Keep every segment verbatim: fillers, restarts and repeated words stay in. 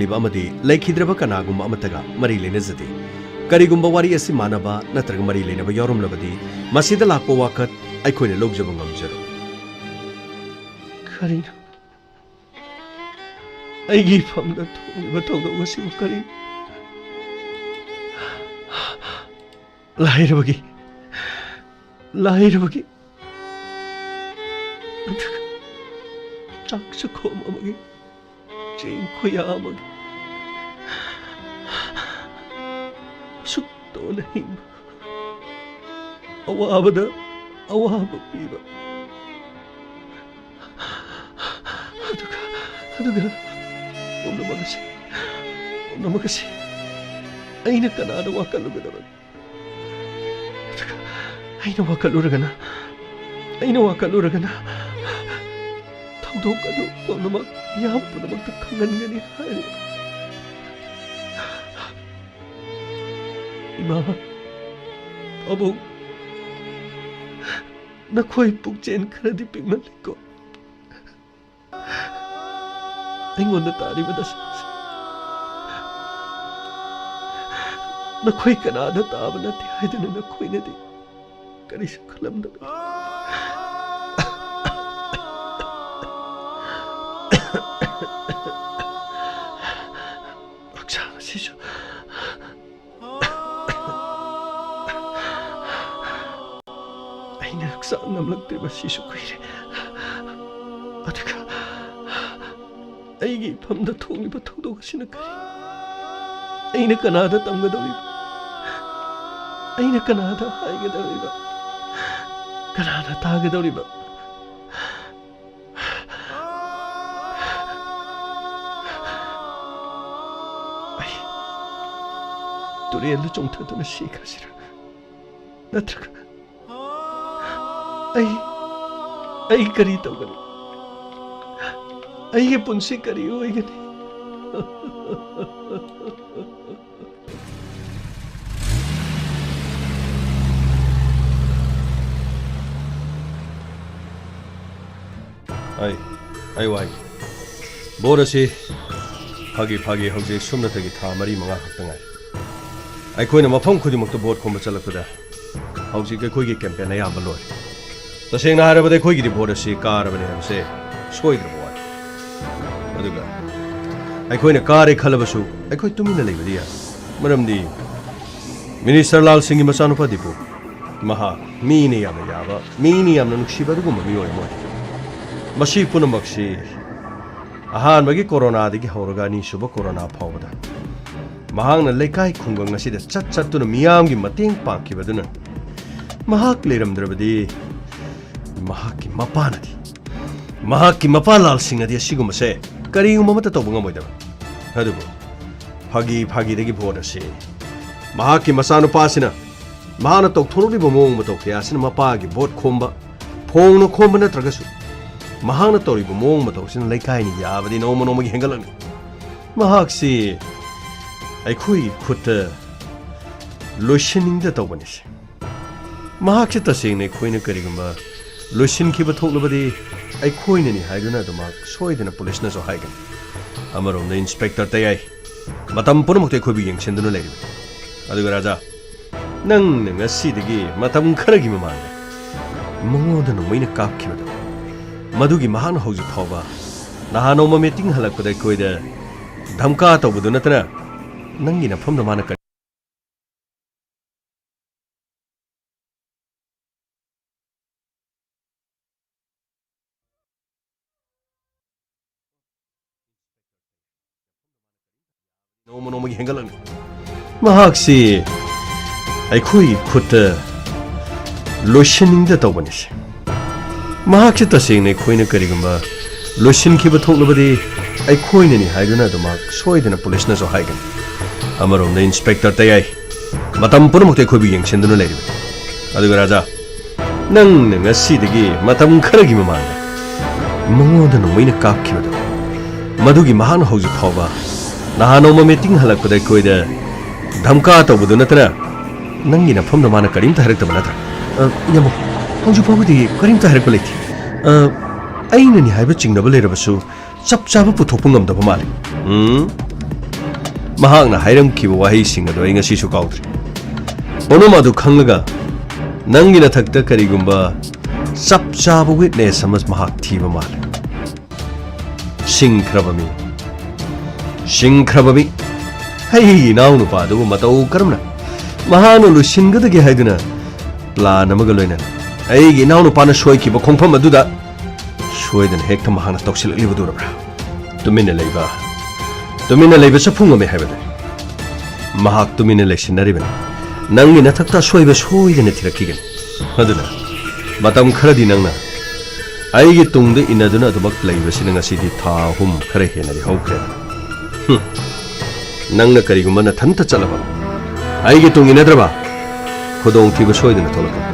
ꯂꯤꯕ ꯑꯃꯗꯤ ꯂꯩꯈꯤꯗ꯭ꯔꯕ ꯀꯅꯥꯒꯨꯝꯕ ꯑꯃꯠꯇꯒ ꯃꯔꯤ ꯂꯩꯅꯖꯗꯦ꯫ ꯀꯔꯤꯒꯨꯝꯕ ꯋꯥꯔꯤ ꯑꯁꯤ ꯃꯥꯟꯅꯕ ꯅꯠꯇ꯭ꯔꯒ ꯃꯔꯤ ꯂꯩꯅꯕ ꯌꯥꯎꯔꯝꯂꯕꯗꯤ, ꯃꯁꯤꯗ ꯂꯥꯛꯄ ꯋꯥꯀꯠ ꯑꯩꯈꯣꯏꯅ ꯂꯧꯖꯕ ꯉꯝꯖꯔꯣꯏ꯫ ꯀꯔꯤꯅꯣ? ꯑꯩꯒꯤ ꯏꯐꯝꯗ ꯊꯣꯛꯂꯤꯕ ꯊꯧꯗꯣꯛ ꯑꯁꯤꯕꯨ ꯀꯔꯤꯅꯣ? ꯂꯥꯏꯔꯕꯒꯤ, ꯂꯥꯏꯔꯕꯒꯤ, ꯑꯗꯨꯒ ꯆꯥꯛ ꯆꯥꯛꯈꯣꯝ ꯑꯃꯒꯤ, ꯆꯦꯡ ꯈꯨꯌꯥ ꯑꯃꯒꯤ, ꯑꯁꯨꯛ ꯇꯣꯟꯅ ꯍꯤꯡꯕ, ꯑꯋꯥꯕꯗ ꯑꯋꯥꯕ ꯄꯤꯕ, ꯑꯗꯨꯒ, ꯑꯗꯨꯒ ꯄꯨꯝꯅꯃꯛ ꯑꯁꯤ, ꯄꯨꯝꯅꯃꯛ ꯑꯁꯤ ꯑꯩꯅ ꯀꯅꯥꯗ ꯋꯥꯀꯠꯂꯨꯒꯗꯕꯅꯣ? ꯑꯗꯨꯒ ꯑꯩꯅ ꯋꯥꯀꯠꯂꯨꯔꯒꯅ, ꯑꯩꯅ ꯋꯥꯀꯠꯂꯨꯔꯒꯅ ꯊꯧꯗꯣꯛ ꯑꯗꯨ ꯄꯨꯝꯅꯃꯛ ꯃꯤꯌꯥꯝ ꯄꯨꯝꯅꯃꯛꯇ ꯈꯪꯍꯟꯒꯅꯤ ꯍꯥꯏꯔꯤ꯫ ꯏꯃꯥ, ꯄꯥꯕꯨꯡ, ꯅꯈꯣꯏ ꯄꯨꯛꯆꯦꯜ ꯈꯔꯗꯤ ꯄꯤꯛꯃꯜꯂꯤꯀꯣ꯫ ꯑꯩꯉꯣꯟꯗ ꯇꯥꯔꯤꯕ ꯗꯁꯥꯁꯦ ꯅꯈꯣꯏ ꯀꯅꯥꯗ ꯇꯥꯕ ꯅꯠꯇꯦ ꯍꯥꯏꯗꯨꯅ ꯅꯈꯣꯏꯅꯗꯤ ꯀꯔꯤꯁꯨ ꯈꯜꯂꯝꯗꯕ꯫ ꯍꯛꯆꯥꯡ ꯑꯁꯤꯁꯨ ꯑꯩꯅ ꯍꯛꯆꯥꯡ ꯉꯝꯂꯛꯇ꯭ꯔꯤꯕ ꯁꯤꯁꯨ ꯀꯨꯏꯔꯦ꯫ ꯑꯗꯨꯒ ꯑꯩꯒꯤ ꯏꯐꯝꯗ ꯊꯣꯛꯂꯤꯕ ꯊꯧꯗꯣꯛ ꯑꯁꯤꯅ ꯀꯔꯤ? ꯑꯩꯅ ꯀꯅꯥꯗ ꯇꯝꯒꯗꯧꯔꯤꯕ? ꯑꯩꯅ ꯀꯅꯥꯗ ꯍꯥꯏꯒꯗꯧꯔꯤꯕ? ꯀꯅꯥꯅ ꯇꯥꯒꯗꯧꯔꯤꯕ? ꯑꯩ ꯇꯨꯔꯦꯜꯗ ꯆꯣꯡꯊꯗꯨꯅ ꯁꯤꯈ꯭ꯔꯁꯤꯔꯥ? ꯅꯠꯇ꯭ꯔꯒ ꯑꯩ, ꯑꯩ ꯀꯔꯤ ꯇꯧꯒꯅꯤ? ꯑꯩꯒꯤ ꯄꯨꯟꯁꯤ ꯀꯔꯤ ꯑꯣꯏꯒꯅꯤ? ꯑꯩ, ꯑꯩ ꯋꯥꯏꯒꯦ꯫ ꯕꯣꯠ ꯑꯁꯤ ꯐꯥꯒꯤ ꯐꯥꯒꯤ, ꯍꯧꯖꯤꯛ ꯁꯨꯞꯅꯇꯒꯤ ꯊꯥ ꯃꯔꯤ ꯃꯉꯥ ꯈꯛꯇ ꯉꯥꯏꯔꯦ꯫ ꯑꯩꯈꯣꯏꯅ ꯃꯐꯝ ꯈꯨꯗꯤꯡꯃꯛꯇ ꯚꯣꯠ ꯈꯣꯝꯕ ꯆꯠꯂꯛꯄꯗ ꯍꯧꯖꯤꯛ ꯑꯩꯈꯣꯏꯒꯤ ꯀꯦꯝꯄꯦꯟ ꯑꯌꯥꯝꯕ ꯂꯣꯏꯔꯦ꯫ ꯇꯁꯦꯡꯅ ꯍꯥꯏꯔꯕꯗ ꯑꯩꯈꯣꯏꯒꯤꯗꯤ ꯚꯣꯠ ꯑꯁꯤ ꯀꯥꯔꯕꯅꯤ ꯍꯥꯏꯕꯁꯦ ꯁꯣꯏꯗ꯭ꯔꯕ ꯋꯥꯅꯤ꯫ ꯑꯗꯨꯒ ꯑꯩꯈꯣꯏꯅ ꯀꯥꯔꯦ ꯈꯜꯂꯕꯁꯨ ꯑꯩꯈꯣꯏ ꯇꯨꯃꯤꯟꯅ ꯂꯩꯕꯗꯤ ꯌꯥꯏ꯫ ꯃꯔꯝꯗꯤ ꯃꯤꯅꯤꯁꯇꯔ ꯂꯥꯜ ꯁꯤꯡꯒꯤ ꯃꯆꯥꯅꯨꯄꯥ ꯗꯤꯄꯨ, ꯃꯍꯥꯛ ꯃꯤꯅ ꯌꯥꯝꯅ ꯌꯥꯕ, ꯃꯤꯅ ꯌꯥꯝꯅ ꯅꯨꯡꯁꯤꯕ ꯑꯗꯨꯒꯨꯝꯕ ꯃꯤꯑꯣꯏ ꯑꯃ ꯑꯣꯏ꯫ ꯃꯁꯤ ꯄꯨꯝꯅꯃꯛꯁꯤ ꯑꯍꯥꯟꯕꯒꯤ ꯀꯣꯔꯣꯅꯥꯗꯒꯤ ꯍꯧꯔꯒ ꯑꯅꯤꯁꯨꯕ ꯀꯣꯔꯣꯅꯥ ꯐꯥꯎꯕꯗ ꯃꯍꯥꯛꯅ ꯂꯩꯀꯥꯏ ꯈꯨꯡꯒꯪ ꯑꯁꯤꯗ ꯆꯠ ꯆꯠꯇꯨꯅ ꯃꯤꯌꯥꯝꯒꯤ ꯃꯇꯦꯡ ꯄꯥꯡꯈꯤꯕꯗꯨꯅ, ꯃꯍꯥꯛ ꯂꯩꯔꯝꯗ꯭ꯔꯕꯗꯤ ꯃꯍꯥꯛꯀꯤ ꯃꯄꯥꯅꯗꯤ, ꯃꯍꯥꯛꯀꯤ ꯃꯄꯥ ꯂꯥꯜ ꯁꯤꯡꯅꯗꯤ ꯑꯁꯤꯒꯨꯝꯕꯁꯦ ꯀꯔꯤꯒꯨꯝꯕ ꯑꯃꯠꯇ ꯇꯧꯕ ꯉꯝꯃꯣꯏꯗꯕ꯫ ꯑꯗꯨꯕꯨ ꯐꯥꯒꯤ ꯐꯥꯒꯤꯗꯒꯤ ꯚꯣꯠ ꯑꯁꯤ ꯃꯍꯥꯛꯀꯤ ꯃꯆꯥꯅꯨꯄꯥꯁꯤꯅ, ꯃꯍꯥꯛꯅ ꯇꯧꯊꯣꯔꯛꯂꯤꯕ ꯃꯑꯣꯡ ꯃꯇꯧ ꯀꯌꯥ ꯑꯁꯤꯅ ꯃꯄꯥꯒꯤ ꯚꯣꯠ ꯈꯣꯝꯕ, ꯐꯣꯡꯅ ꯈꯣꯝꯕ ꯅꯠꯇ꯭ꯔꯒꯁꯨ, ꯃꯍꯥꯛꯅ ꯇꯧꯔꯤꯕ ꯃꯑꯣꯡ ꯃꯇꯧꯁꯤꯅ ꯂꯩꯀꯥꯏꯅ ꯌꯥꯕꯗꯤ ꯅꯣꯡꯃ ꯅꯣꯡꯃꯒꯤ ꯍꯦꯟꯒꯠꯂꯛꯂꯤ꯫ ꯃꯍꯥꯛꯁꯤ ꯑꯩꯈꯣꯏꯒꯤ ꯈꯨꯠꯇ ꯂꯣꯏꯁꯤꯟꯅꯤꯡꯗ ꯇꯧꯕꯅꯤ꯫ ꯃꯍꯥꯛꯁꯤ ꯇꯁꯦꯡꯅ ꯑꯩꯈꯣꯏꯅ ꯀꯔꯤꯒꯨꯝꯕ ꯂꯣꯏꯁꯤꯟꯈꯤꯕ ꯊꯣꯛꯂꯕꯗꯤ ꯑꯩꯈꯣꯏꯅꯅꯤ ꯍꯥꯏꯗꯨꯅ ꯑꯗꯨꯃꯛ ꯁꯣꯏꯗꯅ ꯄꯨꯂꯤꯁꯅꯁꯨ ꯍꯥꯏꯒꯅꯤ꯫ ꯑꯃꯔꯣꯝꯗ ꯏꯟꯁꯄꯦꯛꯇꯔ ꯇꯌꯥꯏ ꯃꯇꯝ ꯄꯨꯝꯅꯃꯛꯇ ꯑꯩꯈꯣꯏꯕꯨ ꯌꯦꯡꯁꯤꯟꯗꯨꯅ ꯂꯩꯔꯤꯕꯅꯤ꯫ ꯑꯗꯨꯒ ꯔꯥꯖꯥ, ꯅꯪꯅ ꯉꯁꯤꯗꯒꯤ ꯃꯇꯝ ꯈꯔꯒꯤ ꯃꯃꯥꯡꯗ ꯃꯉꯣꯟꯗ ꯅꯣꯡꯃꯩꯅ ꯀꯥꯞꯈꯤꯕꯗꯣ, ꯃꯗꯨꯒꯤ ꯃꯍꯥꯛꯅ ꯍꯧꯖꯤꯛ ꯐꯥꯎꯕ ꯅꯍꯥꯟ ꯅꯣꯡꯃ ꯃꯤꯇꯤꯡ ꯍꯜꯂꯛꯄꯗ ꯑꯩꯈꯣꯏꯗ ꯙꯝꯀꯥ ꯇꯧꯕꯗꯨ ꯅꯠꯇꯅ ꯅꯪꯒꯤ ꯅꯐꯝꯗ ꯃꯥꯅ ꯀꯔꯤ ꯅꯣꯡꯃ ꯅꯣꯡꯃꯒꯤ ꯍꯦꯟꯒꯠꯂꯛꯂꯤ꯫ ꯃꯍꯥꯛꯁꯤ ꯑꯩꯈꯣꯏꯒꯤ ꯈꯨꯠꯇ ꯂꯣꯏꯁꯤꯟꯅꯤꯡꯗ ꯇꯧꯕꯅꯤ꯫ ꯃꯍꯥꯛꯁꯤ ꯇꯁꯦꯡꯅ ꯑꯩꯈꯣꯏꯅ ꯀꯔꯤꯒꯨꯝꯕ ꯂꯣꯏꯁꯤꯟꯈꯤꯕ ꯊꯣꯛꯂꯕꯗꯤ ꯑꯩꯈꯣꯏꯅꯅꯤ ꯍꯥꯏꯗꯨꯅ ꯑꯗꯨꯃꯛ ꯁꯣꯏꯗꯅ ꯄꯨꯂꯤꯁꯅꯁꯨ ꯍꯥꯏꯒꯅꯤ꯫ ꯑꯃꯔꯣꯝꯗ ꯏꯟꯁꯄꯦꯛꯇꯔ ꯇꯌꯥꯏ ꯃꯇꯝ ꯄꯨꯝꯅꯃꯛꯇ ꯑꯩꯈꯣꯏꯕꯨ ꯌꯦꯡꯁꯤꯟꯗꯨꯅ ꯂꯩꯔꯤꯕꯅꯤ꯫ ꯑꯗꯨꯒ ꯔꯥꯖꯥ, ꯅꯪꯅ ꯉꯁꯤꯗꯒꯤ ꯃꯇꯝ ꯈꯔꯒꯤ ꯃꯃꯥꯡꯗ ꯃꯉꯣꯟꯗ ꯅꯣꯡꯃꯩꯅ ꯀꯥꯞꯈꯤꯕꯗꯣ, ꯃꯗꯨꯒꯤ ꯃꯍꯥꯛꯅ ꯍꯧꯖꯤꯛ ꯐꯥꯎꯕ ꯅꯍꯥꯟ ꯅꯣꯡꯃ ꯃꯤꯇꯤꯡ ꯍꯜꯂꯛꯄꯗ ꯑꯩꯈꯣꯏꯗ ꯙꯝꯀꯥ ꯇꯧꯕꯗꯨ ꯅꯠꯇꯅ ꯅꯪꯒꯤ ꯅꯐꯝꯗ ꯃꯥꯅ ꯀꯔꯤꯝꯇ ꯍꯥꯏꯔꯛꯇꯕ ꯅꯠꯇ꯭ꯔꯥ? ꯑ, ꯏꯌꯥꯝꯕ, ꯍꯧꯖꯤꯛ ꯐꯥꯎꯕꯗꯤ ꯀꯔꯤꯝꯇ ꯍꯥꯏꯔꯛꯄ ꯂꯩꯇꯦ꯫ ꯑ, ꯑꯩꯅꯅꯤ ꯍꯥꯏꯕ ꯆꯤꯡꯅꯕ ꯂꯩꯔꯕꯁꯨ ꯆꯞ ꯆꯥꯕ ꯄꯨꯊꯣꯛꯄ ꯉꯝꯗꯕ ꯃꯥꯜꯂꯤ꯫ ꯎꯝ? ꯃꯍꯥꯛꯅ ꯍꯥꯏꯔꯝꯈꯤꯕ ꯋꯥꯍꯩꯁꯤꯡ ꯑꯗꯨ ꯑꯩ ꯉꯁꯤꯁꯨ ꯀꯥꯎꯗ꯭ꯔꯤ꯫ ꯄꯨꯝꯅꯃꯛ ꯑꯗꯨ ꯈꯪꯂꯒ ꯅꯪꯒꯤ ꯅꯊꯛꯇ ꯀꯔꯤꯒꯨꯝꯕ ꯆꯞ ꯆꯥꯕ ꯋꯤꯠꯅꯦꯁ ꯑꯃ ꯃꯍꯥꯛ ꯊꯤꯕ ꯃꯥꯜꯂꯦ꯫ ꯁꯤꯡꯈ꯭ꯔꯕ ꯃꯤ꯫ ꯁꯤꯡꯈ꯭ꯔꯕ ꯃꯤ꯫ ꯑꯩꯒꯤ ꯏꯅꯥꯎꯅꯨꯄꯥ ꯑꯗꯨꯕꯨ ꯃꯇꯧ ꯀꯔꯝꯅ ꯃꯍꯥꯛꯅ ꯂꯣꯏꯁꯤꯟꯒꯗꯒꯦ ꯍꯥꯏꯗꯨꯅ ꯄ꯭ꯂꯥꯟ ꯑꯃꯒ ꯂꯣꯏꯅꯅ ꯑꯩꯒꯤ ꯏꯅꯥꯎꯅꯨꯄꯥꯅ ꯁꯣꯏꯈꯤꯕ ꯈꯣꯡꯐꯝ ꯑꯗꯨꯗ ꯁꯣꯏꯗꯅ ꯍꯦꯛꯇ ꯃꯍꯥꯛꯅ ꯇꯧꯁꯤꯜꯂꯛꯂꯤꯕꯗꯨꯔꯕ꯭ꯔꯥ? ꯇꯨꯃꯤꯟꯅ ꯂꯩꯕ, ꯇꯨꯃꯤꯟꯅ ꯂꯩꯕ ꯆꯐꯨ ꯉꯝꯃꯤ ꯍꯥꯏꯕꯗꯨꯅꯤ꯫ ꯃꯍꯥꯛ ꯇꯨꯃꯤꯟꯅ ꯂꯩꯁꯤꯟꯅꯔꯤꯕꯅꯤ꯫ ꯅꯪꯒꯤ ꯅꯊꯛꯇ ꯑꯁꯣꯏꯕ ꯁꯣꯏꯗꯅ ꯊꯤꯔꯛꯈꯤꯒꯅꯤ꯫ ꯑꯗꯨꯅ ꯃꯇꯝ ꯈꯔꯗꯤ ꯅꯪꯅ ꯑꯩꯒꯤ ꯇꯨꯡꯗ ꯏꯟꯅꯗꯨꯅ ꯑꯗꯨꯃꯛ ꯂꯩꯕꯁꯤꯅ ꯉꯁꯤꯗꯤ ꯊꯥ ꯑꯍꯨꯝ ꯈꯔ ꯍꯦꯟꯅꯗꯤ ꯍꯧꯈ꯭ꯔꯦ꯫ ꯍꯨꯝ꯫ ꯅꯪꯅ ꯀꯔꯤꯒꯨꯝꯕ ꯅꯊꯟꯇ ꯆꯠꯂꯕ, ꯑꯩꯒꯤ ꯇꯨꯡ ꯏꯟꯅꯗ꯭ꯔꯕ, ꯈꯨꯗꯣꯡꯊꯤꯕ ꯁꯣꯏꯗꯅ ꯊꯣꯛꯂꯛꯀꯅꯤ꯫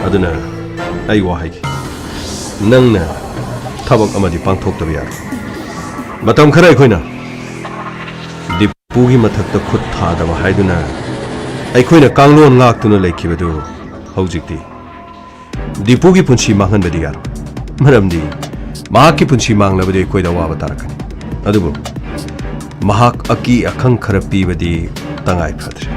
ꯑꯗꯨꯅ ꯑꯩ ꯋꯥ ꯍꯥꯏꯒꯦ, ꯅꯪꯅ ꯊꯕꯛ ꯑꯃꯗꯤ ꯄꯥꯡꯊꯣꯛꯇꯕ ꯌꯥꯔꯣꯏ꯫ ꯃꯇꯝ ꯈꯔ ꯑꯩꯈꯣꯏꯅ ꯗꯤꯄꯨꯒꯤ ꯃꯊꯛꯇ ꯈꯨꯠ ꯊꯥꯗꯕ ꯍꯥꯏꯗꯨꯅ ꯑꯩꯈꯣꯏꯅ ꯀꯥꯡꯂꯣꯟ ꯉꯥꯛꯇꯨꯅ ꯂꯩꯈꯤꯕꯗꯨ ꯍꯧꯖꯤꯛꯇꯤ ꯗꯤꯄꯨꯒꯤ ꯄꯨꯟꯁꯤ ꯃꯥꯡꯍꯟꯕꯗꯤ ꯌꯥꯔꯣꯏ꯫ ꯃꯔꯝꯗꯤ ꯃꯍꯥꯛꯀꯤ ꯄꯨꯟꯁꯤ ꯃꯥꯡꯂꯕꯗꯤ ꯑꯩꯈꯣꯏꯗ ꯑꯋꯥꯕ ꯇꯥꯔꯛꯀꯅꯤ꯫ ꯑꯗꯨꯕꯨ ꯃꯍꯥꯛ ꯑꯀꯤ ꯑꯈꯪ ꯈꯔ ꯄꯤꯕꯗꯤ ꯇꯉꯥꯏ ꯐꯗ꯭ꯔꯦ꯫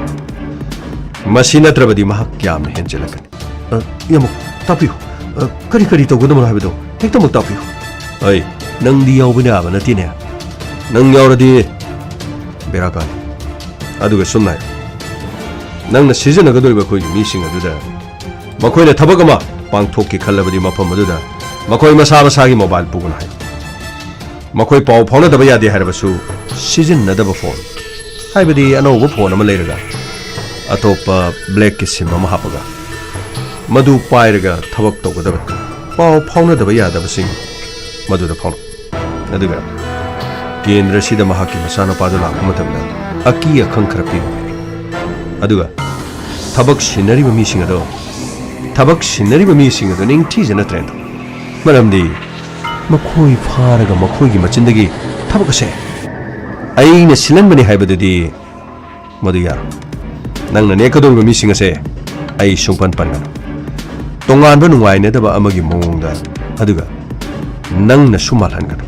ꯃꯁꯤ ꯅꯠꯇ꯭ꯔꯕꯗꯤ ꯃꯍꯥꯛ ꯌꯥꯝꯅ ꯍꯦꯟꯖꯤꯜꯂꯛꯀꯅꯤ꯫ ꯑ, ꯏꯌꯥꯝꯕ, ꯇꯥꯛꯄꯤꯌꯨ꯫ ꯑ, ꯀꯔꯤ ꯀꯔꯤ ꯇꯧꯒꯗꯕꯅꯣ ꯍꯥꯏꯕꯗꯣ ꯍꯦꯛꯇꯃꯛ ꯇꯥꯛꯄꯤꯌꯨ꯫ ꯑꯩ, ꯅꯪꯗꯤ ꯌꯥꯎꯕ ꯌꯥꯕ ꯅꯠꯇꯦꯅꯦ꯫ ꯅꯪ ꯌꯥꯎꯔꯗꯤ ꯕꯦꯔꯥ ꯀꯥꯅꯤ꯫ ꯑꯗꯨꯒ ꯁꯨꯝ ꯍꯥꯏ, ꯅꯪꯅ ꯁꯤꯖꯤꯟꯅꯒꯗꯧꯔꯤꯕ ꯑꯩꯈꯣꯏꯒꯤ ꯃꯤꯁꯤꯡ ꯑꯗꯨꯗ ꯃꯈꯣꯏꯅ ꯊꯕꯛ ꯑꯃ ꯄꯥꯡꯊꯣꯛꯀꯦ ꯈꯜꯂꯕꯗꯤ ꯃꯐꯝ ꯑꯗꯨꯗ ꯃꯈꯣꯏ ꯃꯁꯥ ꯃꯁꯥꯒꯤ ꯃꯣꯕꯥꯏꯜ ꯄꯨꯒꯅꯨ ꯍꯥꯏꯌꯨ꯫ ꯃꯈꯣꯏ ꯄꯥꯎ ꯐꯥꯎꯅꯗꯕ ꯌꯥꯗꯦ ꯍꯥꯏꯔꯕꯁꯨ ꯁꯤꯖꯤꯟꯅꯗꯕ ꯐꯣꯟ, ꯍꯥꯏꯕꯗꯤ ꯑꯅꯧꯕ ꯐꯣꯟ ꯑꯃ ꯂꯩꯔꯒ ꯑꯇꯣꯞꯄ ꯕ꯭ꯂꯦꯛꯀꯤ ꯁꯤꯝ ꯑꯃ ꯍꯥꯞꯄꯒ ꯃꯗꯨ ꯄꯥꯏꯔꯒ ꯊꯕꯛ ꯇꯧꯒꯗꯕꯅꯤ꯫ ꯄꯥꯎ ꯐꯥꯎꯅꯗꯕ ꯌꯥꯗꯕꯁꯤꯡ ꯃꯗꯨꯗ ꯐꯥꯎꯅꯧ꯫ ꯑꯗꯨꯒ ꯀꯦꯟꯗ꯭ꯔꯁꯤꯗ ꯃꯍꯥꯛꯀꯤ ꯃꯆꯥꯅꯨꯄꯥꯗꯨ ꯂꯥꯛꯄ ꯃꯇꯝꯗ ꯑꯀꯤ ꯑꯈꯪ ꯈꯔ ꯄꯤꯌꯨ꯫ ꯑꯗꯨꯒ ꯊꯕꯛ ꯁꯤꯟꯅꯔꯤꯕ ꯃꯤꯁꯤꯡ ꯑꯗꯣ, ꯊꯕꯛ ꯁꯤꯟꯅꯔꯤꯕ ꯃꯤꯁꯤꯡ ꯑꯗꯨ ꯅꯤꯡꯊꯤꯖꯅ ꯇ꯭ꯔꯦꯟ ꯇꯧ꯫ ꯃꯔꯝꯗꯤ ꯃꯈꯣꯏ ꯐꯥꯔꯒ ꯃꯈꯣꯏꯒꯤ ꯃꯆꯤꯟꯗꯒꯤ ꯊꯕꯛ ꯑꯁꯦ ꯑꯩꯅ ꯁꯤꯜꯍꯟꯕꯅꯤ ꯍꯥꯏꯕꯗꯨꯗꯤ ꯃꯗꯨ ꯌꯥꯔꯣꯏ꯫ ꯅꯪꯅ ꯅꯦꯛꯀꯗꯧꯔꯤꯕ ꯃꯤꯁꯤꯡ ꯑꯁꯦ ꯑꯩ ꯁꯨꯡꯄꯟ ꯄꯟꯒꯅꯨ꯫ ꯇꯣꯉꯥꯟꯕ ꯅꯨꯡꯉꯥꯏꯅꯗꯕ ꯑꯃꯒꯤ ꯃꯑꯣꯡꯗ, ꯑꯗꯨꯒ ꯅꯪꯅꯁꯨ ꯃꯥꯜꯍꯟꯒꯅꯨ꯫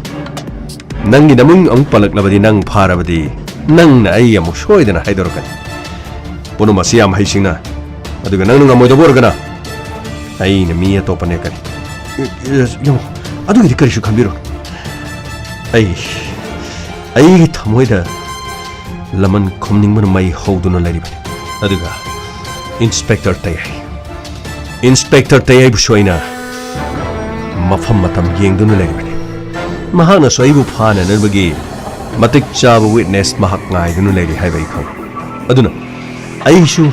ꯅꯪꯒꯤ ꯅꯃꯤꯡ ꯑꯃꯨꯛ ꯄꯜꯂꯛꯂꯕꯗꯤ, ꯅꯪ ꯐꯥꯔꯕꯗꯤ, ꯅꯪꯅ ꯑꯩ ꯑꯃꯨꯛ ꯁꯣꯏꯗꯅ ꯍꯥꯏꯗꯣꯔꯛꯀꯅꯤ꯫ ꯄꯨꯝꯅꯃꯛꯁꯤ ꯌꯥꯝ ꯍꯩꯁꯤꯡꯅ, ꯑꯗꯨꯒ ꯅꯪꯅ ꯉꯝꯃꯣꯏꯗꯕ ꯑꯣꯏꯔꯒꯅ, ꯑꯩꯅ ꯃꯤ ꯑꯇꯣꯞꯄ ꯅꯦꯛꯀꯅꯤ꯫ ꯌꯦꯡꯉꯨ, ꯑꯗꯨꯒꯤꯗꯤ ꯀꯔꯤꯁꯨ ꯈꯟꯕꯤꯔꯨꯅꯨ꯫ ꯑꯩ, ꯑꯩꯒꯤ ꯊꯃꯣꯏꯗ ꯂꯃꯟ ꯈꯨꯝꯅꯤꯡꯕꯅ ꯃꯩ ꯍꯧꯗꯨꯅ ꯂꯩꯔꯤꯕꯅꯤ꯫ ꯑꯗꯨꯒ ꯏꯟꯁꯄꯦꯛꯇꯔ ꯇꯌꯥꯏ, ꯏꯟꯁꯄꯦꯛꯇꯔ ꯇꯌꯥꯏꯕꯨꯁꯨ ꯑꯩꯅ ꯃꯐꯝ ꯃꯇꯝ ꯌꯦꯡꯗꯨꯅ ꯂꯩꯔꯤꯕꯅꯤ꯫ ꯃꯍꯥꯛꯅꯁꯨ ꯑꯩꯕꯨ ꯐꯥꯅꯅꯕꯒꯤ ꯃꯇꯤꯛ ꯆꯥꯕ ꯋꯤꯠꯅꯦꯁ ꯃꯍꯥꯛ ꯉꯥꯏꯗꯨꯅ ꯂꯩꯔꯤ ꯍꯥꯏꯕ ꯑꯩ ꯈꯪꯏ꯫ ꯑꯗꯨꯅ ꯑꯩꯁꯨ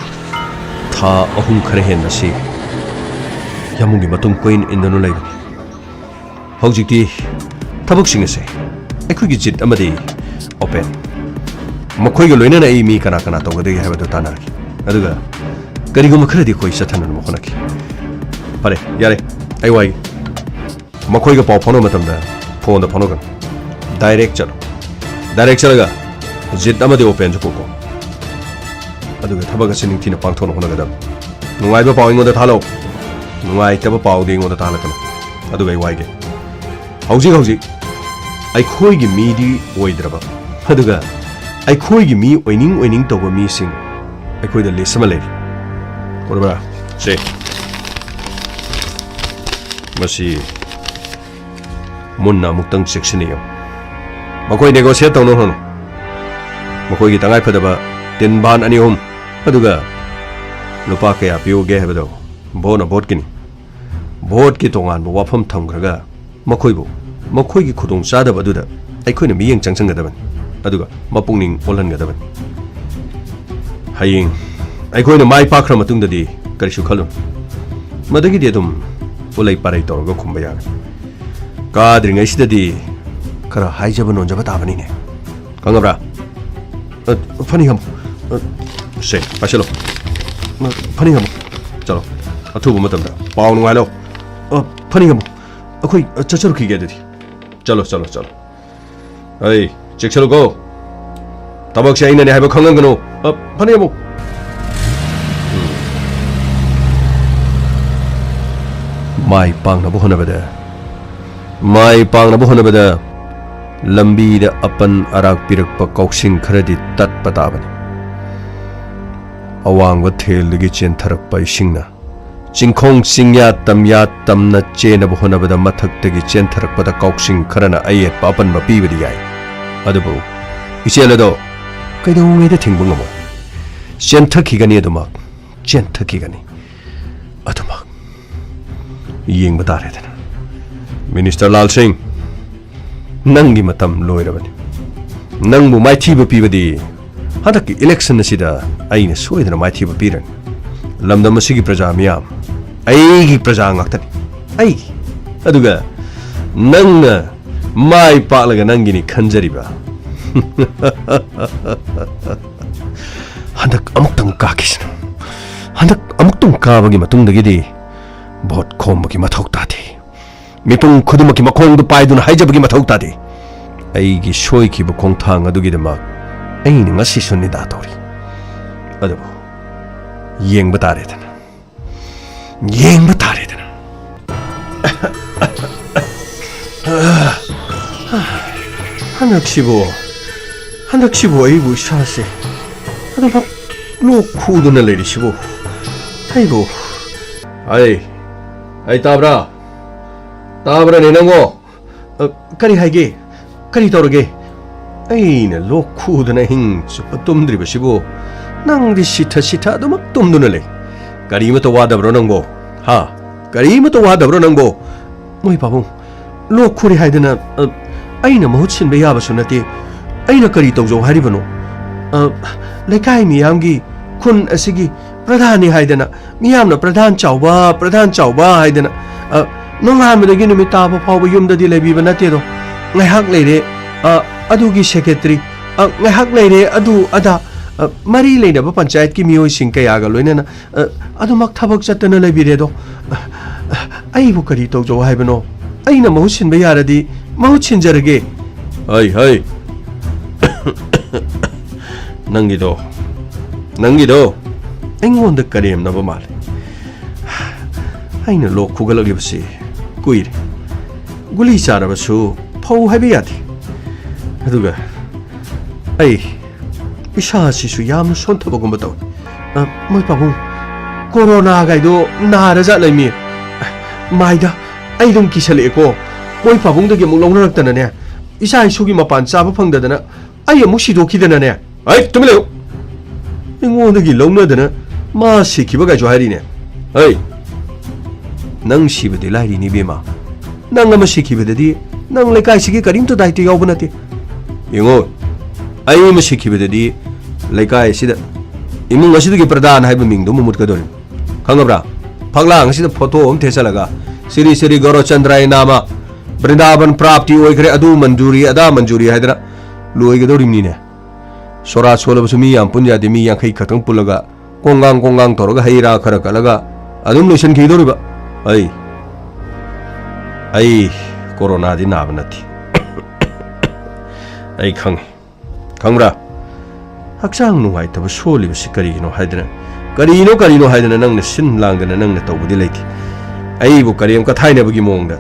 ꯊꯥ ꯑꯍꯨꯝ ꯈꯔ ꯍꯦꯟꯕꯁꯤ ꯌꯥꯝꯕꯨꯡꯒꯤ ꯃꯇꯨꯡ ꯀꯣꯏꯏꯟ ꯏꯟꯗꯨꯅ ꯂꯩꯕꯅꯤ꯫ ꯍꯧꯖꯤꯛꯇꯤ ꯊꯕꯛꯁꯤꯡ ꯑꯁꯦ ꯑꯩꯈꯣꯏꯒꯤ ꯖꯤꯠ ꯑꯃꯗꯤ ꯑꯣꯄꯦꯟ, ꯃꯈꯣꯏꯒ ꯂꯣꯏꯅꯅ ꯑꯩ ꯃꯤ ꯀꯅꯥ ꯀꯅꯥ ꯇꯧꯒꯗꯒꯦ ꯍꯥꯏꯕꯗꯨ ꯇꯥꯟꯅꯔꯒꯦ꯫ ꯑꯗꯨꯒ ꯀꯔꯤꯒꯨꯝꯕ ꯈꯔꯗꯤ ꯑꯩꯈꯣꯏ ꯆꯠꯊꯅꯅꯕ ꯍꯣꯠꯅꯈꯤ꯫ ꯐꯔꯦ, ꯌꯥꯔꯦ, ꯑꯩ ꯋꯥꯏꯒꯦ꯫ ꯃꯈꯣꯏꯒ ꯄꯥꯎ ꯐꯥꯎꯅꯕ ꯃꯇꯝꯗ ꯐꯣꯟꯗ ꯐꯥꯎꯅꯒꯅꯨ, ꯗꯥꯏꯔꯦꯛ ꯆꯠꯂꯨ꯫ ꯗꯥꯏꯔꯦꯛ ꯆꯠꯂꯒ ꯖꯤꯠ ꯑꯃꯗꯤ ꯑꯣꯄꯦꯟꯁꯨ ꯀꯧꯀꯣ꯫ ꯑꯗꯨꯒ ꯊꯕꯛ ꯑꯁꯤ ꯅꯤꯡꯊꯤꯅ ꯄꯥꯡꯊꯣꯛꯅ ꯍꯣꯠꯅꯒꯗꯕꯅꯤ꯫ ꯅꯨꯡꯉꯥꯏꯕ ꯄꯥꯎ ꯑꯩꯉꯣꯟꯗ ꯊꯥꯍꯜꯂꯛꯎ, ꯅꯨꯡꯉꯥꯏꯇꯕ ꯄꯥꯎꯗꯤ ꯑꯩꯉꯣꯟꯗ ꯇꯥꯍꯜꯂꯛꯀꯅꯨ꯫ ꯑꯗꯨꯒ ꯑꯩ ꯋꯥꯏꯒꯦ꯫ ꯍꯧꯖꯤꯛ ꯍꯧꯖꯤꯛ ꯑꯩꯈꯣꯏꯒꯤ ꯃꯤꯗꯤ ꯑꯣꯏꯗ꯭ꯔꯕ, ꯑꯗꯨꯒ ꯑꯩꯈꯣꯏꯒꯤ ꯃꯤ ꯑꯣꯏꯅꯤꯡ ꯑꯣꯏꯅꯤꯡ ꯇꯧꯕ ꯃꯤꯁꯤꯡ ꯑꯩꯈꯣꯏꯗ ꯂꯤꯁ ꯑꯃ ꯂꯩꯔꯤ꯫ ꯎꯔꯕ꯭ꯔꯥ? ꯁꯦ, ꯃꯁꯤ ꯃꯨꯟꯅ ꯑꯃꯨꯛꯇꯪ ꯆꯦꯛꯁꯤꯟꯅ ꯌꯦꯡꯉꯨ꯫ ꯃꯈꯣꯏ ꯅꯦꯒꯣꯁꯤꯌꯦꯠ ꯇꯧꯅꯕ ꯍꯣꯠꯅꯧ꯫ ꯃꯈꯣꯏꯒꯤ ꯇꯉꯥꯏꯐꯗꯕ ꯇꯤꯟ ꯚꯥꯟ ꯑꯅꯤ ꯑꯍꯨꯝ, ꯑꯗꯨꯒ ꯂꯨꯄꯥ ꯀꯌꯥ ꯄꯤꯌꯨꯒꯦ ꯍꯥꯏꯕꯗꯣ ꯚꯣꯠꯅ ꯚꯣꯠꯀꯤꯅꯤ꯫ ꯚꯣꯠꯀꯤ ꯇꯣꯉꯥꯟꯕ ꯋꯥꯐꯝ ꯊꯝꯈ꯭ꯔꯒ ꯃꯈꯣꯏꯕꯨ ꯃꯈꯣꯏꯒꯤ ꯈꯨꯗꯣꯡꯆꯥꯗꯕ ꯑꯗꯨꯗ ꯑꯩꯈꯣꯏꯅ ꯃꯤꯠꯌꯦꯡ ꯆꯪꯁꯤꯟꯒꯗꯕꯅꯤ, ꯑꯗꯨꯒ ꯃꯄꯨꯛꯅꯤꯡ ꯑꯣꯜꯍꯟꯒꯗꯕꯅꯤ꯫ ꯍꯌꯦꯡ ꯑꯩꯈꯣꯏꯅ ꯃꯥꯏ ꯄꯥꯛꯈ꯭ꯔ ꯃꯇꯨꯡꯗꯗꯤ ꯀꯔꯤꯁꯨ ꯈꯜꯂꯨꯅꯨ꯫ ꯃꯗꯨꯒꯤꯗꯤ ꯑꯗꯨꯝ ꯎꯂꯩ ꯄꯥꯔꯩ ꯇꯧꯔꯒ ꯈꯨꯝꯕ ꯌꯥꯒꯅꯤ꯫ ꯀꯥꯗ꯭ꯔꯤꯉꯩꯁꯤꯗꯗꯤ ꯈꯔ ꯍꯥꯏꯖꯕ ꯅꯣꯟꯖꯕ ꯇꯥꯕꯅꯤꯅꯦ꯫ ꯈꯪꯉꯕ꯭ꯔꯥ? ꯑ, ꯐꯅꯤ ꯈꯝꯃꯨ꯫ ꯑ, ꯁꯦ, ꯄꯥꯏꯁꯤꯜꯂꯣ꯫ ꯑ, ꯐꯅꯤ ꯈꯝꯃꯨ꯫ ꯆꯠꯂꯣ꯫ ꯑꯊꯨꯕ ꯃꯇꯝꯗ ꯄꯥꯎ ꯅꯨꯡꯉꯥꯏꯍꯜꯂꯣ꯫ ꯑ, ꯐꯅꯤ ꯈꯝꯃꯨ꯫ ꯑꯩꯈꯣꯏ, ꯑ, ꯆꯠꯆꯔꯨꯈꯤꯒꯦ ꯑꯗꯨꯗꯤ꯫ ꯆꯠꯂꯣ, ꯆꯠꯂꯣ, ꯆꯠꯂꯣ꯫ ꯑꯩ, ꯆꯦꯛꯁꯤꯜꯂꯨꯀꯣ꯫ ꯊꯕꯛꯁꯦ ꯑꯩꯅꯅꯦ ꯍꯥꯏꯕ ꯈꯪꯍꯟꯒꯅꯨ꯫ ꯑ, ꯐꯅꯤ ꯈꯝꯃꯨ꯫ ꯎꯝ꯫ ꯃꯥꯏ ꯄꯥꯛꯅꯕ ꯍꯣꯠꯅꯕꯗ, ꯃꯥꯏ ꯄꯥꯛꯅꯕ ꯍꯣꯠꯅꯕꯗ ꯂꯝꯕꯤꯗ ꯑꯄꯟ ꯑꯔꯥꯛ ꯄꯤꯔꯛꯄ ꯀꯥꯎꯁꯤꯡ ꯈꯔꯗꯤ ꯇꯠꯄ ꯇꯥꯕꯅꯤ꯫ ꯑꯋꯥꯡꯕ ꯊꯦꯜꯗꯒꯤ ꯆꯦꯟꯊꯔꯛꯄ ꯏꯁꯤꯡꯅ ꯆꯤꯡꯈꯣꯡ ꯆꯤꯡꯌꯥ ꯇꯝꯌꯥ ꯇꯝꯅ ꯆꯦꯟꯅꯕ ꯍꯣꯠꯅꯕꯗ ꯃꯊꯛꯇꯒꯤ ꯆꯦꯟꯊꯔꯛꯄꯗ ꯀꯥꯎꯁꯤꯡ ꯈꯔꯅ ꯑꯌꯦꯠꯄ ꯑꯄꯟꯕ ꯄꯤꯕꯗꯤ ꯌꯥꯏ꯫ ꯑꯗꯨꯕꯨ ꯏꯆꯦꯜ ꯑꯗꯣ ꯀꯩꯗꯧꯉꯩꯗ ꯊꯤꯡꯕ ꯉꯝꯃꯣꯏ꯫ ꯆꯦꯟꯊꯈꯤꯒꯅꯤ ꯑꯗꯨꯃꯛ, ꯆꯦꯟꯊꯈꯤꯒꯅꯤ ꯑꯗꯨꯃꯛ꯫ ꯌꯦꯡꯕ ꯇꯥꯔꯦꯗꯅ꯫ ꯃꯤꯅꯤꯁꯇꯔ ꯂꯥꯜ ꯁꯤꯡ, ꯅꯪꯒꯤ ꯃꯇꯝ ꯂꯣꯏꯔꯕꯅꯤ꯫ ꯅꯪꯕꯨ ꯃꯥꯏꯊꯤꯕ ꯄꯤꯕꯗꯤ ꯍꯟꯗꯛꯀꯤ ꯏꯂꯦꯛꯁꯟ ꯑꯁꯤꯗ ꯑꯩꯅ ꯁꯣꯏꯗꯅ ꯃꯥꯏꯊꯤꯕ ꯄꯤꯔꯅꯤ꯫ ꯂꯝꯗꯝ ꯑꯁꯤꯒꯤ ꯄ꯭ꯔꯖꯥ ꯃꯤꯌꯥꯝ, ꯑꯩꯒꯤ ꯄ꯭ꯔꯖꯥ ꯉꯥꯛꯇꯅꯤ꯫ ꯑꯩꯒꯤ꯫ ꯑꯗꯨꯒ ꯅꯪꯅ ꯃꯥꯏ ꯄꯥꯛꯂꯒ ꯅꯪꯒꯤꯅꯤ ꯈꯟꯖꯔꯤꯕ ꯍꯟꯗꯛ ꯑꯃꯨꯛꯇꯪ ꯀꯥꯈꯤꯁꯅꯨ꯫ ꯍꯟꯗꯛ ꯑꯃꯨꯛꯇꯪ ꯀꯥꯕꯒꯤ ꯃꯇꯨꯡꯗꯒꯤꯗꯤ ꯚꯣꯠ ꯈꯣꯝꯕꯒꯤ ꯃꯊꯧ ꯇꯥꯗꯦ꯫ ꯃꯤꯄꯨꯝ ꯈꯨꯗꯤꯡꯃꯛꯀꯤ ꯃꯈꯣꯡꯗꯨ ꯄꯥꯏꯗꯨꯅ ꯍꯥꯏꯖꯕꯒꯤ ꯃꯊꯧ ꯇꯥꯗꯦ꯫ ꯑꯩꯒꯤ ꯁꯣꯏꯈꯤꯕ ꯈꯣꯡꯊꯥꯡ ꯑꯗꯨꯒꯤꯗꯃꯛ ꯑꯩꯅ ꯉꯁꯤꯁꯨ ꯅꯤꯗꯥ ꯇꯧꯔꯤ꯫ ꯑꯗꯨꯕꯨ ꯌꯦꯡꯕ ꯇꯥꯔꯦꯗꯅ꯫ ꯌꯦꯡꯕ ꯇꯥꯔꯦꯗꯅ꯫ ꯍꯟꯗꯛꯁꯤꯕꯨ, ꯍꯟꯗꯛꯁꯤꯕꯨ ꯑꯩꯕꯨ ꯏꯁꯥꯁꯦ ꯑꯗꯨꯃꯛ ꯂꯣꯛ ꯈꯨꯗꯨꯅ ꯂꯩꯔꯤꯁꯤꯕꯨ? ꯑꯩꯕꯨ꯫ ꯑꯩ, ꯑꯩ ꯇꯥꯕ꯭ꯔꯥ? ꯇꯥꯕ꯭ꯔꯥꯅꯦ ꯅꯪꯕꯣ? ꯑ, ꯀꯔꯤ ꯍꯥꯏꯒꯦ? ꯀꯔꯤ ꯇꯧꯔꯒꯦ? ꯑꯩꯅ ꯂꯣꯛ ꯈꯨꯗꯅ ꯑꯍꯤꯡ ꯆꯨꯞꯄ ꯇꯨꯝꯗ꯭ꯔꯤꯕꯁꯤꯕꯨ ꯅꯪꯗꯤ ꯁꯤꯊ ꯁꯤꯊ ꯑꯗꯨꯃꯛ ꯇꯨꯝꯗꯨꯅ ꯂꯩ꯫ ꯀꯔꯤꯃꯠꯇ ꯋꯥꯗꯕ꯭ꯔꯣ ꯅꯪꯕꯣ? ꯍꯥ? ꯀꯔꯤꯃꯠꯇ ꯋꯥꯗꯕ꯭ꯔꯣ ꯅꯪꯕꯣ? ꯃꯣꯏ ꯄꯥꯕꯨꯡ, ꯂꯣꯛ ꯈꯨꯔꯦ ꯍꯥꯏꯗꯅ, ꯑ, ꯑꯩꯅ ꯃꯍꯨꯠ ꯁꯤꯟꯕ ꯌꯥꯕꯁꯨ ꯅꯠꯇꯦ꯫ ꯑꯩꯅ ꯀꯔꯤ ꯇꯧꯖꯧ ꯍꯥꯏꯔꯤꯕꯅꯣ? ꯑ, ꯂꯩꯀꯥꯏ ꯃꯤꯌꯥꯝꯒꯤ, ꯈꯨꯟ ꯑꯁꯤꯒꯤ ꯄ꯭ꯔꯙꯥꯟꯅꯤ ꯍꯥꯏꯗꯅ, ꯃꯤꯌꯥꯝꯅ ꯄ꯭ꯔꯙꯥꯟ ꯆꯥꯎꯕ, ꯄ꯭ꯔꯙꯥꯟ ꯆꯥꯎꯕ ꯍꯥꯏꯗꯅ, ꯑ, ꯅꯣꯡꯉꯥꯟꯕꯗꯒꯤ ꯅꯨꯃꯤꯠ ꯇꯥꯕ ꯐꯥꯎꯕ ꯌꯨꯝꯗꯗꯤ ꯂꯩꯕꯤꯕ ꯅꯠꯇꯦꯗꯣ꯫ ꯉꯥꯏꯍꯥꯛ ꯂꯩꯔꯦ, ꯑ, ꯑꯗꯨꯒꯤ ꯁꯦꯀ꯭ꯔꯦꯇꯔꯤ, ꯑ, ꯉꯥꯏꯍꯥꯛ ꯂꯩꯔꯦ ꯑꯗꯨ ꯑꯗꯥ, ꯑ, ꯃꯔꯤ ꯂꯩꯅꯕ ꯄꯟꯆꯥꯌꯠꯀꯤ ꯃꯤꯑꯣꯏꯁꯤꯡ ꯀꯌꯥꯒ ꯂꯣꯏꯅꯅ, ꯑ, ꯑꯗꯨꯃꯛ ꯊꯕꯛ ꯆꯠꯇꯅ ꯂꯩꯕꯤꯔꯦꯗꯣ꯫ ꯑ, ꯑ, ꯑꯩꯕꯨ ꯀꯔꯤ ꯇꯧꯖꯧ ꯍꯥꯏꯕꯅꯣ? ꯑꯩꯅ ꯃꯍꯨꯠ ꯁꯤꯟꯕ ꯌꯥꯔꯗꯤ ꯃꯍꯨꯠ ꯁꯤꯟꯖꯔꯒꯦ꯫ ꯍꯩ, ꯍꯩ꯫ ꯅꯪꯒꯤꯗꯣ, ꯅꯪꯒꯤꯗꯣ ꯑꯩꯉꯣꯟꯗ ꯀꯔꯦꯝꯅꯕ ꯃꯥꯜꯂꯦ꯫ ꯑꯩꯅ ꯂꯣꯛ ꯈꯨꯒꯠꯂꯛꯂꯤꯕꯁꯤ ꯀꯨꯏꯔꯦ꯫ ꯒꯨꯂꯤ ꯆꯥꯔꯕꯁꯨ ꯐꯧ ꯍꯥꯏꯕ ꯌꯥꯗꯦ꯫ ꯑꯗꯨꯒ ꯑꯩ ꯏꯁꯥꯁꯤꯁꯨ ꯌꯥꯝꯅ ꯁꯣꯟꯊꯕꯒꯨꯝꯕ ꯇꯧꯏ꯫ ꯑ, ꯃꯣꯏ ꯄꯥꯕꯨꯡ, ꯀꯣꯔꯣꯅꯥꯒꯥꯏꯗꯣ ꯅꯥꯔꯖꯥꯠꯂꯃꯤ꯫ ꯃꯥꯏꯗ, ꯑꯩ ꯑꯗꯨꯝ ꯀꯤꯁꯜꯂꯛꯑꯦꯀꯣ꯫ ꯃꯣꯏ ꯄꯥꯕꯨꯡꯗꯒꯤ ꯑꯃꯨꯛ ꯂꯧꯅꯔꯛꯇꯅꯅꯦ, ꯏꯆꯥ ꯏꯁꯨꯒꯤ ꯃꯄꯥꯟ ꯆꯥꯕ ꯐꯪꯗꯗꯅ ꯑꯩ ꯑꯃꯨꯛ ꯁꯤꯗꯣꯛꯈꯤꯗꯅꯅꯦ꯫ ꯑꯩ ꯇꯨꯃꯤꯟ ꯂꯩꯌꯨ꯫ ꯑꯩꯉꯣꯟꯗꯒꯤ ꯂꯧꯅꯗꯅ ꯃꯥ ꯁꯤꯈꯤꯕꯒꯥꯏꯁꯨ ꯍꯥꯏꯔꯤꯅꯦ꯫ ꯑꯩ, ꯅꯪ ꯁꯤꯕꯗꯤ ꯂꯥꯏꯔꯤꯅꯤ ꯏꯕꯦꯝꯃ꯫ ꯅꯪ ꯑꯃ ꯁꯤꯈꯤꯕꯗꯗꯤ ꯅꯪ ꯂꯩꯀꯥꯏꯁꯤꯒꯤ ꯀꯔꯤꯝꯇ ꯗꯥꯏꯇ ꯌꯥꯎꯕ ꯅꯠꯇꯦ꯫ ꯌꯦꯡꯉꯣ, ꯑꯩ ꯑꯃ ꯁꯤꯈꯤꯕꯗꯗꯤ ꯂꯩꯀꯥꯏ ꯑꯁꯤꯗ, ꯏꯃꯨꯡ ꯑꯁꯤꯗꯒꯤ ꯄ꯭ꯔꯙꯥꯟ ꯍꯥꯏꯕ ꯃꯤꯡꯗꯨ ꯑꯃ ꯃꯨꯠꯀꯗꯧꯔꯤꯕꯅꯤ꯫ ꯈꯪꯉꯕ꯭ꯔꯥ? ꯐꯛꯂꯥꯡ ꯑꯁꯤꯗ ꯐꯣꯇꯣ ꯑꯃ ꯊꯦꯠꯆꯜꯂꯒ, "ꯁꯤꯔꯤ ꯁꯤꯔꯤ ꯒꯧꯔꯆꯟꯗ꯭ꯔꯥꯏ ꯅꯥꯃ, ꯕ꯭ꯔꯤꯟꯗꯥꯕꯟ ꯄ꯭ꯔꯥꯞꯇꯤ ꯑꯣꯏꯈ꯭ꯔꯦ, ꯑꯗꯨ ꯃꯟꯖꯨꯔꯤ, ꯑꯗꯥ ꯃꯟꯖꯨꯔꯤ" ꯍꯥꯏꯗꯅ ꯂꯣꯏꯒꯗꯧꯔꯤꯕꯅꯤꯅꯦ꯫ ꯁꯣꯔꯥꯠ ꯁꯣꯜꯂꯕꯁꯨ ꯃꯤ ꯌꯥꯝ ꯄꯨꯟ ꯌꯥꯗꯦ, ꯃꯤ ꯌꯥꯡꯈꯩ ꯈꯛꯇꯪ ꯄꯨꯜꯂꯒ ꯀꯣꯡꯒꯥꯡ ꯀꯣꯡꯒꯥꯡ ꯇꯧꯔꯒ ꯍꯩ ꯔꯥ ꯈꯔ ꯀꯠꯂꯒ ꯑꯗꯨꯝ ꯂꯣꯏꯁꯤꯟꯈꯤꯗꯧꯔꯤꯕ꯫ ꯑꯩ, ꯑꯩ ꯀꯣꯔꯣꯅꯥꯗꯤ ꯅꯥꯕ ꯅꯠꯇꯦ꯫ ꯑꯩ ꯈꯪꯉꯤ꯫ ꯈꯪꯕ꯭ꯔꯥ? ꯍꯛꯆꯥꯡ ꯅꯨꯡꯉꯥꯏꯇꯕ ꯁꯣꯜꯂꯤꯕꯁꯤ ꯀꯔꯤꯒꯤꯅꯣ ꯍꯥꯏꯗꯅ, ꯀꯔꯤꯅꯣ, ꯀꯔꯤꯅꯣ ꯍꯥꯏꯗꯅ ꯅꯪꯅ ꯁꯤꯟ ꯂꯥꯡꯗꯅ ꯅꯪꯅ ꯇꯧꯕꯗꯤ ꯂꯩꯇꯦ꯫ ꯑꯩꯕꯨ ꯀꯔꯦꯝ ꯀꯊꯥꯏꯅꯕꯒꯤ ꯃꯑꯣꯡꯗ꯫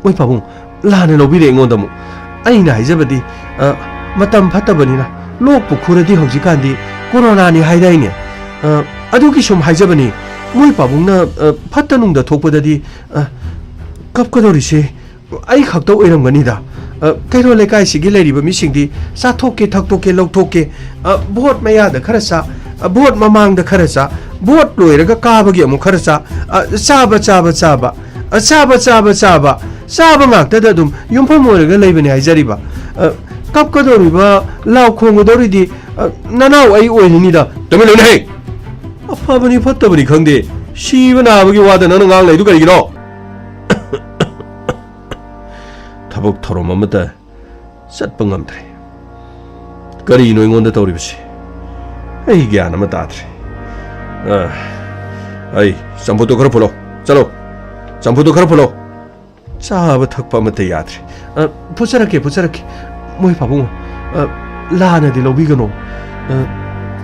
ꯃꯣꯏ ꯄꯥꯕꯨꯡ, ꯂꯥꯟꯅ ꯂꯧꯕꯤꯔꯦ ꯑꯩꯉꯣꯟꯗ ꯑꯃꯨꯛ꯫ ꯑꯩꯅ ꯍꯥꯏꯖꯕꯗꯤ, ꯑ, ꯃꯇꯝ ꯐꯠꯇꯕꯅꯤꯅ ꯂꯣꯛꯄꯨ ꯈꯨꯔꯗꯤ ꯍꯧꯖꯤꯛꯀꯥꯟꯗꯤ ꯀꯣꯔꯣꯅꯥꯅꯤ ꯍꯥꯏꯗꯥꯏꯅꯦ? ꯑ, ꯑꯗꯨꯒꯤ ꯁꯨꯝ ꯍꯥꯏꯖꯕꯅꯤ꯫ ꯃꯣꯏ ꯄꯥꯕꯨꯡꯅ, ꯑ, ꯐꯠꯇ ꯅꯨꯡꯗ ꯊꯣꯛꯄꯗꯗꯤ, ꯑ, ꯀꯞꯀꯗꯧꯔꯤꯁꯦ ꯑꯩ ꯈꯛꯇ ꯑꯣꯏꯔꯝꯒꯅꯤꯗ꯫ ꯑ, ꯀꯩꯔꯣꯜ ꯂꯩꯀꯥꯏꯁꯤꯒꯤ ꯂꯩꯔꯤꯕ ꯃꯤꯁꯤꯡꯗꯤ ꯆꯥꯊꯣꯛꯀꯦ, ꯊꯛꯇꯣꯛꯀꯦ, ꯂꯧꯊꯣꯛꯀꯦ, ꯑ, ꯚꯣꯠ ꯃꯌꯥꯗ ꯈꯔ ꯆꯥ, ꯑ, ꯚꯣꯠ ꯃꯃꯥꯡꯗ ꯈꯔ ꯆꯥ, ꯚꯣꯠ ꯂꯣꯏꯔꯒ ꯀꯥꯕꯒꯤ ꯑꯃꯨꯛ ꯈꯔ ꯆꯥ, ꯑ, ꯆꯥꯕ, ꯆꯥꯕ, ꯆꯥꯕ, ꯑ, ꯆꯥꯕ, ꯆꯥꯕ, ꯆꯥꯕ, ꯆꯥꯕ ꯉꯥꯛꯇꯗ ꯑꯗꯨꯝ ꯌꯨꯝꯐꯝ ꯑꯣꯏꯔꯒ ꯂꯩꯕꯅꯤ ꯍꯥꯏꯖꯔꯤꯕ꯫ ꯑ, ꯀꯞꯀꯗꯧꯔꯤꯕ, ꯂꯥꯎ ꯈꯣꯡꯒꯗꯧꯔꯤꯗꯤ, ꯑ, ꯅꯅꯥꯎ ꯑꯩ ꯑꯣꯏꯔꯤꯅꯤꯗ꯫ ꯇꯨꯃꯤꯟ ꯂꯩꯌꯨꯅꯦꯍꯦ! ꯑꯐꯕꯅꯤ ꯐꯠꯇꯕꯅꯤ ꯈꯪꯗꯦ, ꯁꯤꯕ ꯅꯥꯕꯒꯤ ꯋꯥꯗ ꯅꯪꯅ ꯉꯥꯡ ꯂꯩꯗꯨ ꯀꯔꯤꯒꯤꯅꯣ? ꯊꯕꯛ ꯊꯧꯔꯝ ꯑꯃꯠꯇ ꯆꯠꯄ ꯉꯝꯗ꯭ꯔꯦ꯫ ꯀꯔꯤꯅꯣ ꯑꯩꯉꯣꯟꯗ ꯇꯧꯔꯤꯕꯁꯤ? ꯑꯩ ꯒ꯭ꯌꯥꯟ ꯑꯃ ꯇꯥꯗ꯭ꯔꯦ꯫ ꯑ, ꯑꯩ, ꯆꯝꯐꯨꯠꯇꯣ ꯈꯔ ꯐꯨꯠꯂꯣ꯫ ꯆꯠꯂꯣ, ꯆꯝꯐꯨꯠꯇꯣ ꯈꯔ ꯐꯨꯠꯂꯣ꯫ ꯆꯥꯕ ꯊꯛꯄ ꯑꯃꯠꯇ ꯌꯥꯗ꯭ꯔꯦ꯫ ꯑ, ꯐꯨꯠꯆꯔꯛꯀꯦ, ꯐꯨꯠꯆꯔꯛꯀꯦ꯫ ꯃꯣꯏ ꯄꯥꯕꯨꯡ, ꯑ, ꯂꯥꯟꯅꯗꯤ ꯂꯧꯕꯤꯒꯅꯣ꯫ ꯑ,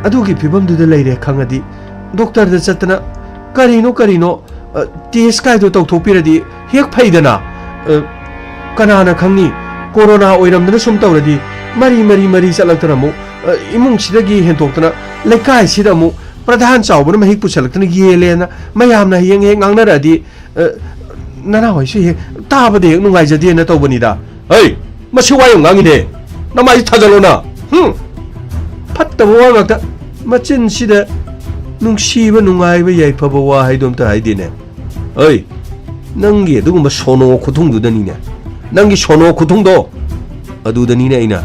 ꯑꯗꯨꯒꯤ ꯐꯤꯕꯝꯗꯨꯗ ꯂꯩꯔꯦ ꯈꯪꯉꯗꯤ ꯗꯣꯛꯇꯔꯗ ꯆꯠꯇꯅ ꯀꯔꯤꯅꯣ ꯀꯔꯤꯅꯣ, ꯑ, ꯇꯦꯁ ꯀꯥꯏꯗꯣ ꯇꯧꯊꯣꯛꯄꯤꯔꯗꯤ ꯍꯦꯛ ꯐꯩꯗꯅ꯫ ꯑ, ꯀꯅꯥꯅ ꯈꯪꯅꯤ? ꯀꯣꯔꯣꯅꯥ ꯑꯣꯏꯔꯝꯗꯅ ꯁꯨꯝ ꯇꯧꯔꯗꯤ ꯃꯔꯤ ꯃꯔꯤ ꯃꯔꯤ ꯆꯠꯂꯛꯇꯅ ꯑꯃꯨꯛ, ꯑ, ꯏꯃꯨꯡꯁꯤꯗꯒꯤ ꯍꯦꯟꯗꯣꯛꯇꯅ ꯂꯩꯀꯥꯏꯁꯤꯗ ꯑꯃꯨꯛ ꯄ꯭ꯔꯙꯥꯟ ꯆꯥꯎꯕꯅ ꯃꯍꯤꯛ ꯄꯨꯁꯜꯂꯛꯇꯅ ꯌꯦꯜꯂꯦꯅ ꯃꯌꯥꯝꯅ ꯍꯌꯦꯡ ꯍꯦꯛ ꯉꯥꯡꯅꯔꯛꯑꯗꯤ, ꯑ, ꯅꯅꯥꯎ ꯑꯩꯁꯨ ꯍꯦꯛ ꯇꯥꯕꯗ ꯍꯦꯛ ꯅꯨꯡꯉꯥꯏꯖꯗꯦꯅ ꯇꯧꯕꯅꯤꯗ꯫ ꯍꯩ! ꯃꯁꯤ ꯋꯥ ꯌꯥꯝ ꯉꯥꯡꯉꯤꯅꯦ꯫ ꯅꯃꯥꯏꯁꯤ ꯊꯥꯖꯜꯂꯣꯅ꯫ ꯍꯨꯝ! ꯐꯠꯇꯕ ꯋꯥ ꯉꯥꯛꯇ꯫ ꯃꯆꯤꯟꯁꯤꯗ ꯅꯨꯡꯁꯤꯕ, ꯅꯨꯡꯉꯥꯏꯕ, ꯌꯥꯏꯐꯕ ꯋꯥ ꯍꯥꯏꯗꯣ ꯑꯝꯇ ꯍꯥꯏꯗꯦꯅꯦ꯫ ꯍꯩ! ꯅꯪꯒꯤ ꯑꯗꯨꯒꯨꯝꯕ ꯁꯣꯅꯣ ꯈꯨꯊꯨꯡꯗꯨꯗꯅꯤꯅꯦ꯫ ꯅꯪꯒꯤ ꯁꯣꯅꯣ ꯈꯨꯊꯨꯡꯗꯣ ꯑꯗꯨꯗꯅꯤꯅꯦ ꯑꯩꯅ꯫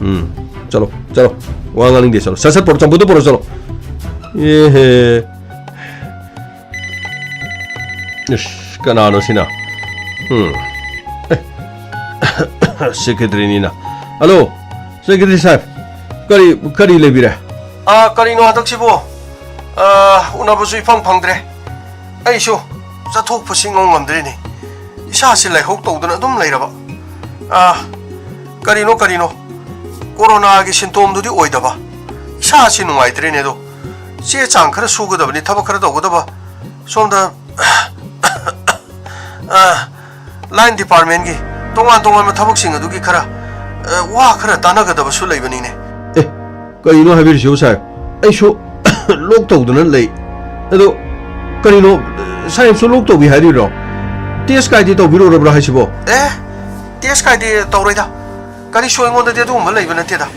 ꯎꯝ꯫ ꯆꯠꯂꯣ, ꯆꯠꯂꯣ꯫ ꯋꯥ ꯉꯥꯡꯅꯤꯡꯗꯦ, ꯆꯠꯂꯣ꯫ ꯁꯠ ꯁꯠ ꯄꯣꯔꯣ, ꯆꯝꯐꯨꯠꯇꯣ ꯄꯣꯔꯣ, ꯆꯠꯂꯣ꯫ ꯑꯦꯍꯦ꯫ ꯏꯁ, ꯀꯅꯥꯅꯣ ꯁꯤꯅ? ꯎꯝ꯫ ꯑꯦ, ꯁꯦꯀ꯭ꯔꯦꯇꯔꯤꯅꯤꯅ꯫ ꯍꯜꯂꯣ, ꯁꯦꯀ꯭ꯔꯦꯇꯔꯤ ꯁꯥꯍꯦꯕ꯫ ꯀꯔꯤ, ꯀꯔꯤ ꯂꯩꯕꯤꯔꯦ? ꯑꯥ, ꯀꯔꯤꯅꯣ ꯍꯟꯗꯛꯁꯤꯕꯨ? ꯑꯥ, ꯎꯅꯕꯁꯨ ꯏꯐꯪ ꯐꯪꯗ꯭ꯔꯦ꯫ ꯑꯩꯁꯨ ꯆꯠꯊꯣꯛꯄꯁꯤ ꯉꯝ ꯉꯝꯗ꯭ꯔꯦꯅꯦ꯫ ꯏꯁꯥꯁꯤ ꯂꯥꯏꯍꯧ ꯇꯧꯗꯅ ꯑꯗꯨꯝ ꯂꯩꯔꯕ꯫ ꯑꯥ, ꯀꯔꯤꯅꯣ, ꯀꯔꯤꯅꯣ? ꯀꯣꯔꯣꯅꯥꯒꯤ ꯁꯤꯟꯇꯣꯝꯗꯨꯗꯤ ꯑꯣꯏꯗꯕ꯫ ꯏꯁꯥꯁꯤ ꯅꯨꯡꯉꯥꯏꯇ꯭ꯔꯦꯅꯦ ꯑꯗꯣ꯫ ꯆꯦ ꯆꯥꯡ ꯈꯔ ꯁꯨꯒꯗꯕꯅꯤ, ꯊꯕꯛ ꯈꯔ ꯇꯧꯒꯗꯕ꯫ ꯁꯣꯝꯗ ꯑ, ꯂꯥꯏꯟ ꯗꯤꯄꯥꯔꯠꯃꯦꯟꯒꯤ ꯇꯣꯉꯥꯟ ꯇꯣꯉꯥꯟꯕ ꯊꯕꯛꯁꯤꯡ ꯑꯗꯨꯒꯤ ꯈꯔ, ꯑ, ꯋꯥ ꯈꯔ ꯇꯥꯟꯅꯒꯗꯕꯁꯨ ꯂꯩꯕꯅꯤꯅꯦ꯫ ꯑꯦ, ꯀꯔꯤꯅꯣ ꯍꯥꯏꯕꯤꯔꯤꯁꯤꯕꯨ, ꯁꯥꯍꯦꯕ? ꯑꯩꯁꯨ ꯂꯣꯛ ꯇꯧꯗꯨꯅ ꯂꯩ꯫ ꯑꯗꯣ, ꯀꯔꯤꯅꯣ, ꯁꯥꯍꯦꯕꯁꯨ ꯂꯣꯛ ꯇꯧꯕꯤ ꯍꯥꯏꯔꯤꯔꯣ? ꯇꯦꯁ ꯀꯥꯏꯗꯤ ꯇꯧꯕꯤꯔꯨꯔꯕ꯭ꯔꯣ ꯍꯥꯏꯁꯤꯕꯣ? ꯑꯦ, ꯇꯦꯁ ꯀꯥꯏꯗꯤ ꯇꯧꯔꯣꯏꯗ꯫ ꯀꯔꯤꯁꯨ ꯑꯩꯉꯣꯟꯗꯗꯤ ꯑꯗꯨꯒꯨꯝꯕ ꯂꯩꯕ ꯅꯠꯇꯦꯗ꯫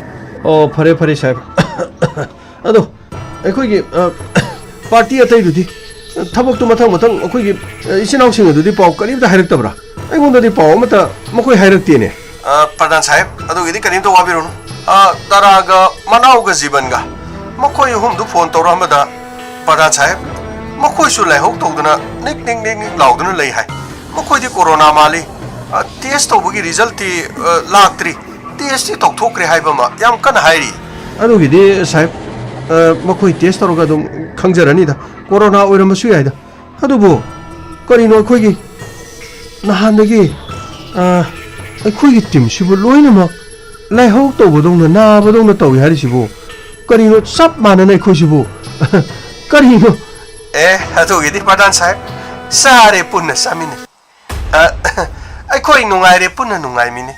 ꯑꯣ, ꯐꯔꯦ, ꯐꯔꯦ, ꯁꯥꯍꯦꯕ꯫ ꯑꯗꯣ, ꯑꯩꯈꯣꯏꯒꯤ, ꯑ, ꯄꯥꯔꯇꯤ ꯑꯇꯩꯗꯨꯗꯤ, ꯊꯕꯛꯇꯨ ꯃꯊꯪ ꯃꯊꯪ ꯑꯩꯈꯣꯏꯒꯤ, ꯑ, ꯏꯆꯤꯟ ꯏꯅꯥꯎꯁꯤꯡ ꯑꯗꯨꯗꯤ ꯄꯥꯎ ꯀꯔꯤꯝꯇ ꯍꯥꯏꯔꯛꯇꯕ꯭ꯔꯥ? ꯑꯩꯉꯣꯟꯗꯗꯤ ꯄꯥꯎ ꯑꯃꯠꯇ ꯃꯈꯣꯏ ꯍꯥꯏꯔꯛꯇꯦꯅꯦ꯫ ꯑ, ꯄ꯭ꯔꯙꯥꯟ ꯁꯥꯍꯦꯕ, ꯑꯗꯨꯒꯤꯗꯤ ꯀꯔꯤꯝꯇ ꯋꯥꯕꯤꯔꯨꯅꯨ꯫ ꯑ, ꯇꯔꯥꯒ ꯃꯅꯥꯎꯒ ꯖꯤꯕꯟꯒ ꯃꯈꯣꯏ ꯑꯍꯨꯝꯗꯨ ꯐꯣꯟ ꯇꯧꯔꯛꯑꯝꯕꯗ, ꯄ꯭ꯔꯙꯥꯟ ꯁꯥꯍꯦꯕ, ꯃꯈꯣꯏꯁꯨ ꯂꯥꯏꯍꯧ ꯇꯧꯗꯨꯅ ꯅꯤꯛ ꯅꯤꯛ ꯅꯤꯛ ꯅꯤꯛ ꯂꯥꯎꯗꯨꯅ ꯂꯩ ꯍꯥꯏ꯫ ꯃꯈꯣꯏꯗꯤ ꯀꯣꯔꯣꯅꯥ ꯃꯥꯜꯂꯤ꯫ ꯑ, ꯇꯦꯁ ꯇꯧꯕꯒꯤ ꯔꯤꯖꯜꯇꯤ, ꯑ, ꯂꯥꯛꯇ꯭ꯔꯤ꯫ ꯇꯦꯁꯇꯤ ꯇꯧꯊꯣꯛꯈ꯭ꯔꯦ ꯍꯥꯏꯕ ꯑꯃ ꯌꯥꯝ ꯀꯟꯅ ꯍꯥꯏꯔꯤ꯫ ꯑꯗꯨꯒꯤꯗꯤ ꯁꯥꯍꯦꯕ, ꯑ, ꯃꯈꯣꯏ ꯇꯦꯁ ꯇꯧꯔꯒ ꯑꯗꯨꯝ ꯈꯪꯖꯔꯅꯤꯗ, ꯀꯣꯔꯣꯅꯥ ꯑꯣꯏꯔꯝꯕꯁꯨ ꯌꯥꯏꯗ꯫ ꯑꯗꯨꯕꯨ ꯀꯔꯤꯅꯣ ꯑꯩꯈꯣꯏꯒꯤ ꯅꯍꯥꯟꯗꯒꯤ, ꯑ, ꯑꯩꯈꯣꯏꯒꯤ ꯇꯤꯝꯁꯤꯕꯨ ꯂꯣꯏꯅꯃꯛ ꯂꯥꯏꯍꯧ ꯇꯧꯕꯗꯧꯅ, ꯅꯥꯕꯗꯧꯅ ꯇꯧꯏ ꯍꯥꯏꯔꯤꯁꯤꯕꯨ? ꯀꯔꯤꯅꯣ ꯆꯞ ꯃꯥꯟꯅꯅ ꯑꯩꯈꯣꯏꯁꯤꯕꯨ? ꯀꯔꯤꯅꯣ? ꯑꯦ, ꯑꯗꯨꯒꯤꯗꯤ ꯄ꯭ꯔꯙꯥꯟ ꯁꯥꯍꯦꯕ, ꯆꯥꯔꯦ ꯄꯨꯟꯅ ꯆꯥꯃꯤꯟꯅꯩ꯫ ꯑ, ꯑꯩꯈꯣꯏ ꯅꯨꯡꯉꯥꯏꯔꯦ, ꯄꯨꯟꯅ ꯅꯨꯡꯉꯥꯏꯃꯤꯟꯅꯩ꯫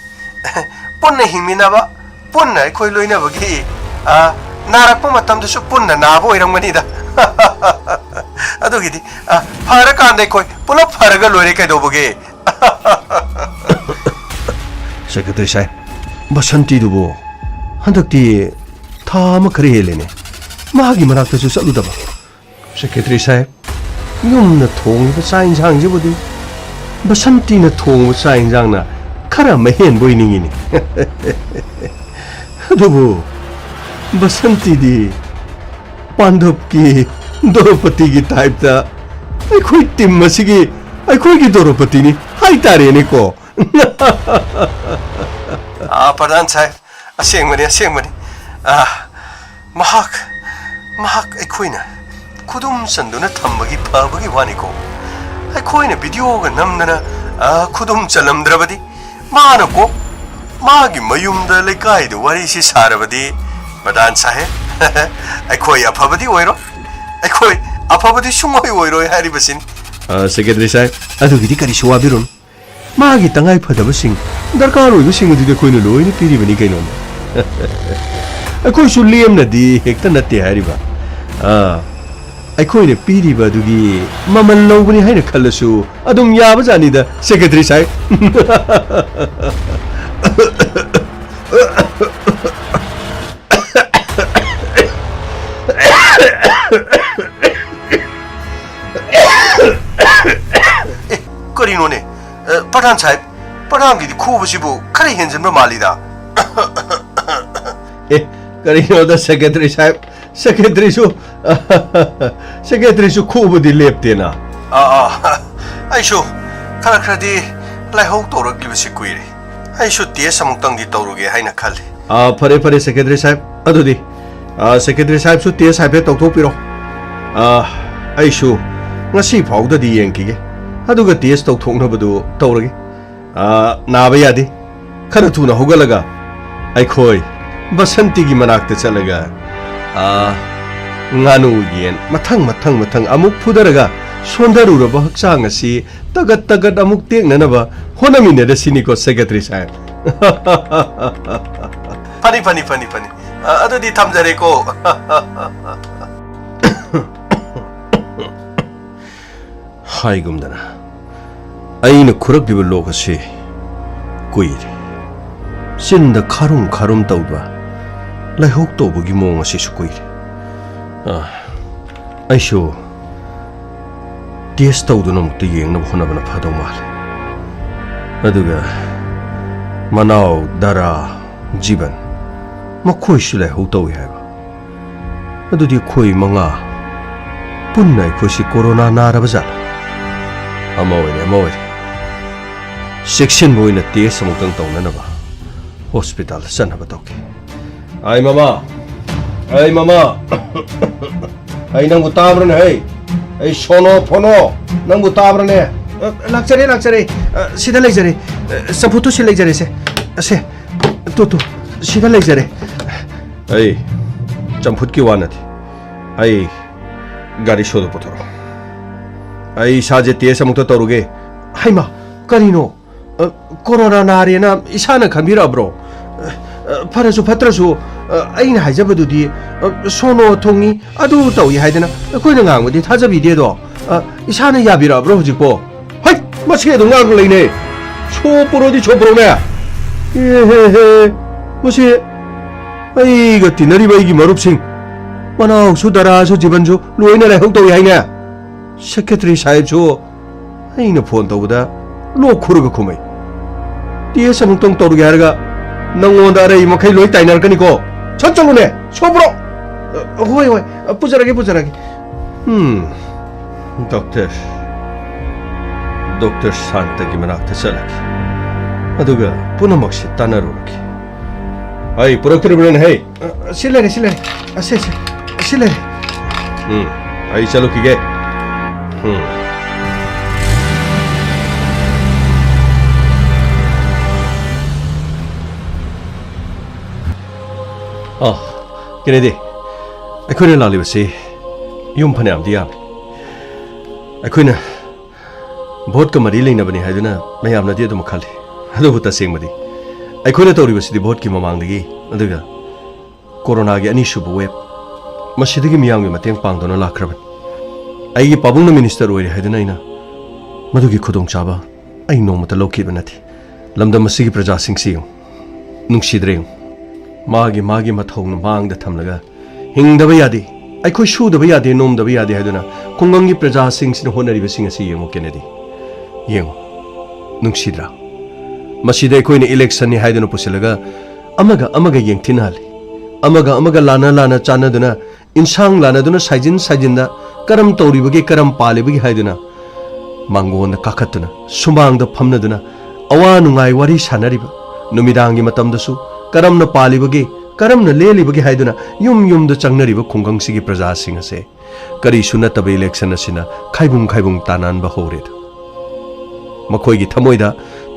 ꯄꯨꯟꯅ ꯍꯤꯡꯃꯤꯟꯅꯕ, ꯄꯨꯟꯅ ꯑꯩꯈꯣꯏ ꯂꯣꯏꯅꯕꯒꯤ, ꯑ, ꯅꯥꯔꯛꯄ ꯃꯇꯝꯗꯁꯨ ꯄꯨꯟꯅ ꯅꯥꯕ ꯑꯣꯏꯔꯝꯒꯅꯤꯗ꯫ ꯑꯗꯨꯒꯤꯗꯤ, ꯑ, ꯐꯔꯀꯥꯟꯗ ꯑꯩꯈꯣꯏ ꯄꯨꯂꯞ ꯐꯔꯒ ꯂꯣꯏꯔꯦ, ꯀꯩꯗꯧꯕꯒꯦ? ꯁꯦꯀ꯭ꯔꯦꯇꯔꯤ ꯁꯥꯍꯦꯕ, ꯕꯁꯟꯇꯤꯗꯨꯕꯨ ꯍꯟꯗꯛꯇꯤ ꯊꯥ ꯑꯃ ꯈꯔ ꯍꯦꯜꯂꯦꯅꯦ, ꯃꯥꯒꯤ ꯃꯅꯥꯛꯇꯁꯨ ꯆꯠꯂꯨꯗꯕ꯫ ꯁꯦꯀ꯭ꯔꯦꯇꯔꯤ ꯁꯥꯍꯦꯕ, ꯌꯨꯝꯅ ꯊꯣꯡꯉꯤꯕ ꯆꯥꯛ ꯏꯟꯁꯥꯡꯁꯤꯕꯨꯗꯤ ꯕꯁꯟꯇꯤꯅ ꯊꯣꯡꯕ ꯆꯥꯛ ꯏꯟꯁꯥꯡꯅ ꯈꯔ ꯃꯍꯦꯟꯕ ꯑꯣꯏꯅꯤꯡꯉꯤꯅꯦ꯫ ꯑꯗꯨꯕꯨ ꯕꯁꯟꯇꯤꯗꯤ ꯄꯥꯟꯗꯨꯞꯀꯤ ꯗ꯭ꯔꯧꯄꯗꯤꯒꯤ ꯇꯥꯏꯞꯇ ꯑꯩꯈꯣꯏ ꯇꯤꯝ ꯑꯁꯤꯒꯤ ꯑꯩꯈꯣꯏꯒꯤ ꯗ꯭ꯔꯧꯄꯗꯤꯅꯤ ꯍꯥꯏꯇꯥꯔꯦꯅꯦꯀꯣ꯫ ꯑꯥ, ꯄ꯭ꯔꯙꯥꯟ ꯁꯥꯍꯦꯕ, ꯑꯁꯦꯡꯕꯅꯤ, ꯑꯁꯦꯡꯕꯅꯤ꯫ ꯑꯥ, ꯃꯍꯥꯛ, ꯃꯍꯥꯛ ꯑꯩꯈꯣꯏꯅ ꯈꯨꯗꯨꯝ ꯆꯟꯗꯨꯅ ꯊꯝꯕꯒꯤ ꯐꯕꯒꯤ ꯋꯥꯅꯤꯀꯣ꯫ ꯑꯩꯈꯣꯏꯅ ꯚꯤꯗꯤꯑꯣꯒ ꯅꯝꯗꯅ, ꯑꯥ, ꯈꯨꯗꯨꯝ ꯆꯜꯂꯝꯗ꯭ꯔꯕꯗꯤ, ꯃꯥꯅ ꯀꯣ, ꯃꯥꯒꯤ ꯃꯌꯨꯝꯗ ꯂꯩꯀꯥꯏꯗ ꯋꯥꯔꯤꯁꯤ ꯁꯥꯔꯕꯗꯤ, ꯄ꯭ꯔꯙꯥꯟ ꯁꯥꯍꯦꯕ, ꯑꯩꯈꯣꯏ ꯑꯐꯕꯗꯤ ꯑꯣꯏꯔꯣꯏ꯫ ꯑꯩꯈꯣꯏ ꯑꯐꯕꯗꯤ ꯁꯨꯡꯑꯣꯏ ꯑꯣꯏꯔꯣꯏ ꯍꯥꯏꯔꯤꯕꯁꯤꯅꯤ꯫ ꯑ, ꯁꯦꯀ꯭ꯔꯦꯇꯔꯤ ꯁꯥꯍꯦꯕ, ꯑꯗꯨꯒꯤꯗꯤ ꯀꯔꯤꯁꯨ ꯋꯥꯕꯤꯔꯨꯅꯨ꯫ ꯃꯥꯒꯤ ꯇꯉꯥꯏ ꯐꯗꯕꯁꯤꯡ, ꯗꯔꯀꯥꯔ ꯑꯣꯏꯕꯁꯤꯡ ꯑꯗꯨꯗꯤ ꯑꯩꯈꯣꯏꯅ ꯂꯣꯏꯅ ꯄꯤꯔꯤꯕꯅꯤ ꯀꯩꯅꯣꯅꯦ꯫ ꯑꯩꯈꯣꯏꯁꯨ ꯂꯦꯝꯅꯗꯤ ꯍꯦꯛꯇ ꯅꯠꯇꯦ ꯍꯥꯏꯔꯤꯕ꯫ ꯑꯥ, ꯑꯩꯈꯣꯏꯅ ꯄꯤꯔꯤꯕ ꯑꯗꯨꯒꯤ ꯃꯃꯜ ꯂꯧꯕꯅꯤ ꯍꯥꯏꯅ ꯈꯜꯂꯁꯨ ꯑꯗꯨꯝ ꯌꯥꯕꯖꯥꯠꯅꯤꯗ, ꯁꯦꯀ꯭ꯔꯦꯇꯔꯤ ꯁꯥꯍꯦꯕ꯫ ꯑꯦ, ꯀꯔꯤꯅꯣꯅꯦ? ꯑ, ꯄ꯭ꯔꯙꯥꯟ ꯁꯥꯍꯦꯕ, ꯄ꯭ꯔꯙꯥꯟꯒꯤꯗꯤ ꯈꯨꯕꯁꯤꯕꯨ ꯈꯔ ꯍꯦꯟꯖꯤꯟꯕ ꯃꯥꯜꯂꯤꯗ꯫ ꯑꯦ, ꯀꯔꯤꯅꯣꯗ, ꯁꯦꯀ꯭ꯔꯦꯇꯔꯤ ꯁꯥꯍꯦꯕ, ꯁꯦꯀ꯭ꯔꯦꯇꯔꯤꯁꯨ, ꯁꯦꯀ꯭ꯔꯦꯇꯔꯤꯁꯨ ꯈꯨꯕꯗꯤ ꯂꯦꯞꯇꯦꯅ꯫ ꯑꯥ, ꯑꯥ, ꯑꯩꯁꯨ ꯈꯔ ꯈꯔꯗꯤ ꯂꯥꯏꯍꯧ ꯇꯧꯔꯛꯂꯤꯕꯁꯤ ꯀꯨꯏꯔꯦ꯫ ꯑꯩꯁꯨ ꯇꯦꯁ ꯑꯃꯨꯛꯇꯪꯗꯤ ꯇꯧꯔꯨꯒꯦ ꯍꯥꯏꯅ ꯈꯜꯂꯤ꯫ ꯑꯥ, ꯐꯔꯦ, ꯐꯔꯦ, ꯁꯦꯀ꯭ꯔꯦꯇꯔꯤ ꯁꯥꯍꯦꯕ꯫ ꯑꯗꯨꯗꯤ, ꯑꯥ, ꯁꯦꯀ꯭ꯔꯦꯇꯔꯤ ꯁꯥꯍꯦꯕꯁꯨ ꯇꯦꯁ ꯍꯥꯏꯐꯦꯠ ꯇꯧꯊꯣꯛꯄꯤꯔꯣ꯫ ꯑꯥ, ꯑꯩꯁꯨ ꯉꯁꯤ ꯐꯥꯎꯗꯗꯤ ꯌꯦꯡꯈꯤꯒꯦ꯫ ꯑꯗꯨꯒ ꯇꯦꯁ ꯇꯧꯊꯣꯛꯅꯕꯗꯨ ꯇꯧꯔꯒꯦ꯫ ꯑꯥ, ꯅꯥꯕ ꯌꯥꯗꯦ꯫ ꯈꯔ ꯊꯨꯅ ꯍꯧꯒꯠꯂꯒ ꯑꯩꯈꯣꯏ ꯕꯁꯟꯇꯤꯒꯤ ꯃꯅꯥꯛꯇ ꯆꯠꯂꯒ, ꯑꯥ, ꯉꯥꯅꯨ ꯌꯦꯟ ꯃꯊꯪ, ꯃꯊꯪ, ꯃꯊꯪ ꯑꯃꯨꯛ ꯐꯨꯗꯔꯒ ꯁꯣꯟꯊꯔꯨꯔꯕ ꯍꯛꯆꯥꯡ ꯑꯁꯤ ꯇꯒꯠ ꯇꯒꯠ ꯑꯃꯨꯛ ꯇꯦꯛꯅꯅꯕ ꯍꯣꯠꯅꯃꯤꯟꯅꯔꯁꯤꯅꯤꯀꯣ, ꯁꯦꯀ꯭ꯔꯦꯇꯔꯤ ꯁꯥꯍꯦꯕ꯫ ꯐꯅꯤ, ꯐꯅꯤ, ꯐꯅꯤ, ꯐꯅꯤ꯫ ꯑ, ꯑꯗꯨꯗꯤ ꯊꯝꯖꯔꯦꯀꯣ꯫ ꯍꯥꯏꯒꯨꯝꯗꯅ, ꯑꯩꯅ ꯈꯨꯔꯛꯂꯤꯕ ꯂꯣꯛ ꯑꯁꯤ ꯀꯨꯏꯔꯦ꯫ ꯆꯤꯟꯗ ꯈꯥꯔꯨꯝ ꯈꯥꯔꯨꯝ ꯇꯧꯕ, ꯂꯥꯏꯍꯧ ꯇꯧꯕꯒꯤ ꯃꯑꯣꯡ ꯑꯁꯤꯁꯨ ꯀꯨꯏꯔꯦ꯫ ꯑ, ꯑꯩꯁꯨ ꯇꯦꯁ ꯇꯧꯗꯨꯅ ꯑꯃꯨꯛꯇ ꯌꯦꯡꯅꯕ ꯍꯣꯠꯅꯕꯅ ꯐꯗꯧ ꯃꯥꯜꯂꯦ꯫ ꯑꯗꯨꯒ ꯃꯅꯥꯎ ꯗꯔꯥ ꯖꯤꯕꯟ, ꯃꯈꯣꯏꯁꯨ ꯂꯥꯏꯍꯧ ꯇꯧꯏ ꯍꯥꯏꯕ꯫ ꯑꯗꯨꯗꯤ ꯑꯩꯈꯣꯏ ꯃꯉꯥ ꯄꯨꯟꯅ ꯑꯩꯈꯣꯏꯁꯤ ꯀꯣꯔꯣꯅꯥ ꯅꯥꯔꯕ ꯖꯥꯠꯂ? ꯑꯃ ꯑꯣꯏꯔꯦ, ꯑꯃ ꯑꯣꯏꯔꯦ꯫ ꯆꯦꯛꯁꯤꯟꯕ ꯑꯣꯏꯅ ꯇꯦꯁ ꯑꯃꯨꯛꯇꯪ ꯇꯧꯅꯅꯕ ꯍꯣꯁꯄꯤꯇꯥꯜꯗ ꯆꯠꯅꯕ ꯇꯧꯒꯦ꯫ ꯑꯩ ꯃꯃꯥ! ꯑꯩ ꯃꯃꯥ! ꯑꯩ ꯅꯪꯕꯨ ꯇꯥꯕ꯭ꯔꯅꯦ, ꯍꯩ? ꯑꯩ ꯁꯣꯅꯣ ꯐꯣꯅꯣ! ꯅꯪꯕꯨ ꯇꯥꯕ꯭ꯔꯅꯦ? ꯑ, ꯂꯥꯛꯆꯔꯦ, ꯂꯥꯛꯆꯔꯦ꯫ ꯑ, ꯁꯤꯗ ꯂꯩꯖꯔꯦ꯫ ꯑ, ꯆꯝꯐꯨꯠꯇꯨ ꯁꯤ ꯂꯩꯖꯔꯦꯁꯦ꯫ ꯑꯁꯦ, ꯇꯨ, ꯇꯨ, ꯁꯤꯗ ꯂꯩꯖꯔꯦ꯫ ꯑꯩ ꯆꯝꯐꯨꯠꯀꯤ ꯋꯥ ꯅꯠꯇꯦ꯫ ꯑꯩ ꯒꯥꯔꯤ ꯁꯣꯗꯨ ꯄꯨꯊꯣꯔꯛꯑꯣ꯫ ꯑꯩ ꯏꯁꯥꯁꯦ ꯇꯦꯁ ꯑꯃꯨꯛꯇ ꯇꯧꯔꯨꯒꯦ꯫ ꯍꯩꯃꯥ, ꯀꯔꯤꯅꯣ? ꯑ, ꯀꯣꯔꯣꯅꯥ ꯅꯥꯔꯦꯅ ꯏꯁꯥꯅ ꯈꯟꯕꯤꯔꯛꯑꯕ꯭ꯔꯣ? ꯑ, ꯑ, ꯐꯔꯁꯨ ꯐꯠꯇ꯭ꯔꯁꯨ, ꯑ, ꯑꯩꯅ ꯍꯥꯏꯖꯕꯗꯨꯗꯤ, ꯑ, ꯁꯣꯅꯣ ꯊꯨꯡꯉꯤ, ꯑꯗꯨ ꯇꯧꯏ ꯍꯥꯏꯗꯅ ꯑꯩꯈꯣꯏꯅ ꯉꯥꯡꯕꯗꯤ ꯊꯥꯖꯕꯤꯗꯦꯗꯣ꯫ ꯑ, ꯏꯁꯥꯅ ꯌꯥꯕꯤꯔꯛꯑꯕ꯭ꯔꯣ ꯍꯧꯖꯤꯛꯄꯣ? ꯍꯩ! ꯃꯁꯤ ꯑꯗꯨꯝ ꯉꯥꯡ ꯂꯩꯅꯦ꯫ ꯁꯣ ꯄꯨꯔꯣꯗꯤ ꯁꯣ ꯄꯨꯔꯣꯅꯦ꯫ ꯑꯦ ꯍꯦ ꯍꯦ꯫ ꯃꯁꯤ ꯑꯩꯒ ꯇꯤꯟꯅꯔꯤꯕ ꯑꯩꯒꯤ ꯃꯔꯨꯞꯁꯤꯡ, ꯃꯅꯥꯎꯁꯨ, ꯗꯔꯥꯁꯨ, ꯖꯤꯕꯟꯁꯨ ꯂꯣꯏꯅ ꯂꯥꯏꯍꯧ ꯇꯧꯏ ꯍꯥꯏꯅꯦ꯫ ꯁꯦꯀ꯭ꯔꯦꯇꯔꯤ ꯁꯥꯍꯦꯕꯁꯨ ꯑꯩꯅ ꯐꯣꯟ ꯇꯧꯕꯗ ꯂꯣꯛ ꯈꯨꯔꯒ ꯈꯨꯝꯃꯩ꯫ ꯇꯦꯁ ꯑꯃꯨꯛꯇꯪ ꯇꯧꯔꯒꯦ ꯍꯥꯏꯔꯒ ꯅꯪꯉꯣꯟꯗ ꯑꯔꯩ ꯃꯈꯩ ꯂꯣꯏ ꯇꯥꯏꯅꯔꯛꯀꯅꯤꯀꯣ꯫ ꯁꯠ ꯆꯠꯂꯨꯅꯦ, ꯁꯣ ꯄꯨꯔꯣ꯫ ꯑ, ꯍꯣꯏ, ꯍꯣꯏ, ꯑ, ꯄꯨꯖꯔꯒꯦ, ꯄꯨꯖꯔꯒꯦ꯫ ꯎꯝ, ꯗꯣꯛꯇꯔ, ꯗꯣꯛꯇꯔ ꯁꯥꯟꯇꯒꯤ ꯃꯅꯥꯛꯇ ꯆꯠꯂꯒꯦ꯫ ꯑꯗꯨꯒ ꯄꯨꯝꯅꯃꯛꯁꯦ ꯇꯥꯟꯅꯔꯨꯔꯒꯦ꯫ ꯑꯩ ꯄꯨꯔꯛꯇ꯭ꯔꯤꯕ꯭ꯔꯅꯦ, ꯍꯩ? ꯑ, ꯁꯤ ꯂꯩꯔꯦ, ꯁꯤ ꯂꯩꯔꯦ꯫ ꯑꯁꯦ, ꯑꯁꯦ, ꯁꯤ ꯂꯩꯔꯦ꯫ ꯎꯝ, ꯑꯩ ꯆꯠꯂꯨꯈꯤꯒꯦ꯫ ꯎꯝ꯫ ꯑ, ꯀꯦꯅꯦꯗꯤ, ꯑꯩꯈꯣꯏꯅ ꯂꯥꯛꯂꯤꯕꯁꯤ ꯌꯨꯝ ꯐꯅꯌꯥꯝꯗꯤ ꯌꯥꯝꯃꯤ꯫ ꯑꯩꯈꯣꯏꯅ ꯚꯣꯠꯀ ꯃꯔꯤ ꯂꯩꯅꯕꯅꯤ ꯍꯥꯏꯗꯨꯅ ꯃꯌꯥꯝꯅꯗꯤ ꯑꯗꯨꯝ ꯈꯜꯂꯤ꯫ ꯑꯗꯨꯕꯨ ꯇꯁꯦꯡꯕꯗꯤ ꯑꯩꯈꯣꯏꯅ ꯇꯧꯔꯤꯕꯁꯤꯗꯤ ꯚꯣꯠꯀꯤ ꯃꯃꯥꯡꯗꯒꯤ, ꯑꯗꯨꯒ ꯀꯣꯔꯣꯅꯥꯒꯤ ꯑꯅꯤꯁꯨꯕ ꯋꯦꯕ, ꯃꯁꯤꯗꯒꯤ ꯃꯤꯌꯥꯝꯒꯤ ꯃꯇꯦꯡ ꯄꯥꯡꯗꯨꯅ ꯂꯥꯛꯈ꯭ꯔꯕꯅꯤ꯫ ꯑꯩꯒꯤ ꯄꯥꯕꯨꯡꯅ ꯃꯤꯅꯤꯁꯇꯔ ꯑꯣꯏꯔꯦ ꯍꯥꯏꯗꯨꯅ ꯑꯩꯅ ꯃꯗꯨꯒꯤ ꯈꯨꯗꯣꯡꯆꯥꯕ ꯑꯩ ꯅꯣꯡꯃꯇ ꯂꯧꯈꯤꯕ ꯅꯠꯇꯦ꯫ ꯂꯝꯗꯝ ꯑꯁꯤꯒꯤ ꯄ꯭ꯔꯖꯥꯁꯤꯡꯁꯤ ꯌꯦꯡꯉꯨ, ꯅꯨꯡꯁꯤꯗ꯭ꯔꯦ ꯌꯦꯡꯉꯨ꯫ ꯃꯥꯒꯤ ꯃꯥꯒꯤ ꯃꯊꯧꯅ ꯃꯥꯡꯗ ꯊꯝꯂꯒ ꯍꯤꯡꯗꯕ ꯌꯥꯗꯦ, ꯑꯩꯈꯣꯏ ꯁꯨꯗꯕ ꯌꯥꯗꯦ, ꯅꯣꯝꯗꯕ ꯌꯥꯗꯦ ꯍꯥꯏꯗꯨꯅ ꯈꯨꯡꯒꯪꯒꯤ ꯄ꯭ꯔꯖꯥꯁꯤꯡꯁꯤꯅ ꯍꯣꯠꯅꯔꯤꯕꯁꯤꯡ ꯑꯁꯤ ꯌꯦꯡꯉꯨ ꯀꯦꯅꯦꯗꯤ꯫ ꯌꯦꯡꯉꯨ, ꯅꯨꯡꯁꯤꯗ꯭ꯔꯥ? ꯃꯁꯤꯗ ꯑꯩꯈꯣꯏꯅ ꯏꯂꯦꯛꯁꯟꯅꯤ ꯍꯥꯏꯗꯨꯅ ꯄꯨꯁꯤꯜꯂꯒ ꯑꯃꯒ ꯑꯃꯒ ꯌꯦꯡꯊꯤꯅꯍꯜꯂꯤ, ꯑꯃꯒ ꯑꯃꯒ ꯂꯥꯟꯅ ꯂꯥꯟꯅ ꯆꯥꯟꯅꯗꯨꯅ, ꯏꯟꯁꯥꯡ ꯂꯥꯟꯅꯗꯨꯅ, ꯁꯥꯏꯖꯤꯟ ꯁꯥꯏꯖꯤꯟꯗ ꯀꯔꯝ ꯇꯧꯔꯤꯕꯒꯦ, ꯀꯔꯝ ꯄꯥꯜꯂꯤꯕꯒꯦ ꯍꯥꯏꯗꯨꯅ ꯃꯥꯡꯒꯣꯟꯗ ꯀꯥꯈꯠꯇꯨꯅ, ꯁꯨꯃꯥꯡꯗ ꯐꯝꯅꯗꯨꯅ ꯑꯋꯥ ꯅꯨꯡꯉꯥꯏ ꯋꯥꯔꯤ ꯁꯥꯟꯅꯔꯤꯕ, ꯅꯨꯃꯤꯗꯥꯡꯒꯤ ꯃꯇꯝꯗꯁꯨ ꯀꯔꯝꯅ ꯄꯥꯜꯂꯤꯕꯒꯦ, ꯀꯔꯝꯅ ꯂꯦꯜꯂꯤꯕꯒꯦ ꯍꯥꯏꯗꯨꯅ ꯌꯨꯝ ꯌꯨꯝꯗ ꯆꯪꯅꯔꯤꯕ ꯈꯨꯡꯒꯪꯁꯤꯒꯤ ꯄ꯭ꯔꯖꯥꯁꯤꯡ ꯑꯁꯦ ꯀꯔꯤꯁꯨ ꯅꯠꯇꯕ ꯏꯂꯦꯛꯁꯟ ꯑꯁꯤꯅ ꯈꯥꯏꯕꯨꯡ ꯈꯥꯏꯕꯨꯡ ꯇꯥꯟꯅꯍꯟꯕ ꯍꯧꯔꯦꯗ꯫ ꯃꯈꯣꯏꯒꯤ ꯊꯃꯣꯏꯗ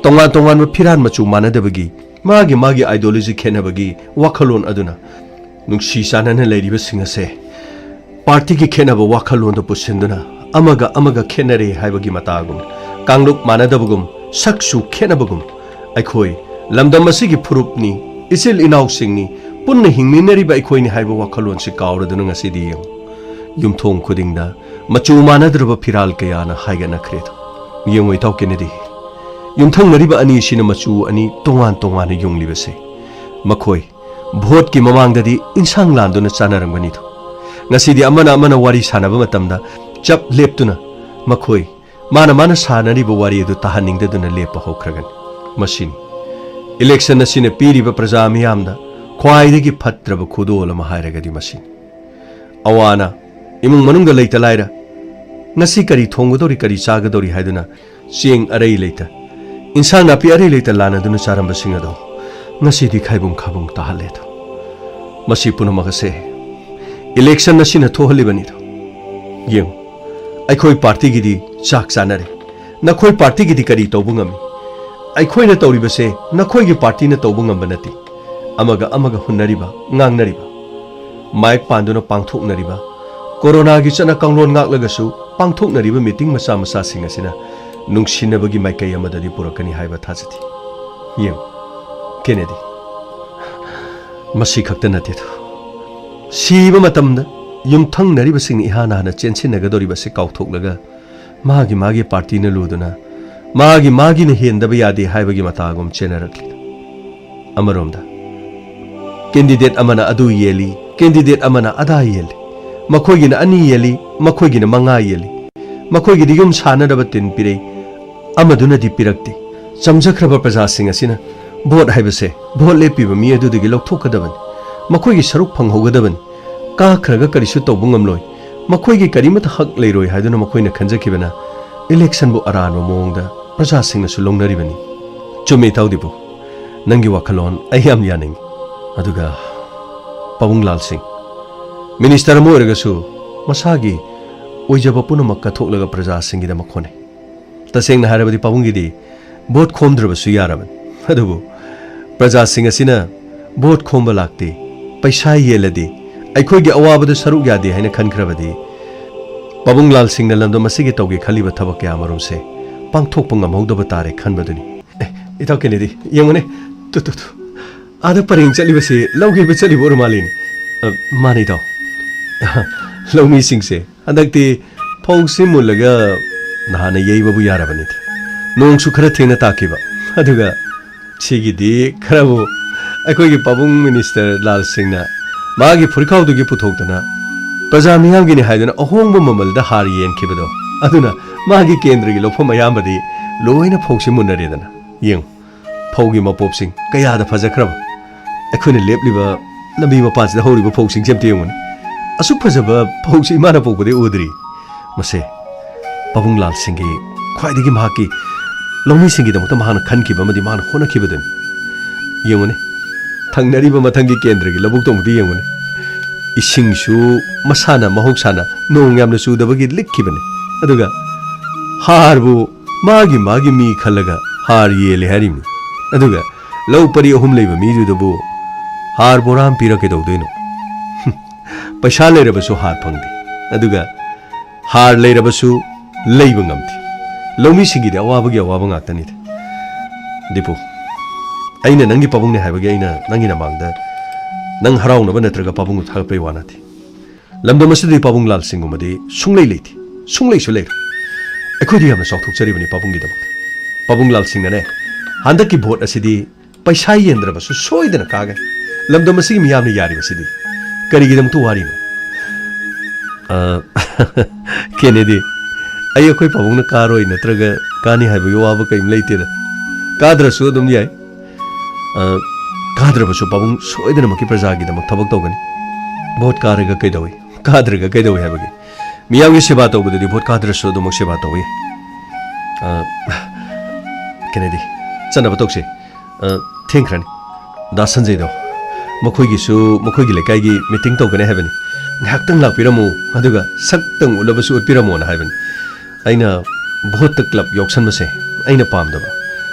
ꯇꯣꯉꯥꯟ ꯇꯣꯉꯥꯟꯕ ꯐꯤꯔꯥꯟ ꯃꯆꯨ ꯃꯥꯟꯅꯗꯕꯒꯤ, ꯃꯥꯒꯤ ꯃꯥꯒꯤ ideology ꯈꯦꯠꯅꯕꯒꯤ ꯋꯥꯈꯜꯂꯣꯟ ꯑꯗꯨꯅ ꯅꯨꯡꯁꯤ ꯆꯥꯟꯅꯅ ꯂꯩꯔꯤꯕꯁꯤꯡ ꯑꯁꯦ ꯄꯥꯔꯇꯤꯒꯤ ꯈꯦꯠꯅꯕ ꯋꯥꯈꯜꯂꯣꯟꯗ ꯄꯨꯁꯤꯟꯗꯨꯅ ꯑꯃꯒ ꯑꯃꯒ ꯈꯦꯠꯅꯔꯦ ꯍꯥꯏꯕꯒꯤ ꯃꯇꯥꯒꯨꯝ, ꯀꯥꯡꯂꯨꯞ ꯃꯥꯟꯅꯗꯕꯒꯨꯝ, ꯁꯛꯁꯨ ꯈꯦꯠꯅꯕꯒꯨꯝ, ꯑꯩꯈꯣꯏ ꯂꯝꯗꯝ ꯑꯁꯤꯒꯤ ꯐꯨꯔꯨꯞꯅꯤ, ꯏꯆꯤꯜ ꯏꯅꯥꯎꯁꯤꯡꯅꯤ, ꯄꯨꯟꯅ ꯍꯤꯡꯃꯤꯟꯅꯔꯤꯕ ꯑꯩꯈꯣꯏꯅꯤ ꯍꯥꯏꯕ ꯋꯥꯈꯜꯂꯣꯟꯁꯤ ꯀꯥꯎꯔꯗꯨꯅ ꯉꯁꯤꯗꯤ ꯌꯦꯡꯉꯨ, ꯌꯨꯝꯊꯣꯡ ꯈꯨꯗꯤꯡꯗ ꯃꯆꯨ ꯃꯥꯟꯅꯗ꯭ꯔꯕ ꯐꯤꯔꯥꯜ ꯀꯌꯥꯅ ꯍꯥꯏꯒꯠꯅꯈ꯭ꯔꯦꯗꯣ꯫ ꯌꯦꯡꯉꯨ ꯏꯇꯥꯎ ꯀꯦꯅꯦꯗꯤ, ꯌꯨꯝꯊꯪꯅꯔꯤꯕ ꯑꯅꯤꯁꯤꯅ ꯃꯆꯨ ꯑꯅꯤ ꯇꯣꯉꯥꯟ ꯇꯣꯉꯥꯟꯅ ꯌꯨꯡꯂꯤꯕꯁꯦ, ꯃꯈꯣꯏ ꯚꯣꯠꯀꯤ ꯃꯃꯥꯡꯗꯗꯤ ꯏꯟꯁꯥꯡ ꯂꯥꯟꯗꯨꯅ ꯆꯥꯅꯔꯝꯒꯅꯤꯗꯣ꯫ ꯉꯁꯤꯗꯤ ꯑꯃꯅ ꯑꯃꯅ ꯋꯥꯔꯤ ꯁꯥꯟꯅꯕ ꯃꯇꯝꯗ ꯆꯞ ꯂꯦꯞꯇꯨꯅ ꯃꯈꯣꯏ ꯃꯥꯅ ꯃꯥꯅ ꯁꯥꯟꯅꯔꯤꯕ ꯋꯥꯔꯤ ꯑꯗꯨ ꯇꯥꯍꯟꯅꯤꯡꯗꯗꯨꯅ ꯂꯦꯞꯄ ꯍꯧꯈ꯭ꯔꯒꯅꯤ꯫ ꯃꯁꯤꯅꯤ ꯏꯂꯦꯛꯁꯟ ꯑꯁꯤꯅ ꯄꯤꯔꯤꯕ ꯄ꯭ꯔꯖꯥ ꯃꯤꯌꯥꯝꯗ ꯈ꯭ꯋꯥꯏꯗꯒꯤ ꯐꯠꯇ꯭ꯔꯕ ꯈꯨꯗꯣꯜ ꯑꯃ ꯍꯥꯏꯔꯒꯗꯤ ꯃꯁꯤꯅꯤ꯫ ꯑꯋꯥ ꯑꯅꯥ, ꯏꯃꯨꯡ ꯃꯅꯨꯡꯗ ꯂꯩꯇ ꯂꯥꯏꯔ, ꯉꯁꯤ ꯀꯔꯤ ꯊꯣꯡꯒꯗꯧꯔꯤ, ꯀꯔꯤ ꯆꯥꯒꯗꯧꯔꯤ ꯍꯥꯏꯗꯨꯅ ꯆꯦꯡ ꯑꯔꯩ ꯂꯩꯇ, ꯏꯟꯁꯥꯡ ꯅꯥꯄꯤ ꯑꯔꯩ ꯂꯩꯇ ꯂꯥꯟꯅꯗꯨꯅ ꯆꯥꯔꯝꯕꯁꯤꯡ ꯑꯗꯣ ꯉꯁꯤꯗꯤ ꯈꯥꯏꯕꯨꯡ ꯈꯥꯕꯨꯡ ꯇꯥꯍꯜꯂꯦꯗꯣ꯫ ꯃꯁꯤ ꯄꯨꯝꯅꯃꯛ ꯑꯁꯦ ꯏꯂꯦꯛꯁꯟ ꯑꯁꯤꯅ ꯊꯣꯛꯍꯜꯂꯤꯕꯅꯤꯗꯣ꯫ ꯌꯦꯡꯉꯨ, ꯑꯩꯈꯣꯏ ꯄꯥꯔꯇꯤꯒꯤꯗꯤ ꯆꯥꯛ ꯆꯥꯅꯔꯦ, ꯅꯈꯣꯏ ꯄꯥꯔꯇꯤꯒꯤꯗꯤ ꯀꯔꯤ ꯇꯧꯕ ꯉꯝꯃꯤ? ꯑꯩꯈꯣꯏꯅ ꯇꯧꯔꯤꯕꯁꯦ ꯅꯈꯣꯏꯒꯤ ꯄꯥꯔꯇꯤꯅ ꯇꯧꯕ ꯉꯝꯕ ꯅꯠꯇꯦ꯫ ꯑꯃꯒ ꯑꯃꯒ ꯍꯨꯟꯅꯔꯤꯕ, ꯉꯥꯡꯅꯔꯤꯕ, ꯃꯥꯏꯛ ꯄꯥꯟꯗꯨꯅ ꯄꯥꯡꯊꯣꯛꯅꯔꯤꯕ ꯀꯣꯔꯣꯅꯥꯒꯤ ꯆꯠꯅ ꯀꯥꯡꯂꯣꯟ ꯉꯥꯛꯂꯒꯁꯨ ꯄꯥꯡꯊꯣꯛꯅꯔꯤꯕ ꯃꯤꯇꯤꯡ ꯃꯆꯥ ꯃꯆꯥꯁꯤꯡ ꯑꯁꯤꯅ ꯅꯨꯡꯁꯤꯅꯕꯒꯤ ꯃꯥꯏꯀꯩ ꯑꯃꯗꯗꯤ ꯄꯨꯔꯛꯀꯅꯤ ꯍꯥꯏꯕ ꯊꯥꯖꯗꯦ꯫ ꯌꯦꯡꯉꯨ, ꯀꯦꯅꯦꯗꯤ, ꯃꯁꯤ ꯈꯛꯇ ꯅꯠꯇꯦꯗ, ꯁꯤꯕ ꯃꯇꯝꯗ ꯌꯨꯝꯊꯪꯅꯔꯤꯕꯁꯤꯡꯅ ꯏꯍꯥꯟ ꯍꯥꯟꯅ ꯆꯦꯟꯁꯤꯟꯅꯒꯗꯧꯔꯤꯕꯁꯤ ꯀꯥꯎꯊꯣꯛꯂꯒ ꯃꯥꯒꯤ ꯃꯥꯒꯤ ꯄꯥꯔꯇꯤꯅ ꯂꯨꯗꯨꯅ ꯃꯥꯒꯤ ꯃꯥꯒꯤꯅ ꯍꯦꯟꯗꯕ ꯌꯥꯗꯦ ꯍꯥꯏꯕꯒꯤ ꯃꯇꯥꯒꯨꯝ ꯆꯦꯟꯅꯔꯛꯂꯤ꯫ ꯑꯃꯔꯣꯝꯗ ꯀꯦꯟꯗꯤꯗꯦꯠ ꯑꯃꯅ ꯑꯗꯨ ꯌꯦꯜꯂꯤ, ꯀꯦꯟꯗꯤꯗꯦꯠ ꯑꯃꯅ ꯑꯗꯥ ꯌꯦꯜꯂꯤ, ꯃꯈꯣꯏꯒꯤꯅ ꯑꯅꯤ ꯌꯦꯜꯂꯤ, ꯃꯈꯣꯏꯒꯤꯅ ꯃꯉꯥ ꯌꯦꯜꯂꯤ, ꯃꯈꯣꯏꯒꯤꯗꯤ ꯌꯨꯝ ꯁꯥꯅꯅꯕ ꯇꯤꯟ ꯄꯤꯔꯛꯏ, ꯑꯃꯗꯨꯅꯗꯤ ꯄꯤꯔꯛꯇꯦ꯫ ꯆꯝꯖꯈ꯭ꯔꯕ ꯄ꯭ꯔꯖꯥꯁꯤꯡ ꯑꯁꯤꯅ ꯚꯣꯠ ꯍꯥꯏꯕꯁꯦ ꯚꯣꯠ ꯂꯦꯞꯄꯤꯕ ꯃꯤ ꯑꯗꯨꯗꯒꯤ ꯂꯧꯊꯣꯛꯀꯗꯕꯅꯤ, ꯃꯈꯣꯏꯒꯤ ꯁꯔꯨꯛ ꯐꯪꯍꯧꯒꯗꯕꯅꯤ꯫ ꯀꯥꯈ꯭ꯔꯒ ꯀꯔꯤꯁꯨ ꯇꯧꯕ ꯉꯝꯂꯣꯏ, ꯃꯈꯣꯏꯒꯤ ꯀꯔꯤꯃꯠꯇ ꯍꯛ ꯂꯩꯔꯣꯏ ꯍꯥꯏꯗꯨꯅ ꯃꯈꯣꯏꯅ ꯈꯟꯖꯈꯤꯕꯅ ꯏꯂꯦꯛꯁꯟꯕꯨ ꯑꯔꯥꯟꯕ ꯃꯑꯣꯡꯗ ꯄ꯭ꯔꯖꯥꯁꯤꯡꯅꯁꯨ ꯂꯧꯅꯔꯤꯕꯅꯤ꯫ ꯆꯨꯝꯃꯤ, ꯏꯇꯥꯎ ꯗꯤꯄꯨ, ꯅꯪꯒꯤ ꯋꯥꯈꯜꯂꯣꯟ ꯑꯩ ꯌꯥꯝ ꯌꯥꯅꯤꯡꯏ꯫ ꯑꯗꯨꯒ ꯄꯥꯕꯨꯡ ꯂꯥꯜ ꯁꯤꯡ, ꯃꯤꯅꯤꯁꯇꯔ ꯑꯃ ꯑꯣꯏꯔꯒꯁꯨ ꯃꯁꯥꯒꯤ ꯑꯣꯏꯖꯕ ꯄꯨꯝꯅꯃꯛ ꯀꯠꯊꯣꯛꯂꯒ ꯄ꯭ꯔꯖꯥꯁꯤꯡꯒꯤꯗꯃꯛ ꯍꯣꯠꯅꯩ꯫ ꯇꯁꯦꯡꯅ ꯍꯥꯏꯔꯕꯗꯤ ꯄꯥꯕꯨꯡꯒꯤꯗꯤ ꯚꯣꯠ ꯈꯣꯝꯗ꯭ꯔꯕꯁꯨ ꯌꯥꯔꯕꯅꯤ꯫ ꯑꯗꯨꯕꯨ ꯄ꯭ꯔꯖꯥꯁꯤꯡ ꯑꯁꯤꯅ ꯚꯣꯠ ꯈꯣꯝꯕ ꯂꯥꯛꯇꯦ, ꯄꯩꯁꯥ ꯌꯦꯜꯂꯗꯤ, ꯑꯩꯈꯣꯏꯒꯤ ꯑꯋꯥꯕꯗ ꯁꯔꯨꯛ ꯌꯥꯗꯦ ꯍꯥꯏꯅ ꯈꯟꯈ꯭ꯔꯕꯗꯤ, ꯄꯥꯕꯨꯡ ꯂꯥꯜ ꯁꯤꯡꯅ ꯂꯝꯗꯝ ꯑꯁꯤꯒꯤ ꯇꯧꯒꯦ ꯈꯜꯂꯤꯕ ꯊꯕꯛ ꯀꯌꯥ ꯑꯃꯔꯣꯝꯁꯦ ꯄꯥꯡꯊꯣꯛꯄ ꯉꯝꯍꯧꯗꯕ ꯇꯥꯔꯦ ꯈꯟꯕꯗꯨꯅꯤ꯫ ꯑꯦ, ꯏꯇꯥꯎ ꯀꯦꯅꯦꯗꯤ, ꯌꯦꯡꯉꯨꯅꯦ, ꯇꯨ, ꯇꯨ, ꯇꯨ꯫ ꯑꯥꯗ ꯄꯔꯦꯡ ꯆꯠꯂꯤꯕꯁꯤ ꯂꯧ ꯌꯩꯕ ꯆꯠꯂꯤꯕ ꯑꯣꯏꯔ ꯃꯥꯜꯂꯤꯅꯦ꯫ ꯑ, ꯃꯥꯅꯦ ꯏꯇꯥꯎ꯫ ꯂꯧꯃꯤꯁꯤꯡꯁꯦ ꯍꯟꯗꯛꯇꯤ ꯐꯧꯁꯤ ꯃꯨꯜꯂꯒ ꯅꯍꯥꯟꯅ ꯌꯩꯕꯕꯨ ꯌꯥꯔꯕꯅꯤꯗ꯫ ꯅꯣꯡꯁꯨ ꯈꯔ ꯊꯦꯡꯅ ꯇꯥꯈꯤꯕ꯫ ꯑꯗꯨꯒ ꯁꯤꯒꯤꯗꯤ ꯈꯔꯕꯨ ꯑꯩꯈꯣꯏꯒꯤ ꯄꯥꯕꯨꯡ ꯃꯤꯅꯤꯁꯇꯔ ꯂꯥꯜ ꯁꯤꯡꯅ ꯃꯥꯒꯤ ꯐꯨꯔꯤꯈꯥꯎꯗꯒꯤ ꯄꯨꯊꯣꯛꯇꯨꯅ ꯄ꯭ꯔꯖꯥ ꯃꯤꯌꯥꯝꯒꯤꯅꯤ ꯍꯥꯏꯗꯨꯅ ꯑꯍꯣꯡꯕ ꯃꯃꯜꯗ ꯍꯥꯔ ꯌꯦꯟꯈꯤꯕꯗꯣ, ꯑꯗꯨꯅ ꯃꯥꯒꯤ ꯀꯦꯟꯗ꯭ꯔꯒꯤ ꯂꯧꯐꯝ ꯑꯌꯥꯝꯕꯗꯤ ꯂꯣꯏꯅ ꯐꯧꯁꯤ ꯃꯨꯟꯅꯔꯦꯗꯅ꯫ ꯌꯦꯡꯉꯨ, ꯐꯧꯒꯤ ꯃꯄꯣꯞꯁꯤꯡ ꯀꯌꯥꯗ ꯐꯖꯈ꯭ꯔꯕ꯫ ꯑꯩꯈꯣꯏꯅ ꯂꯦꯞꯂꯤꯕ ꯂꯝꯕꯤ ꯃꯄꯥꯟꯁꯤꯗ ꯍꯧꯔꯤꯕ ꯐꯧꯁꯤꯡꯁꯦ ꯑꯝꯇ ꯌꯦꯡꯉꯨꯅꯦ꯫ ꯑꯁꯨꯛ ꯐꯖꯕ ꯐꯧꯁꯤ ꯏꯃꯥꯅ ꯄꯣꯛꯄꯗꯒꯤ ꯎꯗ꯭ꯔꯤ꯫ ꯃꯁꯦ ꯄꯥꯕꯨꯡ ꯂꯥꯜ ꯁꯤꯡꯒꯤ ꯈ꯭ꯋꯥꯏꯗꯒꯤ ꯃꯍꯥꯛꯀꯤ ꯂꯧꯃꯤꯁꯤꯡꯒꯤꯗꯃꯛꯇ ꯃꯍꯥꯛꯅ ꯈꯟꯈꯤꯕ ꯑꯃꯗꯤ ꯃꯍꯥꯛꯅ ꯍꯣꯠꯅꯈꯤꯕꯗꯨꯅꯤ꯫ ꯌꯦꯡꯉꯨꯅꯦ, ꯊꯪꯅꯔꯤꯕ ꯃꯊꯪꯒꯤ ꯀꯦꯟꯗ꯭ꯔꯒꯤ ꯂꯧꯕꯨꯛꯇꯣ ꯑꯃꯨꯛꯇ ꯌꯦꯡꯉꯨꯅꯦ꯫ ꯏꯁꯤꯡꯁꯨ ꯃꯁꯥꯅ ꯃꯍꯧꯁꯥꯅ ꯅꯣꯡ ꯌꯥꯝꯅ ꯆꯨꯗꯕꯒꯤ ꯂꯤꯛꯈꯤꯕꯅꯤ꯫ ꯑꯗꯨꯒ ꯍꯥꯔꯕꯨ ꯃꯥꯒꯤ ꯃꯥꯒꯤ ꯃꯤ ꯈꯜꯂꯒ ꯍꯥꯔ ꯌꯦꯜꯂꯦ ꯍꯥꯏꯔꯤꯕꯅꯤ꯫ ꯑꯗꯨꯒ ꯂꯧ ꯄꯔꯤ ꯑꯍꯨꯝ ꯂꯩꯕ ꯃꯤꯗꯨꯗꯕꯨ ꯍꯥꯔ ꯕꯣꯔꯥ ꯑꯃ ꯄꯤꯔ ꯀꯩꯗꯧꯗꯣꯏꯅꯣ? ꯄꯩꯁꯥ ꯂꯩꯔꯕꯁꯨ ꯍꯥꯔ ꯐꯪꯗꯦ꯫ ꯑꯗꯨꯒ ꯍꯥꯔ ꯂꯩꯔꯕꯁꯨ ꯂꯩꯕ ꯉꯝꯗꯦ꯫ ꯂꯧꯃꯤꯁꯤꯡꯒꯤꯗꯤ ꯑꯋꯥꯕꯒꯤ ꯑꯋꯥꯕ ꯉꯥꯛꯇꯅꯤꯗ꯫ ꯗꯤꯄꯨ, ꯑꯩꯅ ꯅꯪꯒꯤ ꯄꯥꯕꯨꯡꯅꯦ ꯍꯥꯏꯕꯒꯤ ꯑꯩꯅ ꯅꯪꯒꯤ ꯅꯃꯥꯡꯗ ꯅꯪ ꯍꯔꯥꯎꯅꯕ ꯅꯠꯇ꯭ꯔꯒ ꯄꯥꯕꯨꯡꯕꯨ ꯊꯥꯒꯠꯄꯩ ꯋꯥ ꯅꯠꯇꯦ꯫ ꯂꯝꯗꯝ ꯑꯁꯤꯗꯗꯤ ꯄꯥꯕꯨꯡ ꯂꯥꯜ ꯁꯤꯡꯒꯨꯝꯕꯗꯤ ꯁꯨꯡꯂꯩ ꯂꯩꯇꯦ, ꯁꯨꯡꯂꯩꯁꯨ ꯂꯩꯔꯣꯏ꯫ ꯑꯩꯈꯣꯏꯗꯤ ꯌꯥꯝꯅ ꯆꯥꯎꯊꯣꯛꯆꯔꯤꯕꯅꯤ ꯄꯥꯕꯨꯡꯒꯤꯗꯃꯛꯇ꯫ ꯄꯥꯕꯨꯡ ꯂꯥꯜ ꯁꯤꯡꯅꯅꯦ, ꯍꯟꯗꯛꯀꯤ ꯚꯣꯠ ꯑꯁꯤꯗꯤ ꯄꯩꯁꯥ ꯌꯦꯟꯗ꯭ꯔꯕꯁꯨ ꯁꯣꯏꯗꯅ ꯀꯥꯒꯅꯤ꯫ ꯂꯝꯗꯝ ꯑꯁꯤꯒꯤ ꯃꯤꯌꯥꯝꯅ ꯌꯥꯔꯤꯕꯁꯤꯗꯤ ꯀꯔꯤꯒꯤꯗꯃꯛꯇ ꯋꯥꯔꯤꯅꯣ? ꯑ, ꯀꯦꯅꯦꯗꯤ, ꯑꯩ ꯑꯩꯈꯣꯏ ꯄꯥꯕꯨꯡꯅ ꯀꯥꯔꯣꯏ ꯅꯠꯇ꯭ꯔꯒ ꯀꯥꯅꯤ ꯍꯥꯏꯕꯒꯤ ꯋꯥꯕ ꯀꯔꯤꯝ ꯂꯩꯇꯦꯗ꯫ ꯀꯥꯗ꯭ꯔꯁꯨ ꯑꯗꯨꯝ ꯌꯥꯏ꯫ ꯑ, ꯀꯥꯗ꯭ꯔꯕꯁꯨ ꯄꯥꯕꯨꯡ ꯁꯣꯏꯗꯅꯃꯛꯀꯤ ꯄ꯭ꯔꯖꯥꯒꯤꯗꯃꯛ ꯊꯕꯛ ꯇꯧꯒꯅꯤ꯫ ꯚꯣꯠ ꯀꯥꯔꯒ ꯀꯩꯗꯧꯏ? ꯀꯥꯗ꯭ꯔꯒ ꯀꯩꯗꯧꯏ ꯍꯥꯏꯕꯒꯤ? ꯃꯤꯌꯥꯝꯒꯤ ꯁꯦꯕꯥ ꯇꯧꯕꯗꯗꯤ ꯚꯣꯠ ꯀꯥꯗ꯭ꯔꯁꯨ ꯑꯗꯨꯃꯛ ꯁꯦꯕꯥ ꯇꯧꯏ꯫ ꯑ, ꯀꯦꯅꯦꯗꯤ, ꯆꯠꯅꯕ ꯇꯧꯁꯤ꯫ ꯑ, ꯊꯦꯡꯈ꯭ꯔꯅꯤ꯫ ꯗꯥ ꯁꯟꯖꯌꯗꯣ, ꯃꯈꯣꯏꯒꯤꯁꯨ ꯃꯈꯣꯏꯒꯤ ꯂꯩꯀꯥꯏꯒꯤ ꯃꯤꯇꯤꯡ ꯇꯧꯒꯅꯤ ꯍꯥꯏꯕꯅꯤ꯫ ꯉꯥꯏꯍꯥꯛꯇꯪ ꯂꯥꯛꯄꯤꯔꯝꯃꯨ, ꯑꯗꯨꯒ ꯁꯛꯇꯪ ꯎꯠꯂꯕꯁꯨ ꯎꯠꯄꯤꯔꯝꯃꯣꯅ ꯍꯥꯏꯕꯅꯤ꯫ ꯑꯩꯅ ꯚꯣꯠꯇ ꯀ꯭ꯂꯕ ꯌꯥꯎꯁꯟꯕꯁꯦ ꯑꯩꯅ ꯄꯥꯝꯗꯕ꯫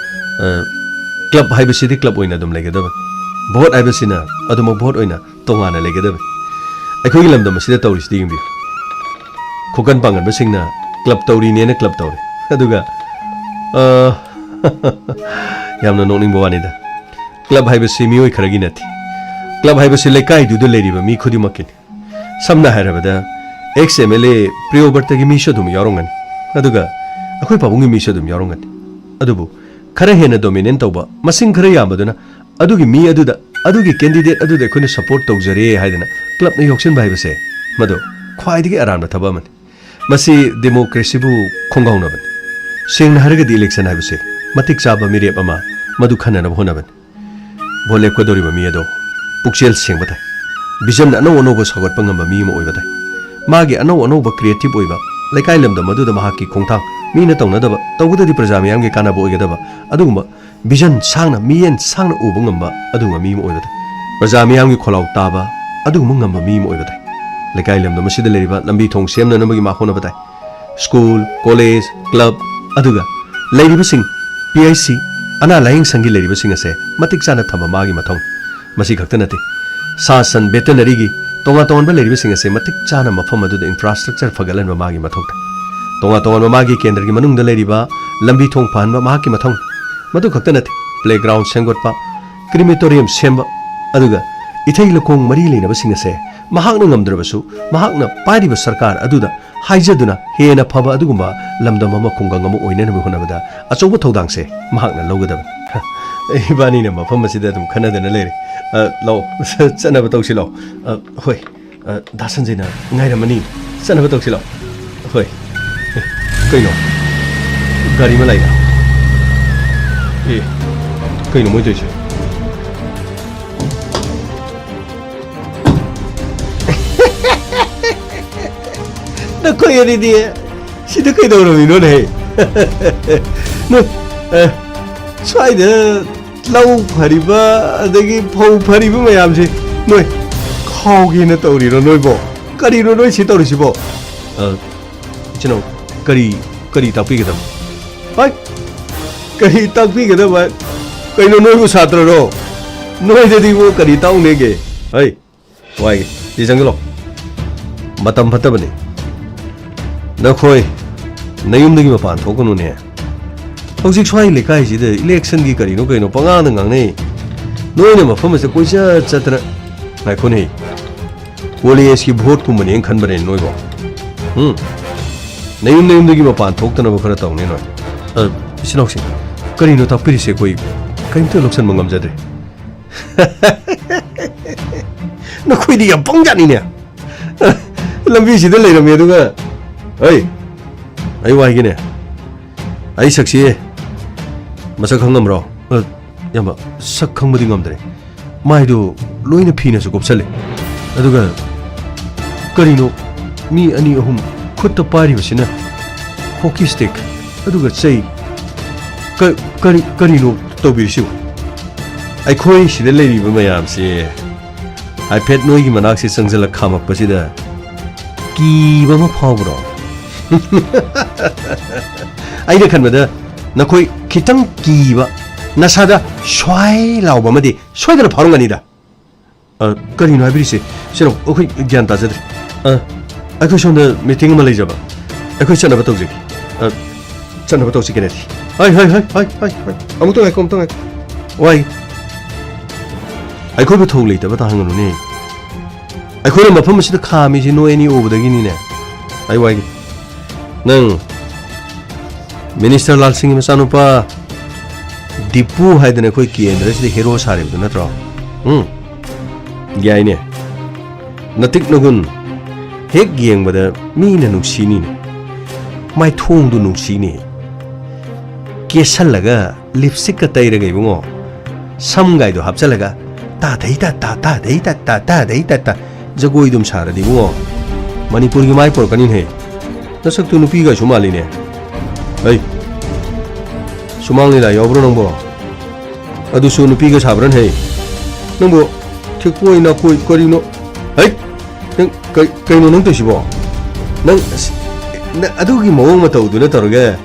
ꯑ, ꯀ꯭ꯂꯕ ꯍꯥꯏꯕꯁꯤꯗꯤ ꯀ꯭ꯂꯕ ꯑꯣꯏꯅ ꯑꯗꯨꯝ ꯂꯩꯒꯗꯕꯅꯤ꯫ ꯚꯣꯠ ꯍꯥꯏꯕꯁꯤꯅ ꯑꯗꯨꯃꯛ ꯚꯣꯠ ꯑꯣꯏꯅ ꯇꯣꯉꯥꯟꯅ ꯂꯩꯒꯗꯕꯅꯤ꯫ ꯑꯩꯈꯣꯏꯒꯤ ꯂꯝꯗꯝ ꯑꯁꯤꯗ ꯇꯧꯔꯤꯁꯤꯗꯤ ꯌꯦꯡꯕꯤꯌꯨ꯫ ꯈꯣꯀꯟ ꯄꯥꯡꯒꯟꯕꯁꯤꯡꯅ ꯀ꯭ꯂꯕ ꯇꯧꯔꯤꯅꯦꯅ ꯀ꯭ꯂꯕ ꯇꯧꯔꯤ꯫ ꯑꯗꯨꯒ, ꯑ, ꯌꯥꯝꯅ ꯅꯣꯛꯅꯤꯡꯕ ꯋꯥꯅꯤꯗ꯫ ꯀ꯭ꯂꯕ ꯍꯥꯏꯕꯁꯤ ꯃꯤꯑꯣꯏ ꯈꯔꯒꯤ ꯅꯠꯇꯦ꯫ ꯀ꯭ꯂꯕ ꯍꯥꯏꯕꯁꯤ ꯂꯩꯀꯥꯏꯗꯨꯗ ꯂꯩꯔꯤꯕ ꯃꯤ ꯈꯨꯗꯤꯡꯃꯛꯀꯤꯅꯤ꯫ ꯁꯝꯅ ꯍꯥꯏꯔꯕꯗ, ꯑꯦꯛꯁ ꯑꯦꯝ ꯑꯦꯜ ꯑꯦ ꯄ꯭ꯔꯤꯌꯣꯕ꯭ꯔꯇꯒꯤ ꯃꯤꯁꯨ ꯑꯗꯨꯝ ꯌꯥꯎꯔꯝꯒꯅꯤ, ꯑꯗꯨꯒ ꯑꯩꯈꯣꯏ ꯄꯥꯕꯨꯡꯒꯤ ꯃꯤꯁꯨ ꯑꯗꯨꯝ ꯌꯥꯎꯔꯝꯒꯅꯤ꯫ ꯑꯗꯨꯕꯨ ꯈꯔ ꯍꯦꯟꯅ ꯗꯣꯃꯤꯅꯦꯠ ꯇꯧꯕ ꯃꯁꯤꯡ ꯈꯔ ꯌꯥꯝꯕꯗꯨꯅ ꯑꯗꯨꯒꯤ ꯃꯤ ꯑꯗꯨꯗ, ꯑꯗꯨꯒꯤ ꯀꯦꯟꯗꯤꯗꯦꯠ ꯑꯗꯨꯗ ꯑꯩꯈꯣꯏꯅ ꯁꯄꯣꯔꯠ ꯇꯧꯖꯔꯦ ꯍꯥꯏꯗꯅ ꯀ꯭ꯂꯕꯅ ꯌꯥꯎꯁꯤꯟꯕ ꯍꯥꯏꯕꯁꯦ, ꯃꯗꯨ ꯈ꯭ꯋꯥꯏꯗꯒꯤ ꯑꯔꯥꯟꯕ ꯊꯕꯛ ꯑꯃꯅꯤ꯫ ꯃꯁꯤ ꯗꯦꯃꯣꯀ꯭ꯔꯦꯁꯤꯕꯨ ꯈꯣꯡꯒꯥꯎꯅꯕꯅꯤ꯫ ꯁꯦꯡꯅ ꯍꯥꯏꯔꯒꯗꯤ ꯏꯂꯦꯛꯁꯟ ꯍꯥꯏꯕꯁꯦ ꯃꯇꯤꯛ ꯆꯥꯕ ꯃꯤꯔꯦꯞ ꯑꯃ ꯃꯗꯨ ꯈꯟꯅꯅꯕ ꯍꯣꯠꯅꯕꯅꯤ꯫ ꯚꯣꯠ ꯂꯦꯞꯀꯗꯧꯔꯤꯕ ꯃꯤ ꯑꯗꯣ ꯄꯨꯛꯆꯦꯜ ꯁꯦꯡꯕ ꯇꯥꯏ꯫ ꯚꯤꯖꯟ ꯑꯅꯧ ꯑꯅꯧꯕ ꯁꯧꯒꯠꯄ ꯉꯝꯕ ꯃꯤ ꯑꯃ ꯑꯣꯏꯕ ꯇꯥꯏ꯫ ꯃꯥꯒꯤ ꯑꯅꯧ ꯑꯅꯧꯕ ꯀ꯭ꯔꯤꯌꯦꯇꯤꯚ ꯑꯣꯏꯕ, ꯂꯩꯀꯥꯏ ꯂꯝꯗꯝ ꯑꯗꯨꯗ ꯃꯍꯥꯛꯀꯤ ꯈꯣꯡꯊꯥꯡ, ꯃꯤꯅ ꯇꯧꯅꯗꯕ, ꯇꯧꯕꯗꯗꯤ ꯄ꯭ꯔꯖꯥ ꯃꯤꯌꯥꯝꯒꯤ ꯀꯥꯟꯅꯕ ꯑꯣꯏꯒꯗꯕ ꯑꯗꯨꯒꯨꯝꯕ ꯚꯤꯖꯟ ꯁꯥꯡꯅ, ꯃꯤꯠꯌꯦꯡ ꯁꯥꯡꯅ ꯎꯕ ꯉꯝꯕ ꯑꯗꯨꯒꯨꯝꯕ ꯃꯤ ꯑꯃ ꯑꯣꯏꯕ ꯇꯥꯏ꯫ ꯄ꯭ꯔꯖꯥ ꯃꯤꯌꯥꯝꯒꯤ ꯈꯣꯜꯂꯥꯎ ꯇꯥꯕ ꯑꯗꯨꯒꯨꯝꯕ ꯉꯝꯕ ꯃꯤ ꯑꯃ ꯑꯣꯏꯕ ꯇꯥꯏ꯫ ꯂꯩꯀꯥꯏ ꯂꯝꯗꯝ ꯑꯁꯤꯗ ꯂꯩꯔꯤꯕ ꯂꯝꯕꯤ ꯊꯣꯡ ꯁꯦꯝꯅꯅꯕꯒꯤ ꯃꯥ ꯍꯣꯠꯅꯕ ꯇꯥꯏ꯫ ꯁ꯭ꯀꯨꯜ, ꯀꯣꯂꯦꯖ, ꯀ꯭ꯂꯕ, ꯑꯗꯨꯒ ꯂꯩꯔꯤꯕꯁꯤꯡ, ꯄꯤ ꯑꯩꯆ ꯁꯤ, ꯑꯅꯥ ꯂꯥꯌꯦꯡ ꯁꯪꯒꯤ ꯂꯩꯔꯤꯕꯁꯤꯡ ꯑꯁꯦ ꯃꯇꯤꯛ ꯆꯥꯅ ꯊꯝꯕ ꯃꯥꯒꯤ ꯃꯊꯧ꯫ ꯃꯁꯤ ꯈꯛꯇ ꯅꯠꯇꯦ, ꯁꯥ ꯁꯟ ꯚꯦꯇꯅꯔꯤꯒꯤ ꯇꯣꯉꯥꯟ ꯇꯣꯉꯥꯟꯕ ꯂꯩꯔꯤꯕꯁꯤꯡ ꯑꯁꯦ ꯃꯇꯤꯛ ꯆꯥꯅ ꯃꯐꯝ ꯑꯗꯨꯗ infrastructure ꯐꯒꯠꯍꯟꯕ ꯃꯥꯒꯤ ꯃꯊꯧꯅꯤ꯫ ꯇꯣꯉꯥꯟ ꯇꯣꯉꯥꯟꯕ ꯃꯥꯒꯤ ꯀꯦꯟꯗ꯭ꯔꯒꯤ ꯃꯅꯨꯡꯗ ꯂꯩꯔꯤꯕ ꯂꯝꯕꯤ ꯊꯣꯡ ꯐꯍꯟꯕ ꯃꯍꯥꯛꯀꯤ ꯃꯊꯧꯅꯤ꯫ ꯃꯗꯨ ꯈꯛꯇ ꯅꯠꯇꯦ, playground ꯁꯦꯝꯒꯠꯄ, crematorium ꯁꯦꯝꯕ, ꯑꯗꯨꯒ ꯏꯊꯩ ꯂꯧꯈꯣꯡ ꯃꯔꯤ ꯂꯩꯅꯕꯁꯤꯡ ꯑꯁꯦ ꯃꯍꯥꯛꯅ ꯉꯝꯗ꯭ꯔꯕꯁꯨ ꯃꯍꯥꯛꯅ ꯄꯥꯏꯔꯤꯕ ꯁꯔꯀꯥꯔ ꯑꯗꯨꯗ ꯍꯥꯏꯖꯗꯨꯅ ꯍꯦꯟꯅ ꯐꯕ ꯑꯗꯨꯒꯨꯝꯕ ꯂꯝꯗꯝ ꯑꯃ, ꯈꯨꯡꯒꯪ ꯑꯃ ꯑꯣꯏꯅꯅꯕ ꯍꯣꯠꯅꯕꯗ ꯑꯆꯧꯕ ꯊꯧꯗꯥꯡꯁꯦ ꯃꯍꯥꯛꯅ ꯂꯧꯒꯗꯕꯅꯤ꯫ ꯏꯕꯥꯅꯤꯅ ꯃꯐꯝ ꯑꯁꯤꯗ ꯑꯗꯨꯝ ꯈꯟꯅꯗꯅ ꯂꯩꯔꯦ꯫ ꯑ, ꯂꯥꯛꯑꯣ, ꯆꯠꯅꯕ ꯇꯧꯁꯤ ꯂꯥꯛꯑꯣ꯫ ꯑ, ꯍꯣꯏ, ꯑ, ꯗꯥ ꯁꯟꯖꯌꯅ ꯉꯥꯏꯔꯝꯃꯅꯤ꯫ ꯆꯠꯅꯕ ꯇꯧꯁꯤ ꯂꯥꯛꯑꯣ꯫ ꯍꯣꯏ꯫ ꯑꯦ, ꯀꯩꯅꯣ? ꯒꯥꯔꯤ ꯑꯃ ꯂꯥꯛꯏꯗ꯫ ꯑꯦ, ꯀꯩꯅꯣ ꯃꯣꯏ ꯇꯧꯔꯤꯁꯦ? ꯅꯈꯣꯏ ꯑꯅꯤꯗꯤ ꯁꯤꯗ ꯀꯩꯗꯧꯔꯝꯃꯤꯅꯣꯅꯦ? ꯅꯣꯏ, ꯑ, ꯁ꯭ꯋꯥꯏꯗ ꯂꯧ ꯐꯔꯤꯕ, ꯑꯗꯒꯤ ꯐꯧ ꯐꯔꯤꯕ ꯃꯌꯥꯝꯁꯦ ꯅꯣꯏ ꯈꯥꯎꯒꯦꯅ ꯇꯧꯔꯤꯔꯣ ꯅꯣꯏꯕꯣ? ꯀꯔꯤꯅꯣ ꯅꯣꯏ ꯁꯤ ꯇꯧꯔꯤꯁꯤꯕꯣ? ꯑ, ꯏꯆꯤꯟ ꯏꯅꯥꯎ, ꯀꯔꯤ, ꯀꯔꯤ ꯇꯥꯛꯄꯤꯒꯗꯕ? ꯍꯥꯏ? ꯀꯔꯤ ꯇꯥꯛꯄꯤꯒꯗꯕ? ꯀꯩꯅꯣ ꯅꯣꯏꯕꯨ ꯁꯥꯇ꯭ꯔꯔꯣ? ꯅꯣꯏꯗꯗꯤꯕꯨ ꯀꯔꯤ ꯇꯥꯛꯎꯅꯦꯒꯦ? ꯍꯩ, ꯋꯥꯏꯒꯦ꯫ ꯁꯤ ꯆꯪꯁꯤꯜꯂꯣ꯫ ꯃꯇꯝ ꯐꯠꯇꯕꯅꯤ꯫ ꯅꯈꯣꯏ ꯅꯌꯨꯝꯗꯒꯤ ꯃꯄꯥꯟ ꯊꯣꯛꯀꯅꯨꯅꯦ꯫ ꯍꯧꯖꯤꯛ ꯁ꯭ꯋꯥꯏ ꯂꯩꯀꯥꯏꯁꯤꯗ electionꯒꯤ ꯀꯔꯤꯅꯣ ꯀꯩꯅꯣ ꯄꯉꯥꯡꯗ ꯉꯥꯡꯅꯩ꯫ ꯅꯣꯏꯅ ꯃꯐꯝ ꯑꯁꯤꯗ ꯀꯣꯏꯆꯠ ꯆꯠꯇꯅ, ꯉꯥꯏꯈꯣꯅꯦ꯫ Collegeꯀꯤ voteꯀꯨꯝꯕꯅꯦꯅ ꯈꯟꯕꯅꯦ ꯅꯣꯏꯕꯣ꯫ ꯎꯝ꯫ ꯅꯌꯨꯝ ꯅꯌꯨꯝꯗꯒꯤ ꯃꯄꯥꯟ ꯊꯣꯛꯇꯅꯕ ꯈꯔ ꯇꯧꯅꯦ ꯅꯣꯏ꯫ ꯑ, ꯏꯆꯤꯟ ꯏꯅꯥꯎꯁꯤꯡ, ꯀꯔꯤꯅꯣ ꯇꯥꯛꯄꯤꯔꯤꯁꯦ? ꯑꯩꯈꯣꯏ ꯀꯔꯤꯝꯇ ꯂꯧꯁꯟꯕ ꯉꯝꯖꯗ꯭ꯔꯦ꯫ ꯅꯈꯣꯏꯗꯤ ꯌꯥꯝ ꯄꯪꯖꯥꯠꯅꯤꯅꯦ꯫ ꯂꯝꯕꯤꯁꯤꯗ ꯂꯩꯔꯝꯃꯦ ꯑꯗꯨꯒ, "ꯍꯩ, ꯑꯩ ꯋꯥꯏꯒꯦꯅꯦ꯫ ꯑꯩ ꯁꯛꯁꯤ ꯃꯁꯛ ꯈꯪꯉꯝꯕ꯭ꯔꯣ?" ꯑ, ꯏꯌꯥꯝꯕ, ꯁꯛ ꯈꯪꯕꯗꯤ ꯉꯝꯗ꯭ꯔꯦ꯫ ꯃꯥꯏꯗꯨ ꯂꯣꯏꯅ ꯐꯤꯅꯁꯨ ꯀꯨꯞꯁꯜꯂꯤ꯫ ꯑꯗꯨꯒ ꯀꯔꯤꯅꯣ ꯃꯤ ꯑꯅꯤ ꯑꯍꯨꯝ ꯈꯨꯠꯇ ꯄꯥꯏꯔꯤꯕꯁꯤꯅ hockey stick, ꯑꯗꯨꯒ ꯆꯩ꯫ ꯀ-, ꯀꯔꯤ, ꯀꯔꯤꯅꯣ ꯇꯧꯕꯤꯔꯤꯁꯤꯕꯨ? ꯑꯩꯈꯣꯏ ꯁꯤꯗ ꯂꯩꯔꯤꯕ ꯃꯌꯥꯝꯁꯦ ꯍꯥꯏꯐꯦꯠ ꯅꯣꯏꯒꯤ ꯃꯅꯥꯛꯁꯤ ꯆꯪꯁꯤꯜꯂ ꯈꯥꯝꯃꯛꯄꯁꯤꯗ ꯀꯤꯕ ꯑꯃ ꯐꯥꯎꯕ꯭ꯔꯣ? ꯑꯩꯅ ꯈꯟꯕꯗ ꯅꯈꯣꯏ ꯈꯤꯇꯪ ꯀꯤꯕ, ꯅꯁꯥꯗ ꯁ꯭ꯋꯥꯏ ꯂꯥꯎꯕ ꯑꯃꯗꯤ ꯁꯣꯏꯗꯅ ꯐꯥꯎꯔꯝꯒꯅꯤꯗ꯫ ꯑ, ꯀꯔꯤꯅꯣ ꯍꯥꯏꯕꯤꯔꯤꯁꯦ? ꯁꯤꯔꯣ, ꯑꯩꯈꯣꯏ ꯒ꯭ꯌꯥꯟ ꯇꯥꯖꯗ꯭ꯔꯦ꯫ ꯑ, ꯑꯩꯈꯣꯏ ꯁꯣꯝꯗ ꯃꯤꯇꯤꯡ ꯑꯃ ꯂꯩꯖꯕ꯫ ꯑꯩꯈꯣꯏ ꯆꯠꯅꯕ ꯇꯧꯖꯒꯦ꯫ ꯑ, ꯆꯠꯅꯕ ꯇꯧꯁꯤ, ꯀꯦꯅꯦꯗꯤ꯫ ꯍꯥꯏ, ꯍꯥꯏ, ꯍꯥꯏ, ꯍꯥꯏ, ꯍꯥꯏ, ꯍꯥꯏ꯫ ꯑꯃꯨꯛꯇ ꯉꯥꯏꯈꯣ, ꯑꯃꯨꯛꯇ ꯉꯥꯏꯈꯣ꯫ ꯋꯥꯏ꯫ ꯑꯩꯈꯣꯏꯕꯨ ꯊꯧ ꯂꯩꯇꯕꯇ ꯍꯪꯒꯅꯨꯅꯦ꯫ ꯑꯩꯈꯣꯏꯅ ꯃꯐꯝ ꯑꯁꯤꯗ ꯈꯥꯝꯃꯤꯁꯤ ꯅꯣꯏ ꯑꯅꯤ ꯎꯕꯗꯒꯤꯅꯤꯅꯦ꯫ ꯑꯩ ꯋꯥꯏꯒꯦ꯫ ꯅꯪ ꯃꯤꯅꯤꯁꯇꯔ ꯂꯥꯜꯁꯤꯡꯒꯤ ꯃꯆꯥꯅꯨꯄꯥ ꯗꯤꯄꯨ ꯍꯥꯏꯗꯅ ꯑꯩꯈꯣꯏ ꯀꯦꯟꯗ꯭ꯔꯁꯤꯗ ꯍꯦꯔꯣ ꯁꯥꯔꯤꯕꯗꯨ ꯅꯠꯇ꯭ꯔꯣ? ꯎꯝ? ꯌꯥꯏꯅꯦ꯫ ꯅꯇꯤꯛ ꯅꯒꯨꯟ ꯍꯦꯛ ꯌꯦꯡꯕꯗ ꯃꯤꯅ ꯅꯨꯡꯁꯤꯅꯤꯅꯦ꯫ ꯃꯥꯏꯊꯣꯡꯗꯨ ꯅꯨꯡꯁꯤꯅꯦ꯫ ꯀꯦꯁꯜꯂꯒ ꯂꯤꯞꯁꯇꯤꯛꯀ ꯇꯩꯔꯒ ꯏꯕꯨꯡꯉꯣ, ꯁꯝꯒꯥꯏꯗꯣ ꯍꯥꯞꯆꯜꯂꯒ ꯇꯥ ꯊꯩ ꯇꯥ ꯇꯥ ꯇꯥ ꯊꯩ ꯇꯥ ꯇꯥ ꯇꯥ ꯊꯩ ꯇꯥ ꯇꯥ ꯖꯒꯣꯏ ꯑꯗꯨꯝ ꯁꯥꯔꯗꯤ ꯏꯕꯨꯡꯉꯣ, ꯃꯅꯤꯄꯨꯔꯒꯤ ꯃꯥꯏ ꯄꯨꯔꯛꯀꯅꯤꯅꯦ꯫ ꯅꯁꯛꯇꯨ ꯅꯨꯄꯤꯒꯁꯨ ꯃꯥꯜꯂꯤꯅꯦ꯫ ꯍꯩ, ꯁꯨꯃꯥꯡ ꯂꯤꯂꯥ ꯌꯥꯎꯕ꯭ꯔꯣ ꯅꯪꯕꯣ? ꯑꯗꯨꯁꯨ ꯅꯨꯄꯤꯒ ꯁꯥꯕ꯭ꯔꯅꯦ? ꯅꯪꯕꯨ ꯊꯤꯛꯄꯣꯏ ꯅꯥꯀꯣꯏ ꯀꯔꯤꯅꯣ? ꯍꯩ, ꯅꯪ ꯀꯩ-, ꯀꯩꯅꯣ ꯅꯪ ꯇꯧꯏꯁꯤꯕꯣ? ꯅꯪ ꯑꯁ, ꯅꯪ ꯑꯗꯨꯒꯤ ꯃꯑꯣꯡ ꯃꯇꯧꯗꯨꯅ ꯇꯧꯔꯒ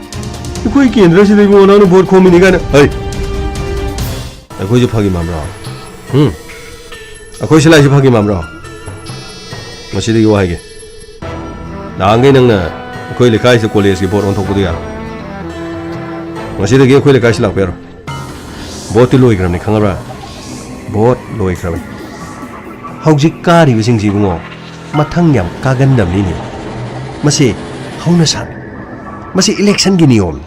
ꯑꯩꯈꯣꯏ ꯀꯦꯟꯗ꯭ꯔꯁꯤꯗ ꯏꯕꯨꯡꯉꯣ ꯅꯪꯅ ꯚꯣꯠ ꯈꯣꯝꯃꯤꯅꯤ ꯀꯥꯏꯅ, ꯍꯩ! ꯑꯩꯈꯣꯏꯁꯨ ꯐꯥꯒꯤ ꯃꯥꯟꯕ꯭ꯔꯣ? ꯍꯨꯝ? ꯑꯩꯈꯣꯏ ꯁꯤ ꯂꯥꯛꯏꯁꯤ ꯐꯥꯒꯤ ꯃꯥꯟꯕ꯭ꯔꯣ? ꯉꯁꯤꯗꯒꯤ ꯋꯥ ꯍꯥꯏꯒꯦ꯫ ꯅꯍꯥꯟꯈꯩ ꯅꯪꯅ ꯑꯩꯈꯣꯏ ꯂꯩꯀꯥꯏꯁꯤꯗ ꯀꯣꯂꯦꯖꯀꯤ ꯚꯣꯠ ꯑꯣꯟꯊꯣꯛꯄꯗꯨ ꯌꯥꯔꯣꯏ꯫ ꯉꯁꯤꯗꯒꯤ ꯑꯩꯈꯣꯏ ꯂꯩꯀꯥꯏꯁꯤ ꯂꯥꯛꯄ ꯌꯥꯔꯣꯏ꯫ ꯚꯣꯠꯇꯤ ꯂꯣꯏꯈ꯭ꯔꯕꯅꯤ, ꯈꯪꯉꯕ꯭ꯔꯥ? ꯚꯣꯠ ꯂꯣꯏꯈ꯭ꯔꯕꯅꯤ꯫ ꯍꯧꯖꯤꯛ ꯀꯥꯔꯤꯕꯁꯤꯡꯁꯤ ꯏꯕꯨꯡꯉꯣ, ꯃꯊꯪ ꯌꯥꯝ ꯀꯥꯒꯟꯗꯕꯅꯤꯅꯦ꯫ ꯃꯁꯤ ꯍꯧꯅꯁꯥꯅꯤ꯫ ꯃꯁꯤ ꯏꯂꯦꯛꯁꯟꯒꯤ ꯅꯤꯌꯣꯝꯅꯤ꯫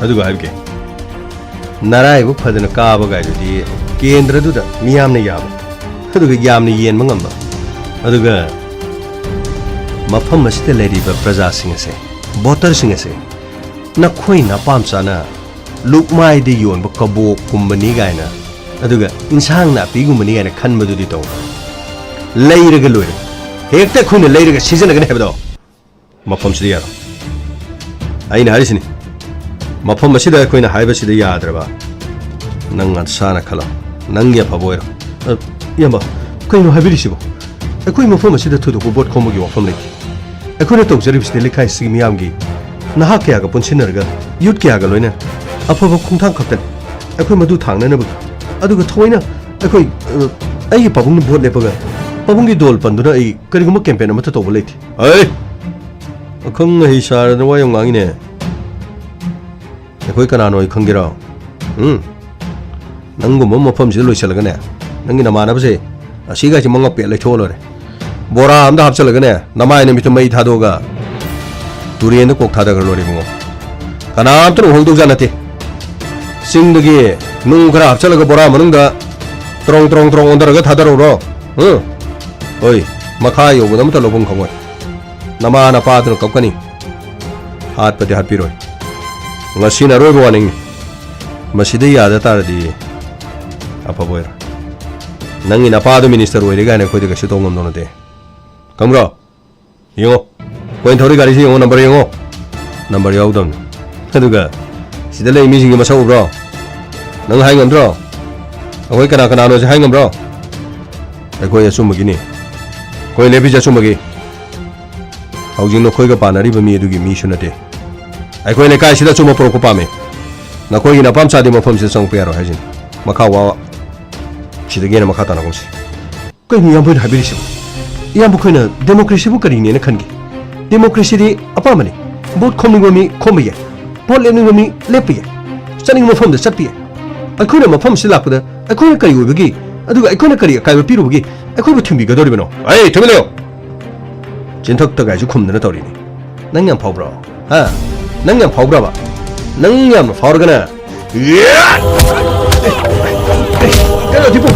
ꯑꯗꯨꯒ ꯍꯥꯏꯕꯤꯒꯦ, ꯅꯔꯥꯏꯕꯛ ꯐꯗꯅ ꯀꯥꯕ ꯀꯥꯏꯗꯨꯗꯤ ꯀꯦꯟꯗ꯭ꯔꯗꯨꯗ ꯃꯤꯌꯥꯝꯅ ꯌꯥꯕ, ꯑꯗꯨꯒ ꯌꯥꯝꯅ ꯌꯦꯟꯕ ꯉꯝꯕ, ꯑꯗꯨꯒ ꯃꯐꯝ ꯑꯁꯤꯗ ꯂꯩꯔꯤꯕ ꯄ꯭ꯔꯖꯥꯁꯤꯡ ꯑꯁꯦ, ꯚꯣꯇꯔꯁꯤꯡ ꯑꯁꯦ, ꯅꯈꯣꯏꯅ ꯑꯄꯥꯝ ꯆꯥꯅ ꯂꯨꯛꯃꯥꯏꯗ ꯌꯣꯟꯕ ꯀꯕꯣꯛꯀꯨꯝꯕꯅꯤ ꯀꯥꯏꯅ, ꯑꯗꯨꯒ ꯏꯟꯁꯥꯡ ꯅꯥꯄꯤꯒꯨꯝꯕꯅꯤ ꯀꯥꯏꯅ ꯈꯟꯕꯗꯨꯗꯤ ꯇꯧ꯫ ꯂꯩꯔꯒ ꯂꯣꯏꯔꯦ꯫ ꯍꯦꯛꯇ ꯑꯩꯈꯣꯏꯅ ꯂꯩꯔꯒ ꯁꯤꯖꯤꯟꯅꯒꯅꯤ ꯍꯥꯏꯕꯗꯣ ꯃꯐꯝꯁꯤꯗ ꯌꯥꯔꯣꯏ꯫ ꯑꯩꯅ ꯍꯥꯏꯔꯤꯁꯤꯅꯤ, ꯃꯐꯝ ꯑꯁꯤꯗ ꯑꯩꯈꯣꯏꯅ ꯍꯥꯏꯕꯁꯤꯗ ꯌꯥꯗ꯭ꯔꯕ, ꯅꯪ ꯅꯁꯥꯅ ꯈꯜꯂꯣ, ꯅꯪꯒꯤ ꯑꯐꯕ ꯑꯣꯏꯔꯣ꯫ ꯑ, ꯏꯌꯥꯝꯕ, ꯀꯩꯅꯣ ꯍꯥꯏꯕꯤꯔꯤꯁꯤꯕꯣ? ꯑꯩꯈꯣꯏ ꯃꯐꯝ ꯑꯁꯤꯗ ꯊꯣꯏꯗꯣꯛꯄ ꯚꯣꯠ ꯈꯣꯝꯕꯒꯤ ꯋꯥꯐꯝ ꯂꯩꯇꯦ꯫ ꯑꯩꯈꯣꯏꯅ ꯇꯧꯖꯔꯤꯕꯁꯤꯗꯤ ꯂꯩꯀꯥꯏꯁꯤꯒꯤ ꯃꯤꯌꯥꯝꯒꯤ, ꯅꯍꯥ ꯀꯌꯥꯒ ꯄꯨꯟꯁꯤꯟꯅꯔꯒ, ꯌꯨꯠ ꯀꯌꯥꯒ ꯂꯣꯏꯅ ꯑꯐꯕ ꯈꯣꯡꯊꯥꯡ ꯈꯛꯇꯅꯤ꯫ ꯑꯩꯈꯣꯏ ꯃꯗꯨ ꯊꯥꯡꯅꯅꯕꯒꯤ, ꯑꯗꯨꯒ ꯊꯑꯣꯏꯅ ꯑꯩꯈꯣꯏ, ꯑ, ꯑꯩꯒꯤ ꯄꯥꯕꯨꯡꯅ ꯚꯣꯠ ꯂꯦꯞꯄꯒ ꯄꯥꯕꯨꯡꯒꯤ ꯗꯣꯜ ꯄꯟꯗꯨꯅ ꯑꯩ ꯀꯔꯤꯒꯨꯝꯕ ꯀꯦꯝꯄꯦꯟ ꯑꯃꯠꯇ ꯇꯧꯕ ꯂꯩꯇꯦ꯫ ꯑꯩ ꯑꯈꯪ ꯑꯍꯩ ꯁꯥꯔꯗꯅ ꯋꯥ ꯌꯥꯝ ꯉꯥꯡꯉꯤꯅꯦ꯫ ꯑꯩꯈꯣꯏ ꯀꯅꯥꯅꯣ ꯑꯩ ꯈꯪꯒꯦꯔꯣ? ꯎꯝ? ꯅꯪꯒꯨꯝꯕ ꯃꯐꯝꯁꯤꯗ ꯂꯣꯏꯁꯤꯜꯂꯒꯅꯦ, ꯅꯪꯒꯤ ꯅꯃꯥꯟꯅꯕꯁꯦ ꯑꯁꯤꯒꯥꯏꯁꯤ ꯃꯉꯛ ꯄꯦꯠ ꯂꯩꯊꯣꯛꯑ ꯂꯣꯏꯔꯦ꯫ ꯕꯣꯔꯥ ꯑꯝꯗ ꯍꯥꯞꯆꯜꯂꯒꯅꯦ, ꯅꯃꯥꯏ ꯅꯨꯃꯤꯠꯇ ꯃꯩ ꯊꯥꯗꯣꯛꯑꯒ ꯇꯨꯔꯦꯟꯗ ꯀꯣꯛ ꯊꯥꯗꯈ꯭ꯔ ꯂꯣꯏꯔꯦ ꯏꯕꯨꯡꯉꯣ꯫ ꯀꯅꯥꯝꯇꯅ ꯎꯍꯧꯗꯧꯖꯥꯠ ꯅꯠꯇꯦ꯫ ꯆꯤꯡꯗꯒꯤ ꯅꯨꯡ ꯈꯔ ꯍꯥꯞꯆꯜꯂꯒ ꯕꯣꯔꯥ ꯃꯅꯨꯡꯗ ꯇ꯭ꯔꯣꯡ ꯇ꯭ꯔꯣꯡ ꯇ꯭ꯔꯣꯡ ꯑꯣꯟꯊꯔꯒ ꯊꯥꯗꯔꯧꯔꯣ꯫ ꯎꯝ? ꯍꯣꯏ, ꯃꯈꯥ ꯌꯧꯕꯗ ꯑꯃꯠꯇ ꯂꯧꯐꯝ ꯈꯪꯉꯣꯏ꯫ ꯅꯃꯥ ꯅꯄꯥꯗꯨꯅ ꯀꯞꯀꯅꯤ꯫ ꯍꯥꯠꯄꯗꯤ ꯍꯥꯠꯄꯤꯔꯣꯏ꯫ ꯉꯁꯤꯅ ꯑꯔꯣꯏꯕ ꯋꯥꯔꯅꯤꯡꯅꯤ꯫ ꯃꯁꯤꯗ ꯌꯥꯗ ꯇꯥꯔꯗꯤ ꯑꯐꯕ ꯑꯣꯏꯔꯣꯏ꯫ ꯅꯪꯒꯤ ꯅꯄꯥꯗꯣ ꯃꯤꯅꯤꯁꯇꯔ ꯑꯣꯏꯔꯦ ꯀꯥꯏꯅ ꯑꯩꯈꯣꯏꯗ ꯀꯩꯁꯨ ꯇꯧ ꯉꯝꯗꯧ ꯅꯠꯇꯦ꯫ ꯈꯪꯕ꯭ꯔꯣ? ꯌꯦꯡꯉꯣ꯫ ꯑꯩꯈꯣꯏꯅ ꯊꯧꯔꯤ ꯒꯥꯔꯤꯁꯤ ꯌꯦꯡꯉꯣ, ꯅꯝꯕꯔ ꯌꯦꯡꯉꯣ꯫ ꯅꯝꯕꯔ ꯌꯥꯎꯗꯕꯅꯤ꯫ ꯑꯗꯨꯒ ꯁꯤꯗ ꯂꯩ ꯃꯤꯁꯤꯡꯒꯤ ꯃꯁꯛ ꯎꯕ꯭ꯔꯣ? ꯅꯪ ꯍꯥꯏ ꯉꯝꯗ꯭ꯔꯣ? ꯑꯩꯈꯣꯏ ꯀꯅꯥ ꯀꯅꯥꯅꯣꯁꯦ ꯍꯥꯏ ꯉꯝꯕ꯭ꯔꯣ? ꯑꯩꯈꯣꯏ ꯑꯆꯨꯝꯕꯒꯤꯅꯤ꯫ ꯑꯩꯈꯣꯏ ꯂꯦꯞꯄꯤꯁꯦ ꯑꯆꯨꯝꯕꯒꯤ꯫ ꯍꯧꯖꯤꯛ ꯅꯈꯣꯏꯒ ꯄꯥꯅꯔꯤꯕ ꯃꯤ ꯑꯗꯨꯒꯤ ꯃꯤꯁꯨ ꯅꯠꯇꯦ꯫ ꯑꯩꯈꯣꯏ ꯂꯩꯀꯥꯏꯁꯤꯗ ꯑꯆꯨꯝꯕ ꯄꯨꯔꯛꯄ ꯄꯥꯝꯃꯤ꯫ ꯅꯈꯣꯏꯒꯤ ꯅꯄꯥꯝ ꯆꯥꯗꯦ ꯃꯐꯝꯁꯤꯗ ꯆꯪꯉꯛꯄ ꯌꯥꯔꯣꯏ ꯍꯥꯏꯁꯤꯅꯤ꯫ ꯃꯈꯥ ꯋꯥ ꯁꯤꯗꯒꯤ ꯍꯦꯟꯅ ꯃꯈꯥ ꯇꯥꯅ ꯀꯨꯝꯁꯤ꯫ ꯀꯩꯅꯣ ꯏꯌꯥꯝꯕ ꯍꯣꯏꯅ ꯍꯥꯏꯕꯤꯔꯤꯁꯤꯕꯣ? ꯏꯌꯥꯝꯕ ꯑꯩꯈꯣꯏꯅ ꯗꯦꯃꯣꯀ꯭ꯔꯦꯁꯤꯕꯨ ꯀꯔꯤꯅꯦꯅ ꯈꯟꯒꯦ? ꯗꯦꯃꯣꯀ꯭ꯔꯦꯁꯤꯗꯤ ꯑꯄꯥꯝꯕꯅꯤ꯫ ꯚꯣꯠ ꯈꯣꯝꯅꯤꯡꯕ ꯃꯤ ꯈꯣꯝꯕ ꯌꯥꯏ, ꯚꯣꯠ ꯂꯦꯞꯅꯤꯡꯕ ꯃꯤ ꯂꯦꯞꯄ ꯌꯥꯏ, ꯆꯠꯅꯤꯡꯕ ꯃꯐꯝꯗ ꯆꯠꯄ ꯌꯥꯏ꯫ ꯑꯩꯈꯣꯏꯅ ꯃꯐꯝꯁꯤꯗ ꯂꯥꯛꯄꯗ ꯑꯩꯈꯣꯏꯅ ꯀꯔꯤ ꯑꯣꯏꯕꯒꯦ, ꯑꯗꯨꯒ ꯑꯩꯈꯣꯏꯅ ꯀꯔꯤ ꯑꯀꯥꯏꯕ ꯄꯤꯔꯨꯕꯒꯦ ꯑꯩꯈꯣꯏꯕꯨ ꯊꯤꯡꯕꯤꯒꯗꯧꯔꯤꯕꯅꯣ? ꯑꯩ ꯊꯤꯡꯕꯤꯌꯨ! ꯆꯤꯟꯊꯛꯇ ꯀꯥꯏꯁꯨ ꯈꯨꯝꯗꯅ ꯇꯧꯔꯤꯅꯤ꯫ ꯅꯪ ꯌꯥꯝ ꯐꯥꯎꯕ꯭ꯔꯣ? ꯍꯥ? ꯅꯪ ꯌꯥꯝ ꯐꯥꯎꯕ꯭ꯔꯕ? ꯅꯪ ꯌꯥꯝꯅ ꯐꯥꯎꯔꯒꯅ ꯀꯩꯅꯣ, ꯗꯤꯄꯨ?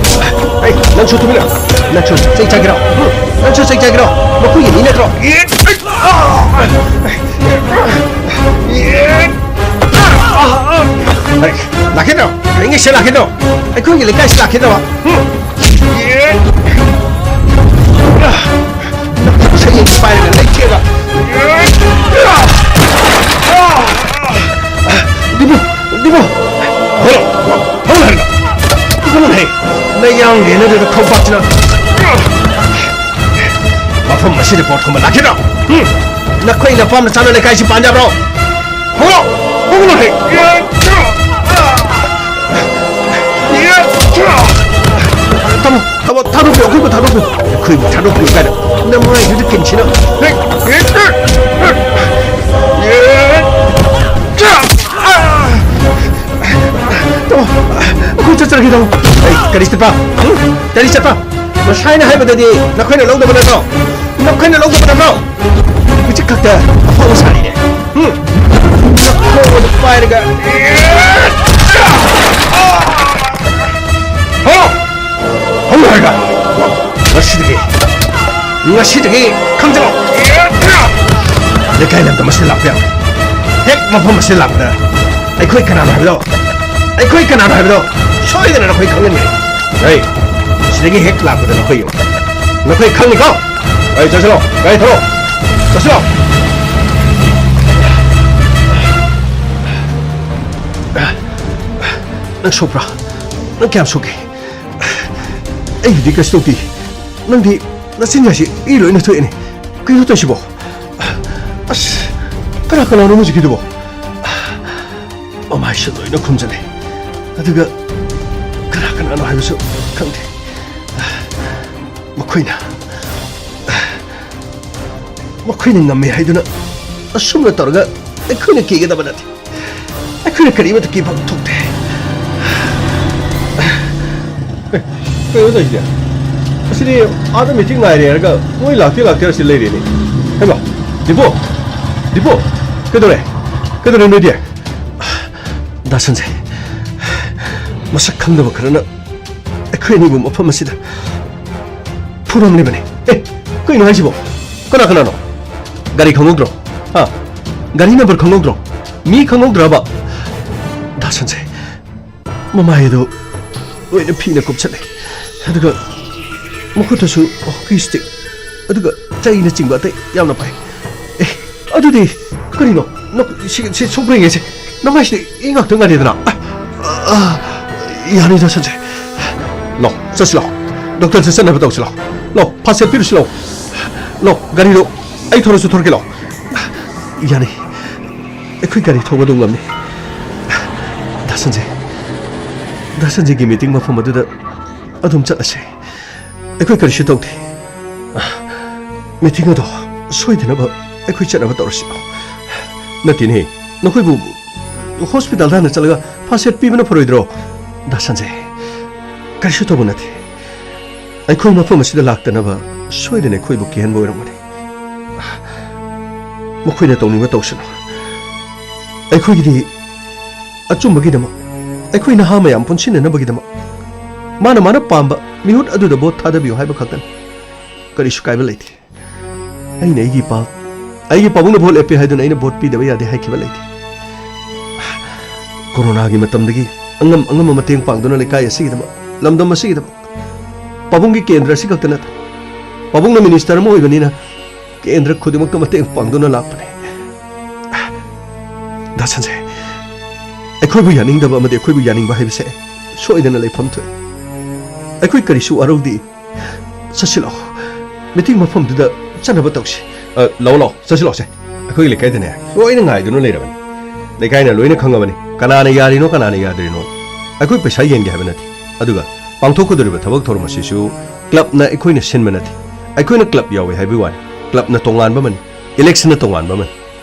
ꯑꯩ, ꯅꯪꯁꯨ ꯇꯨꯃꯤꯟꯅ꯫ ꯅꯪꯁꯨ ꯆꯩ ꯆꯥꯒꯦꯔꯣ? ꯎꯝ? ꯅꯪꯁꯨ ꯆꯩ ꯆꯥꯒꯦꯔꯣ? ꯃꯈꯣꯏꯒꯤ ꯃꯤ ꯅꯠꯇ꯭ꯔꯣ? ꯑꯩ, ꯂꯥꯛꯈꯤꯗ꯭ꯔꯣ? ꯑꯩ ꯉꯁꯤ ꯂꯥꯛꯈꯤꯗ꯭ꯔꯣ? ꯑꯩꯈꯣꯏꯒꯤ ꯂꯩꯀꯥꯏꯁꯤ ꯂꯥꯛꯈꯤꯗ꯭ꯔꯣ? ꯎꯝ? ꯁꯌꯦꯡ ꯄꯥꯏꯔꯒ ꯂꯩꯇꯦꯕ꯫ ꯗꯤꯕꯨ, ꯗꯤꯕꯨ꯫ ꯍꯧꯔꯣ, ꯍꯧꯔꯣ ꯍꯥꯏꯔꯒ꯫ ꯏꯕꯨꯡꯉꯣꯍꯦ, ꯅꯌꯥꯡ ꯂꯦꯟꯅꯗꯣꯏꯕ ꯈꯧꯄꯥꯛꯁꯤꯅ꯫ ꯃꯐꯝ ꯑꯁꯤꯗ ꯄꯣꯠ ꯈꯣꯝꯕ ꯂꯥꯛꯈꯤꯗ꯭ꯔꯣ? ꯍꯨꯝ? ꯅꯈꯣꯏ ꯅꯄꯥꯝ ꯅꯆꯥꯅ ꯂꯩꯀꯥꯏꯁꯤ ꯄꯥꯟꯖꯕ꯭ꯔꯣ? ꯍꯧꯔꯣ, ꯍꯧꯔꯣꯍꯦ꯫ ꯇꯥꯃꯣ, ꯑꯩꯈꯣꯏꯕꯨ ꯊꯥꯗꯣꯛꯄꯤꯌꯨ, ꯑꯩꯈꯣꯏꯕꯨ ꯊꯥꯗꯣꯛꯄꯤꯌꯨ ꯀꯥꯏꯅ ꯅꯃꯥꯏꯗꯨꯗ ꯀꯤꯟꯁꯤꯅ꯫ ꯇꯥꯃꯣ, ꯑꯩꯈꯣꯏ ꯆꯠꯆꯔꯒꯦ, ꯇꯥꯃꯣ꯫ ꯑꯩ ꯀꯔꯤ ꯆꯠꯄ? ꯎꯝ? ꯀꯔꯤ ꯆꯠꯄ? ꯉꯁꯥꯏꯅ ꯍꯥꯏꯕꯗꯗꯤ ꯅꯈꯣꯏꯅ ꯂꯧꯗꯕ ꯅꯠꯇ꯭ꯔꯣ? ꯅꯈꯣꯏꯅ ꯂꯧꯗꯕ ꯅꯠꯇ꯭ꯔꯣ? ꯍꯧꯖꯤꯛ ꯈꯛꯇ ꯑꯐꯥꯎꯕ ꯁꯥꯔꯤꯅꯦ꯫ ꯎꯝ? ꯅꯈꯣꯡ ꯑꯗꯨ ꯄꯥꯏꯔꯒ꯫ ꯍꯣ! ꯍꯧ ꯍꯥꯏꯔꯒ꯫ ꯉꯁꯤꯗꯒꯤ, ꯉꯁꯤꯗꯒꯤ ꯈꯪꯖꯤꯜꯂꯣ꯫ ꯂꯩꯀꯥꯏ ꯂꯝꯗꯝ ꯑꯁꯤꯗ ꯂꯥꯛꯄ ꯌꯥꯔꯣꯏ꯫ ꯍꯦꯛ ꯃꯐꯝ ꯑꯁꯤꯗ ꯂꯥꯛꯄꯗ ꯑꯩꯈꯣꯏ ꯀꯅꯥꯅꯣ ꯍꯥꯏꯕꯗꯣ, ꯑꯩꯈꯣꯏ ꯀꯅꯥꯅꯣ ꯍꯥꯏꯕꯗꯣ ꯁꯣꯏꯗꯅ ꯅꯈꯣꯏ ꯈꯪꯒꯅꯤ꯫ ꯍꯩ, ꯁꯤꯗꯒꯤ ꯍꯦꯛ ꯂꯥꯛꯄꯗ ꯅꯈꯣꯏ ꯌꯦꯡꯉꯨ꯫ ꯅꯈꯣꯏ ꯈꯪꯅꯤꯀꯣ? ꯑꯩ ꯆꯠꯁꯤꯜꯂꯣ, ꯒꯥꯔꯤ ꯊꯧꯔꯣ, ꯆꯠꯁꯤꯜꯂꯣ꯫ ꯅꯪ ꯁꯣꯛꯄ꯭ꯔꯥ? ꯅꯪ ꯀꯌꯥꯝ ꯁꯣꯛꯀꯦ? ꯑꯩꯒꯤꯗꯤ ꯀꯩꯁꯨ ꯇꯧꯗꯦ꯫ ꯅꯪꯗꯤ ꯅꯆꯤꯟꯒꯥꯏꯁꯤ ꯏ ꯂꯣꯏꯅ ꯊꯣꯛꯑꯦꯅꯦ꯫ ꯀꯩꯅꯣ ꯇꯧꯏꯁꯤꯕꯣ? ꯑꯁ, ꯀꯅꯥ ꯀꯅꯥꯅꯣ ꯍꯧꯖꯤꯛꯀꯤꯗꯨꯕꯣ? ꯃꯃꯥꯏꯁꯨ ꯂꯣꯏꯅ ꯈꯨꯝꯖꯤꯜꯂꯦ꯫ ꯑꯗꯨꯒ ꯀꯅꯥ ꯀꯅꯥꯅꯣ ꯍꯥꯏꯕꯁꯨ ꯈꯪꯗꯦ꯫ ꯃꯈꯣꯏꯅ, ꯃꯈꯣꯏꯅ ꯉꯝꯃꯦ ꯍꯥꯏꯗꯨꯅ ꯑꯁꯨꯝꯅ ꯇꯧꯔꯒ ꯑꯩꯈꯣꯏꯅ ꯀꯤꯒꯗꯕ ꯅꯠꯇꯦ꯫ ꯑꯩꯈꯣꯏꯅ ꯀꯔꯤꯃꯠꯇ ꯀꯤꯐꯝ ꯊꯣꯛꯇꯦ꯫ ꯑꯦ, ꯀꯩꯅꯣ ꯇꯧꯔꯤꯁꯤꯗꯤ? ꯑꯁꯤꯗꯤ ꯑꯥꯗ ꯃꯤꯇꯤꯡ ꯉꯥꯏꯔꯦ ꯍꯥꯏꯔꯒ ꯃꯣꯏ ꯂꯥꯛꯇꯦ ꯂꯥꯛꯇꯦ ꯑꯁꯤ ꯂꯩꯔꯦꯅꯦ꯫ ꯍꯩꯃꯥ, ꯗꯤꯄꯨ! ꯗꯤꯄꯨ! ꯀꯩꯗꯧꯔꯦ? ꯀꯩꯗꯧꯔꯦ ꯅꯣꯏꯗꯤ? ꯗꯥ ꯁꯟꯖꯦ, ꯃꯁꯛ ꯈꯪꯗꯕ ꯈꯔꯅ ꯑꯩꯈꯣꯏ ꯑꯅꯤꯕꯨ ꯃꯐꯝ ꯑꯁꯤꯗ ꯐꯨꯔꯝꯂꯤꯕꯅꯤ꯫ ꯑꯦ, ꯀꯩꯅꯣ ꯍꯥꯏꯁꯤꯕꯣ? ꯀꯅꯥ ꯀꯅꯥꯅꯣ? ꯒꯥꯔꯤ ꯈꯪꯍꯧꯗ꯭ꯔꯣ? ꯍꯥ? ꯒꯥꯔꯤ ꯅꯝꯕꯔ ꯈꯪꯍꯧꯗ꯭ꯔꯣ? ꯃꯤ ꯈꯪꯍꯧꯗ꯭ꯔꯕ? ꯗꯥ ꯁꯟꯖꯦ, ꯃꯃꯥꯏ ꯑꯗꯨ ꯂꯣꯏꯅ ꯐꯤꯅ ꯀꯨꯞꯁꯜꯂꯦ, ꯑꯗꯨꯒ ꯃꯈꯨꯠꯇꯁꯨ ꯍꯣꯀꯤ ꯁ꯭ꯇꯤꯛ, ꯑꯗꯨꯒ ꯆꯩꯅꯆꯤꯡꯕ ꯑꯇꯩ ꯌꯥꯝꯅ ꯄꯥꯏ꯫ ꯑꯦ, ꯑꯗꯨꯗꯤ ꯀꯔꯤꯅꯣ? ꯅ-, ꯁꯤ, ꯁꯤ ꯁꯣꯛꯄ꯭ꯔꯤꯉꯩꯁꯦ ꯅꯃꯥꯏꯁꯤꯗ ꯏ ꯉꯥꯛꯇ ꯉꯥꯏꯔꯦꯗꯅ꯫ ꯑ, ꯑ, ꯌꯥꯅꯤꯗ, ꯁꯟꯖꯦ꯫ ꯂꯥꯎ, ꯆꯠꯁꯤ ꯂꯥꯎ꯫ ꯗꯣꯛꯇꯔꯁꯦ ꯆꯠꯅꯕ ꯇꯧꯁꯤ ꯂꯥꯎ꯫ ꯂꯥꯎ, ꯐꯥꯁ ꯑꯦꯗ ꯄꯤꯔꯨꯁꯤ ꯂꯥꯎ꯫ ꯂꯥꯎ, ꯒꯥꯔꯤꯗꯣ ꯑꯩ ꯊꯧꯔꯁꯨ ꯊꯧꯔꯛꯀꯦ ꯂꯥꯎ꯫ ꯌꯥꯅꯤ꯫ ꯑꯩꯈꯣꯏ ꯒꯥꯔꯤ ꯊꯧꯕ ꯑꯗꯨꯝ ꯉꯝꯅꯤ꯫ ꯗꯥ ꯁꯟꯖꯦ, ꯗꯥ ꯁꯟꯖꯦꯒꯤ ꯃꯤꯇꯤꯡ ꯃꯐꯝ ꯑꯗꯨꯗ ꯑꯗꯨꯝ ꯆꯠꯂꯁꯦ꯫ ꯑꯩꯈꯣꯏ ꯀꯔꯤꯁꯨ ꯇꯧꯗꯦ꯫ ꯃꯤꯇꯤꯡ ꯑꯗꯣ ꯁꯣꯏꯗꯅꯕ ꯑꯩꯈꯣꯏ ꯆꯠꯅꯕ ꯇꯧꯔꯁꯤ꯫ ꯅꯠꯇꯦꯅꯦ, ꯅꯈꯣꯏꯕꯨ ꯍꯣꯁꯄꯤꯇꯥꯜꯗ ꯍꯥꯟꯅ ꯆꯠꯂꯒ ꯐꯥꯔꯁ ꯑꯦꯗ ꯄꯤꯕꯅ ꯐꯔꯣꯏꯗ꯭ꯔꯣ? ꯗꯥ ꯁꯟꯖꯦ, ꯀꯔꯤꯁꯨ ꯇꯧꯕ ꯅꯠꯇꯦ꯫ ꯑꯩꯈꯣꯏ ꯃꯐꯝ ꯑꯁꯤꯗ ꯂꯥꯛꯇꯅꯕ ꯁꯣꯏꯗꯅ ꯑꯩꯈꯣꯏꯕꯨ ꯀꯤꯍꯟꯕ ꯑꯣꯏꯔꯝꯒꯅꯤ꯫ ꯃꯈꯣꯏꯅ ꯇꯧꯅꯤꯡꯕ ꯇꯧꯁꯅꯨ꯫ ꯑꯩꯈꯣꯏꯒꯤꯗꯤ ꯑꯆꯨꯝꯕꯒꯤꯗꯃꯛ, ꯑꯩꯈꯣꯏ ꯅꯍꯥ ꯃꯌꯥꯝ ꯄꯨꯟꯁꯤꯟꯅꯅꯕꯒꯤꯗꯃꯛ, ꯃꯥꯅ ꯃꯥꯅ ꯄꯥꯝꯕ ꯃꯤꯍꯨꯠ ꯑꯗꯨꯗ ꯚꯣꯠ ꯊꯥꯗꯕꯤꯌꯨ ꯍꯥꯏꯕ ꯈꯛꯇꯅꯤ꯫ ꯀꯔꯤꯁꯨ ꯀꯥꯏꯕ ꯂꯩꯇꯦ꯫ ꯑꯩꯅ ꯑꯩꯒꯤ ꯏꯄꯥ, ꯑꯩꯒꯤ ꯄꯥꯕꯨꯡꯅ ꯚꯣꯠ ꯂꯦꯞꯄꯦ ꯍꯥꯏꯗꯨꯅ ꯑꯩꯅ ꯚꯣꯠ ꯄꯤꯗꯕ ꯌꯥꯗꯦ ꯍꯥꯏꯈꯤꯕ ꯂꯩꯇꯦ꯫ ꯀꯣꯔꯣꯅꯥꯒꯤ ꯃꯇꯝꯗꯒꯤ ꯑꯉꯝ ꯑꯉꯝꯕ ꯃꯇꯦꯡ ꯄꯥꯡꯗꯨꯅ ꯂꯩꯀꯥꯏ ꯑꯁꯤꯒꯤꯗꯃꯛ, ꯂꯝꯗꯝ ꯑꯁꯤꯒꯤꯗꯃꯛ, ꯄꯥꯕꯨꯡꯒꯤ ꯀꯦꯟꯗ꯭ꯔ ꯑꯁꯤ ꯈꯛꯇ ꯅꯠꯇꯦ, ꯄꯥꯕꯨꯡꯅ ꯃꯤꯅꯤꯁꯇꯔ ꯑꯃ ꯑꯣꯏꯕꯅꯤꯅ ꯀꯦꯟꯗ꯭ꯔ ꯈꯨꯗꯤꯡꯃꯛꯇ ꯃꯇꯦꯡ ꯄꯥꯡꯗꯨꯅ ꯂꯥꯛꯄꯅꯦ꯫ ꯗꯥ ꯁꯟꯖꯦ, ꯑꯩꯈꯣꯏꯕꯨ ꯌꯥꯅꯤꯡꯗꯕ ꯑꯃꯗꯤ ꯑꯩꯈꯣꯏꯕꯨ ꯌꯥꯅꯤꯡꯕ ꯍꯥꯏꯕꯁꯦ ꯁꯣꯏꯗꯅ ꯂꯩꯐꯝ ꯊꯣꯛꯏ꯫ ꯑꯩꯈꯣꯏ ꯀꯔꯤꯁꯨ ꯋꯥꯔꯧꯗꯦ꯫ ꯆꯠꯁꯤꯜꯂꯛꯑꯣ, ꯃꯤꯇꯤꯡ ꯃꯐꯝꯗꯨꯗ ꯆꯠꯅꯕ ꯇꯧꯁꯤ꯫ ꯑ, ꯂꯥꯛꯑꯣ, ꯂꯥꯛꯑꯣ, ꯆꯠꯁꯤꯜꯂꯛꯑꯣꯁꯦ꯫ ꯑꯩꯈꯣꯏꯒꯤ ꯂꯩꯀꯥꯏꯗꯅꯦ, ꯂꯣꯏꯅ ꯉꯥꯏꯗꯨꯅ ꯂꯩꯔꯕꯅꯤ꯫ ꯂꯩꯀꯥꯏꯅ ꯂꯣꯏꯅ ꯈꯪꯉꯕꯅꯤ, ꯀꯅꯥꯅ ꯌꯥꯔꯤꯅꯣ, ꯀꯅꯥꯅ ꯌꯥꯗ꯭ꯔꯤꯅꯣ꯫ ꯑꯩꯈꯣꯏ ꯄꯩꯁꯥ ꯌꯦꯟꯒꯦ ꯍꯥꯏꯕ ꯅꯠꯇꯦ, ꯑꯗꯨꯒ ꯄꯥꯡꯊꯣꯛꯀꯗꯧꯔꯤꯕ ꯊꯕꯛ ꯊꯧꯔꯝ ꯑꯁꯤꯁꯨ ꯀ꯭ꯂꯕꯅ ꯑꯩꯈꯣꯏꯅ ꯁꯤꯟꯕ ꯅꯠꯇꯦ꯫ ꯑꯩꯈꯣꯏꯅ ꯀ꯭ꯂꯕ ꯌꯥꯎꯏ ꯍꯥꯏꯕꯒꯤ ꯋꯥꯅꯤ꯫ ꯀ꯭ꯂꯕꯅ ꯇꯣꯉꯥꯟꯕ ꯑꯃꯅꯤ, ꯏꯂꯦꯛꯁꯟꯅ ꯇꯣꯉꯥꯟꯕ ꯑꯃꯅꯤ꯫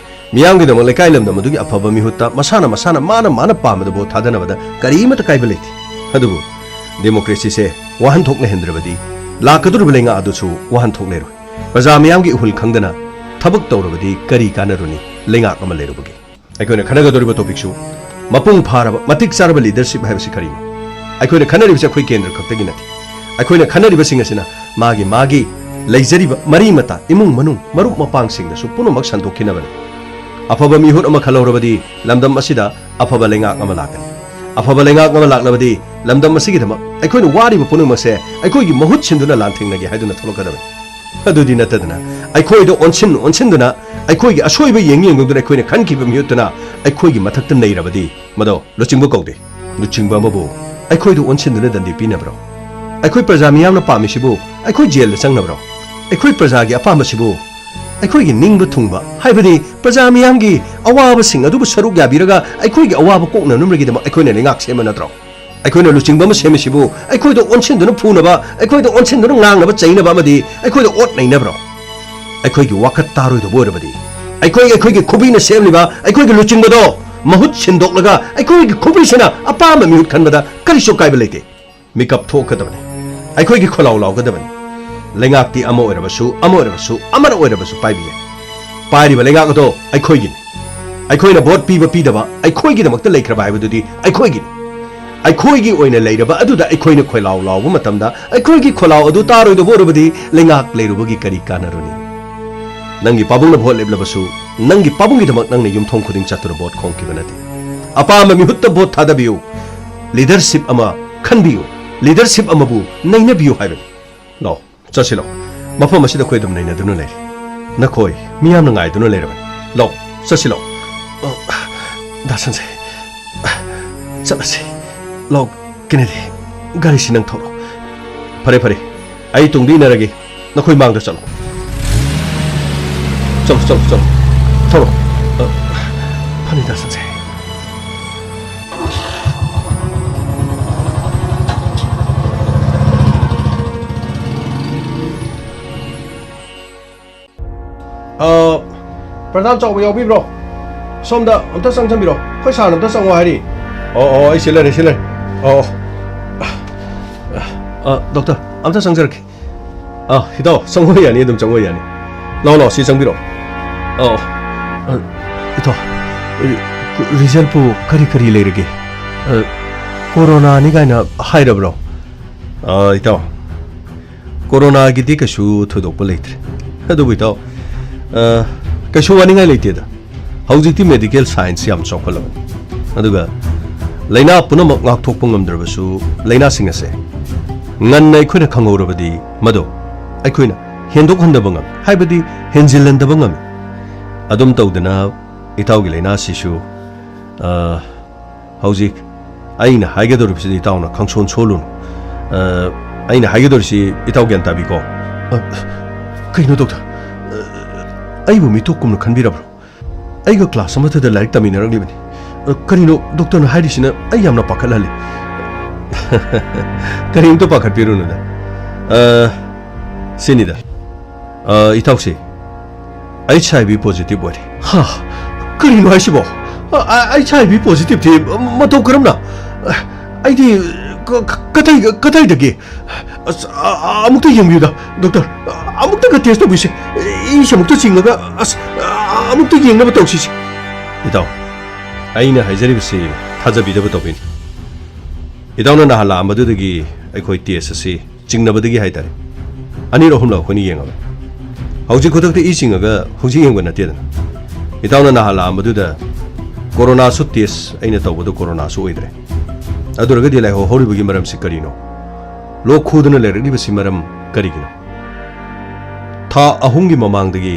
ꯃꯤꯌꯥꯝꯒꯤꯗꯃꯛ ꯂꯩꯀꯥꯏ ꯂꯝꯗꯝ ꯑꯗꯨꯒꯤ ꯑꯐꯕ ꯃꯤꯍꯨꯠꯇ ꯃꯁꯥꯅ ꯃꯁꯥꯅ ꯃꯥꯅ ꯃꯥꯅ ꯄꯥꯝꯕꯗ ꯚꯣꯠ ꯊꯥꯗꯅꯕꯗ ꯀꯔꯤꯃꯠꯇ ꯀꯥꯏꯕ ꯂꯩꯇꯦ꯫ ꯑꯗꯨꯕꯨ ꯗꯦꯃꯣꯀ꯭ꯔꯦꯁꯤꯁꯦ ꯋꯥꯍꯟꯊꯣꯛ ꯂꯩꯍꯟꯗ꯭ꯔꯕꯗꯤ, ꯂꯥꯛꯀꯗꯧꯔꯤꯕ ꯂꯩꯉꯥꯛ ꯑꯗꯨꯁꯨ ꯋꯥꯍꯟꯊꯣꯛ ꯂꯩꯔꯣꯏ꯫ ꯄ꯭ꯔꯖꯥ ꯃꯤꯌꯥꯝꯒꯤ ꯏꯍꯨꯜ ꯈꯪꯗꯅ ꯊꯕꯛ ꯇꯧꯔꯕꯗꯤ ꯀꯔꯤ ꯀꯥꯟꯅꯔꯨꯅꯤ ꯂꯩꯉꯥꯛ ꯑꯃ ꯂꯩꯔꯨꯕꯒꯤ? ꯑꯩꯈꯣꯏꯅ ꯈꯟꯅꯒꯗꯧꯔꯤꯕ ꯇꯣꯄꯤꯛꯁꯨ ꯃꯄꯨꯡ ꯐꯥꯔꯕ, ꯃꯇꯤꯛ ꯆꯥꯔꯕ ꯂꯤꯗꯔꯁꯤꯞ ꯍꯥꯏꯕꯁꯤ ꯀꯔꯤꯅꯣ? ꯑꯩꯈꯣꯏꯅ ꯈꯟꯅꯔꯤꯕꯁꯤ ꯑꯩꯈꯣꯏ ꯀꯦꯟꯗ꯭ꯔ ꯈꯛꯇꯒꯤ ꯅꯠꯇꯦ꯫ ꯑꯩꯈꯣꯏꯅ ꯈꯟꯅꯔꯤꯕꯁꯤꯡ ꯑꯁꯤꯅ ꯃꯥꯒꯤ ꯃꯥꯒꯤ ꯂꯩꯖꯔꯤꯕ ꯃꯔꯤ ꯃꯇꯥ, ꯏꯃꯨꯡ ꯃꯅꯨꯡ, ꯃꯔꯨꯞ ꯃꯄꯥꯡꯁꯤꯡꯗꯁꯨ ꯄꯨꯝꯅꯃꯛ ꯁꯟꯗꯣꯛꯈꯤꯅꯕꯅꯤ꯫ ꯑꯐꯕ ꯃꯤꯍꯨꯠ ꯑꯃ ꯈꯜꯍꯧꯔꯕꯗꯤ ꯂꯝꯗꯝ ꯑꯁꯤꯗ ꯑꯐꯕ ꯂꯩꯉꯥꯛ ꯑꯃ ꯂꯥꯛꯀꯅꯤ꯫ ꯑꯐꯕ ꯂꯩꯉꯥꯛ ꯑꯃ ꯂꯥꯛꯂꯕꯗꯤ ꯂꯝꯗꯝ ꯑꯁꯤꯒꯤꯗꯃꯛ ꯑꯩꯈꯣꯏꯅ ꯋꯥꯔꯤꯕ ꯄꯨꯝꯅꯃꯛꯁꯦ ꯑꯩꯈꯣꯏꯒꯤ ꯃꯍꯨꯠ ꯁꯤꯟꯗꯨꯅ ꯂꯥꯟꯊꯦꯡꯅꯒꯦ ꯍꯥꯏꯗꯨꯅ ꯊꯣꯛꯂꯛꯀꯗꯕꯅꯤ꯫ ꯑꯗꯨꯗꯤ ꯅꯠꯇꯗꯅ ꯑꯩꯈꯣꯏꯗ ꯑꯣꯟꯁꯤꯟ ꯑꯣꯟꯁꯤꯟꯗꯨꯅ ꯑꯩꯈꯣꯏꯒꯤ ꯑꯁꯣꯏꯕ ꯌꯦꯡ ꯌꯦꯡꯗꯨꯅ ꯑꯩꯈꯣꯏꯅ ꯈꯟꯈꯤꯕ ꯃꯤꯍꯨꯠꯇꯨꯅ ꯑꯩꯈꯣꯏꯒꯤ ꯃꯊꯛꯇ ꯅꯩꯔꯕꯗꯤ ꯃꯗꯣ ꯂꯨꯆꯤꯡꯕ ꯀꯧꯗꯦ꯫ ꯂꯨꯆꯤꯡꯕ ꯑꯃꯕꯨ ꯑꯩꯈꯣꯏꯗ ꯑꯣꯟꯁꯤꯟꯗꯨꯅ ꯗꯟꯗꯤ ꯄꯤꯅꯕ꯭ꯔꯣ? ꯑꯩꯈꯣꯏ ꯄ꯭ꯔꯖꯥ ꯃꯤꯌꯥꯝꯅ ꯄꯥꯝꯃꯤꯁꯤꯕꯨ ꯑꯩꯈꯣꯏ ꯖꯦꯜꯗ ꯆꯪꯅꯕ꯭ꯔꯣ? ꯑꯩꯈꯣꯏ ꯄ꯭ꯔꯖꯥꯒꯤ ꯑꯄꯥꯝꯕꯁꯤꯕꯨ ꯑꯩꯈꯣꯏꯒꯤ ꯅꯤꯡꯕ ꯊꯨꯡꯕ, ꯍꯥꯏꯕꯗꯤ ꯄ꯭ꯔꯖꯥ ꯃꯤꯌꯥꯝꯒꯤ ꯑꯋꯥꯕꯁꯤꯡ ꯑꯗꯨꯕꯨ ꯁꯔꯨꯛ ꯌꯥꯕꯤꯔꯒ ꯑꯩꯈꯣꯏꯒꯤ ꯑꯋꯥꯕ ꯀꯣꯛꯅꯅꯕꯒꯤꯗꯃꯛ ꯑꯩꯈꯣꯏꯅ ꯂꯩꯉꯥꯛ ꯁꯦꯝꯕ ꯅꯠꯇ꯭ꯔꯣ? ꯑꯩꯈꯣꯏꯅ ꯂꯨꯆꯤꯡꯕ ꯑꯃ ꯁꯦꯝꯃꯤꯁꯤꯕꯨ ꯑꯩꯈꯣꯏꯗ ꯑꯣꯟꯁꯤꯟꯗꯨꯅ ꯐꯨꯅꯕ, ꯑꯩꯈꯣꯏꯗ ꯑꯣꯟꯁꯤꯟꯗꯨꯅ ꯉꯥꯡꯅꯕ ꯆꯩꯅꯕ ꯑꯃꯗꯤ ꯑꯩꯈꯣꯏꯗ ꯑꯣꯠ ꯅꯩꯅꯕ꯭ꯔꯣ? ꯑꯩꯈꯣꯏꯒꯤ ꯋꯥꯈꯜ ꯇꯥꯔꯣꯏꯗꯕ ꯑꯣꯏꯔꯕꯗꯤ, ꯑꯩꯈꯣꯏ ꯑꯩꯈꯣꯏꯒꯤ ꯈꯨꯕꯤꯅ ꯁꯦꯝꯂꯤꯕ ꯑꯩꯈꯣꯏꯒꯤ ꯂꯨꯆꯤꯡꯕꯗꯣ ꯃꯍꯨꯠ ꯁꯤꯟꯗꯣꯛꯂꯒ ꯑꯩꯈꯣꯏꯒꯤ ꯈꯨꯕꯤꯁꯤꯅ ꯑꯄꯥꯝꯕ ꯃꯤꯍꯨꯠ ꯈꯟꯕꯗ ꯀꯔꯤꯁꯨ ꯑꯀꯥꯏꯕ ꯂꯩꯇꯦ꯫ ꯃꯤꯀꯞ ꯊꯣꯛꯀꯗꯕꯅꯤ꯫ ꯑꯩꯈꯣꯏꯒꯤ ꯈꯣꯜꯂꯥꯎ ꯂꯥꯎꯒꯗꯕꯅꯤ꯫ ꯂꯩꯉꯥꯛꯇꯤ ꯑꯃ ꯑꯣꯏꯔꯕꯁꯨ, ꯑꯃ ꯑꯣꯏꯔꯕꯁꯨ, ꯑꯃꯅ ꯑꯣꯏꯔꯕꯁꯨ ꯄꯥꯏꯕ ꯌꯥꯏ꯫ ꯄꯥꯏꯔꯤꯕ ꯂꯩꯉꯥꯛ ꯑꯗꯣ ꯑꯩꯈꯣꯏꯒꯤꯅꯤ꯫ ꯑꯩꯈꯣꯏꯅ ꯚꯣꯠ ꯄꯤꯕ ꯄꯤꯗꯕ ꯑꯩꯈꯣꯏꯒꯤꯗꯃꯛꯇ ꯂꯩꯈ꯭ꯔꯕ ꯍꯥꯏꯕꯗꯨꯗꯤ ꯑꯩꯈꯣꯏꯒꯤꯅꯤ꯫ ꯑꯩꯈꯣꯏꯒꯤ ꯑꯣꯏꯅ ꯂꯩꯔꯕ ꯑꯗꯨꯗ ꯑꯩꯈꯣꯏꯅ ꯈꯣꯏꯂꯥꯎ ꯂꯥꯎꯕ ꯃꯇꯝꯗ ꯑꯩꯈꯣꯏꯒꯤ ꯈꯣꯜꯂꯥꯎ ꯑꯗꯨ ꯇꯥꯔꯣꯏꯗꯕ ꯑꯣꯏꯔꯕꯗꯤ ꯂꯩꯉꯥꯛ ꯂꯩꯔꯨꯕꯒꯤ ꯀꯔꯤ ꯀꯥꯟꯅꯔꯨꯅꯤ? ꯅꯪꯒꯤ ꯄꯥꯕꯨꯡꯅ ꯚꯣꯠ ꯂꯦꯞꯂꯕꯁꯨ ꯅꯪꯒꯤ ꯄꯥꯕꯨꯡꯒꯤꯗꯃꯛ ꯅꯪꯅ ꯌꯨꯝꯊꯣꯡ ꯈꯨꯗꯤꯡ ꯆꯠꯇꯨꯅ ꯚꯣꯠ ꯈꯣꯝꯈꯤꯕ ꯅꯠꯇꯦ꯫ ꯑꯄꯥꯝꯕ ꯃꯤꯍꯨꯠꯇ ꯚꯣꯠ ꯊꯥꯗꯕꯤꯌꯨ꯫ ꯂꯤꯗꯔꯁꯤꯞ ꯑꯃ ꯈꯟꯕꯤꯌꯨ꯫ ꯂꯤꯗꯔꯁꯤꯞ ꯑꯃꯕꯨ ꯅꯩꯅꯕꯤꯌꯨ ꯍꯥꯏꯕꯅꯤ꯫ ꯂꯥꯛꯑꯣ, ꯆꯠꯁꯤ ꯂꯥꯛꯑꯣ꯫ ꯃꯐꯝ ꯑꯁꯤꯗ ꯑꯩꯈꯣꯏ ꯑꯗꯨꯝ ꯅꯩꯅꯗꯨꯅ ꯂꯩꯔꯤ꯫ ꯅꯈꯣꯏ ꯃꯤꯌꯥꯝꯅ ꯉꯥꯏꯗꯨꯅ ꯂꯩꯔꯕꯅꯤ꯫ ꯂꯥꯛꯑꯣ, ꯆꯠꯁꯤ ꯂꯥꯛꯑꯣ꯫ ꯑ, ꯗꯥ ꯁꯟꯖꯦ, ꯆꯠꯂꯁꯤ꯫ ꯂꯥꯛꯑꯣ, ꯀꯦꯅꯦꯗꯤ, ꯒꯥꯔꯤꯁꯤ ꯅꯪ ꯊꯧꯔꯣ꯫ ꯐꯔꯦ, ꯐꯔꯦ, ꯑꯩ ꯇꯨꯡꯗ ꯏꯟꯅꯔꯒꯦ꯫ ꯅꯈꯣꯏ ꯃꯥꯡꯗ ꯆꯠꯂꯣ꯫ ꯆꯠꯂꯣ, ꯆꯠꯂꯣ, ꯆꯠꯂꯣ꯫ ꯊꯧꯔꯣ꯫ ꯑ, ꯐꯅꯤ, ꯗꯥ ꯁꯟꯖꯦ꯫ ꯑ, ꯄ꯭ꯔꯙꯥꯟ ꯆꯥꯎꯕ ꯌꯥꯎꯕꯤꯕ꯭ꯔꯣ? ꯁꯣꯝꯗ ꯑꯝꯇ ꯆꯪꯁꯟꯕꯤꯔꯣ꯫ ꯑꯩꯈꯣꯏ ꯁꯥꯔꯅ ꯑꯝꯇ ꯆꯪꯉꯣ ꯍꯥꯏꯔꯤ꯫ ꯑꯣ, ꯑꯣ, ꯑꯩ ꯁꯤ ꯂꯩꯔꯦ, ꯁꯤ ꯂꯩꯔꯦ꯫ ꯑꯣ, ꯑꯣ꯫ ꯑ, ꯗꯣꯛꯇꯔ, ꯑꯝꯇ ꯆꯪꯖꯔꯛꯀꯦ꯫ ꯑ, ꯏꯇꯥꯎ, ꯆꯪꯉꯣ ꯌꯥꯅꯤ, ꯑꯗꯨꯝ ꯆꯪꯉꯣ ꯌꯥꯅꯤ꯫ ꯂꯥꯎ, ꯂꯥꯎ, ꯁꯤ ꯆꯪꯕꯤꯔꯣ꯫ ꯑꯣ, ꯑ, ꯏꯇꯥꯎ, ꯔꯤꯖꯜꯄꯨ ꯀꯔꯤ ꯀꯔꯤ ꯂꯩꯔꯒꯦ? ꯑ, ꯀꯣꯔꯣꯅꯥꯅꯤ ꯀꯥꯏꯅ ꯍꯥꯏꯔꯕ꯭ꯔꯣ? ꯑ, ꯏꯇꯥꯎ, ꯀꯣꯔꯣꯅꯥꯒꯤꯗꯤ ꯀꯩꯁꯨ ꯊꯣꯏꯗꯣꯛꯄ ꯂꯩꯇ꯭ꯔꯦ꯫ ꯑꯗꯨꯕꯨ ꯏꯇꯥꯎ, ꯑ, ꯀꯩꯁꯨ ꯋꯥꯅꯤꯡꯉꯥꯏ ꯂꯩꯇꯦꯗ꯫ ꯍꯧꯖꯤꯛꯇꯤ ꯃꯦꯗꯤꯀꯦꯜ ꯁꯥꯏꯟꯁ ꯌꯥꯝ ꯆꯥꯎꯈꯠꯂꯕꯅꯤ꯫ ꯑꯗꯨꯒ ꯂꯥꯏꯅꯥ ꯄꯨꯝꯅꯃꯛ ꯉꯥꯛꯊꯣꯛꯄ ꯉꯝꯗ꯭ꯔꯕꯁꯨ, ꯂꯥꯏꯅꯥꯁꯤꯡ ꯑꯁꯦ ꯉꯟꯅ ꯑꯩꯈꯣꯏꯅ ꯈꯪꯍꯧꯔꯕꯗꯤ ꯃꯗꯨ ꯑꯩꯈꯣꯏꯅ ꯍꯦꯟꯗꯣꯛꯍꯟꯗꯕ ꯉꯝꯃꯤ, ꯍꯥꯏꯕꯗꯤ ꯍꯦꯟꯖꯤꯜꯍꯟꯗꯕ ꯉꯝꯃꯤ꯫ ꯑꯗꯨꯝ ꯇꯧꯗꯅ ꯏꯇꯥꯎꯒꯤ ꯂꯥꯏꯅꯥꯁꯤꯁꯨ, ꯑ, ꯍꯧꯖꯤꯛ ꯑꯩꯅ ꯍꯥꯏꯒꯗꯧꯔꯤꯕꯁꯤꯗꯤ ꯏꯇꯥꯎꯅ ꯈꯪꯁꯣꯟ ꯁꯣꯜꯂꯨꯅꯨ꯫ ꯑ, ꯑꯩꯅ ꯍꯥꯏꯒꯗꯧꯔꯤꯁꯤ ꯏꯇꯥꯎ ꯒ꯭ꯌꯥꯟ ꯇꯥꯕꯤꯀꯣ꯫ ꯑ, ꯀꯩꯅꯣ ꯗꯣꯛꯇꯔ? ꯑ, ꯑꯩꯕꯨ ꯃꯤꯇꯣꯞ ꯀꯨꯝꯅ ꯈꯟꯕꯤꯔꯕ꯭ꯔꯣ? ꯑꯩꯒ ꯀ꯭ꯂꯥꯁ ꯑꯃꯠꯇꯗ ꯂꯥꯏꯔꯤꯛ ꯇꯝꯃꯤꯟꯅꯔꯛꯂꯤꯕꯅꯤ꯫ ꯑ, ꯀꯔꯤꯅꯣ ꯗꯣꯛꯇꯔꯅ ꯍꯥꯏꯔꯤꯁꯤꯅ ꯑꯩ ꯌꯥꯝꯅ ꯄꯥꯈꯠꯍꯜꯂꯤ꯫ ꯀꯔꯤꯝꯇ ꯄꯥꯈꯠꯄꯤꯔꯨꯅꯨꯗ꯫ ꯑ, ꯁꯤꯅꯤꯗ꯫ ꯑ, ꯏꯇꯥꯎꯁꯤ ꯑꯩꯆ ꯑꯥꯏ ꯚꯤ ꯄꯣꯖꯤꯇꯤꯚ ꯑꯣꯏꯔꯦ꯫ ꯍꯥ? ꯀꯔꯤꯅꯣ ꯍꯥꯏꯁꯤꯕꯣ? ꯑ, ꯑ, ꯑꯩꯆ ꯑꯥꯏ ꯚꯤ ꯄꯣꯖꯤꯇꯤꯚꯇꯤ ꯃꯇꯧ ꯀꯔꯝꯅ? ꯑ, ꯑꯩꯗꯤ ꯀ-, ꯀ-, ꯀꯗꯥꯏ-, ꯀꯗꯥꯏꯗꯒꯤ? ꯑꯁ, ꯑ, ꯑ, ꯑꯃꯨꯛꯇ ꯌꯦꯡꯕꯤꯌꯨꯗ, ꯗꯣꯛꯇꯔ꯫ ꯑ, ꯑꯃꯨꯛꯇꯒ ꯇꯦꯁ ꯇꯧꯕꯤꯁꯦ꯫ ꯏꯁꯦ ꯑꯃꯨꯛꯇ ꯆꯤꯡꯉꯒ, ꯑꯁ, ꯑ, ꯑꯃꯨꯛꯇ ꯌꯦꯡꯅꯕ ꯇꯧꯁꯤꯁꯦ꯫ ꯏꯇꯥꯎ, ꯑꯩꯅ ꯍꯥꯏꯖꯔꯤꯕꯁꯤ ꯊꯥꯖꯕꯤꯗꯕ ꯇꯧꯕꯤꯅꯤ꯫ ꯏꯇꯥꯎꯅ ꯅꯍꯥꯟ ꯂꯥꯛꯑꯝꯕꯗꯨꯗꯒꯤ ꯑꯩꯈꯣꯏ ꯇꯦꯁ ꯑꯁꯤ ꯆꯤꯡꯅꯕꯗꯒꯤ ꯍꯥꯏꯇꯥꯔꯦ, ꯑꯅꯤꯔꯛ ꯑꯍꯨꯝꯂꯛ ꯑꯩꯈꯣꯏꯅ ꯌꯦꯡꯉꯕꯅꯤ꯫ ꯍꯧꯖꯤꯛ ꯈꯨꯗꯛꯇ ꯏ ꯆꯤꯡꯉꯒ ꯍꯧꯖꯤꯛ ꯌꯦꯡꯕ ꯅꯠꯇꯦꯗꯅ꯫ ꯏꯇꯥꯎꯅ ꯅꯍꯥꯟ ꯂꯥꯛꯑꯝꯕꯗꯨꯗ ꯀꯣꯔꯣꯅꯥꯁꯨ ꯇꯦꯁ ꯑꯩꯅ ꯇꯧꯕꯗ ꯀꯣꯔꯣꯅꯥꯁꯨ ꯑꯣꯏꯗ꯭ꯔꯦ꯫ ꯑꯗꯨ ꯑꯣꯏꯔꯒꯗꯤ ꯂꯥꯏꯍꯧ ꯍꯧꯔꯤꯕꯒꯤ ꯃꯔꯝꯁꯤ ꯀꯔꯤꯅꯣ? ꯂꯣꯛ ꯈꯨꯗꯨꯅ ꯂꯩꯔꯛꯂꯤꯕꯁꯤ ꯃꯔꯝ ꯀꯔꯤꯒꯤꯅꯣ? ꯊꯥ ꯑꯍꯨꯝꯒꯤ ꯃꯃꯥꯡꯗꯒꯤ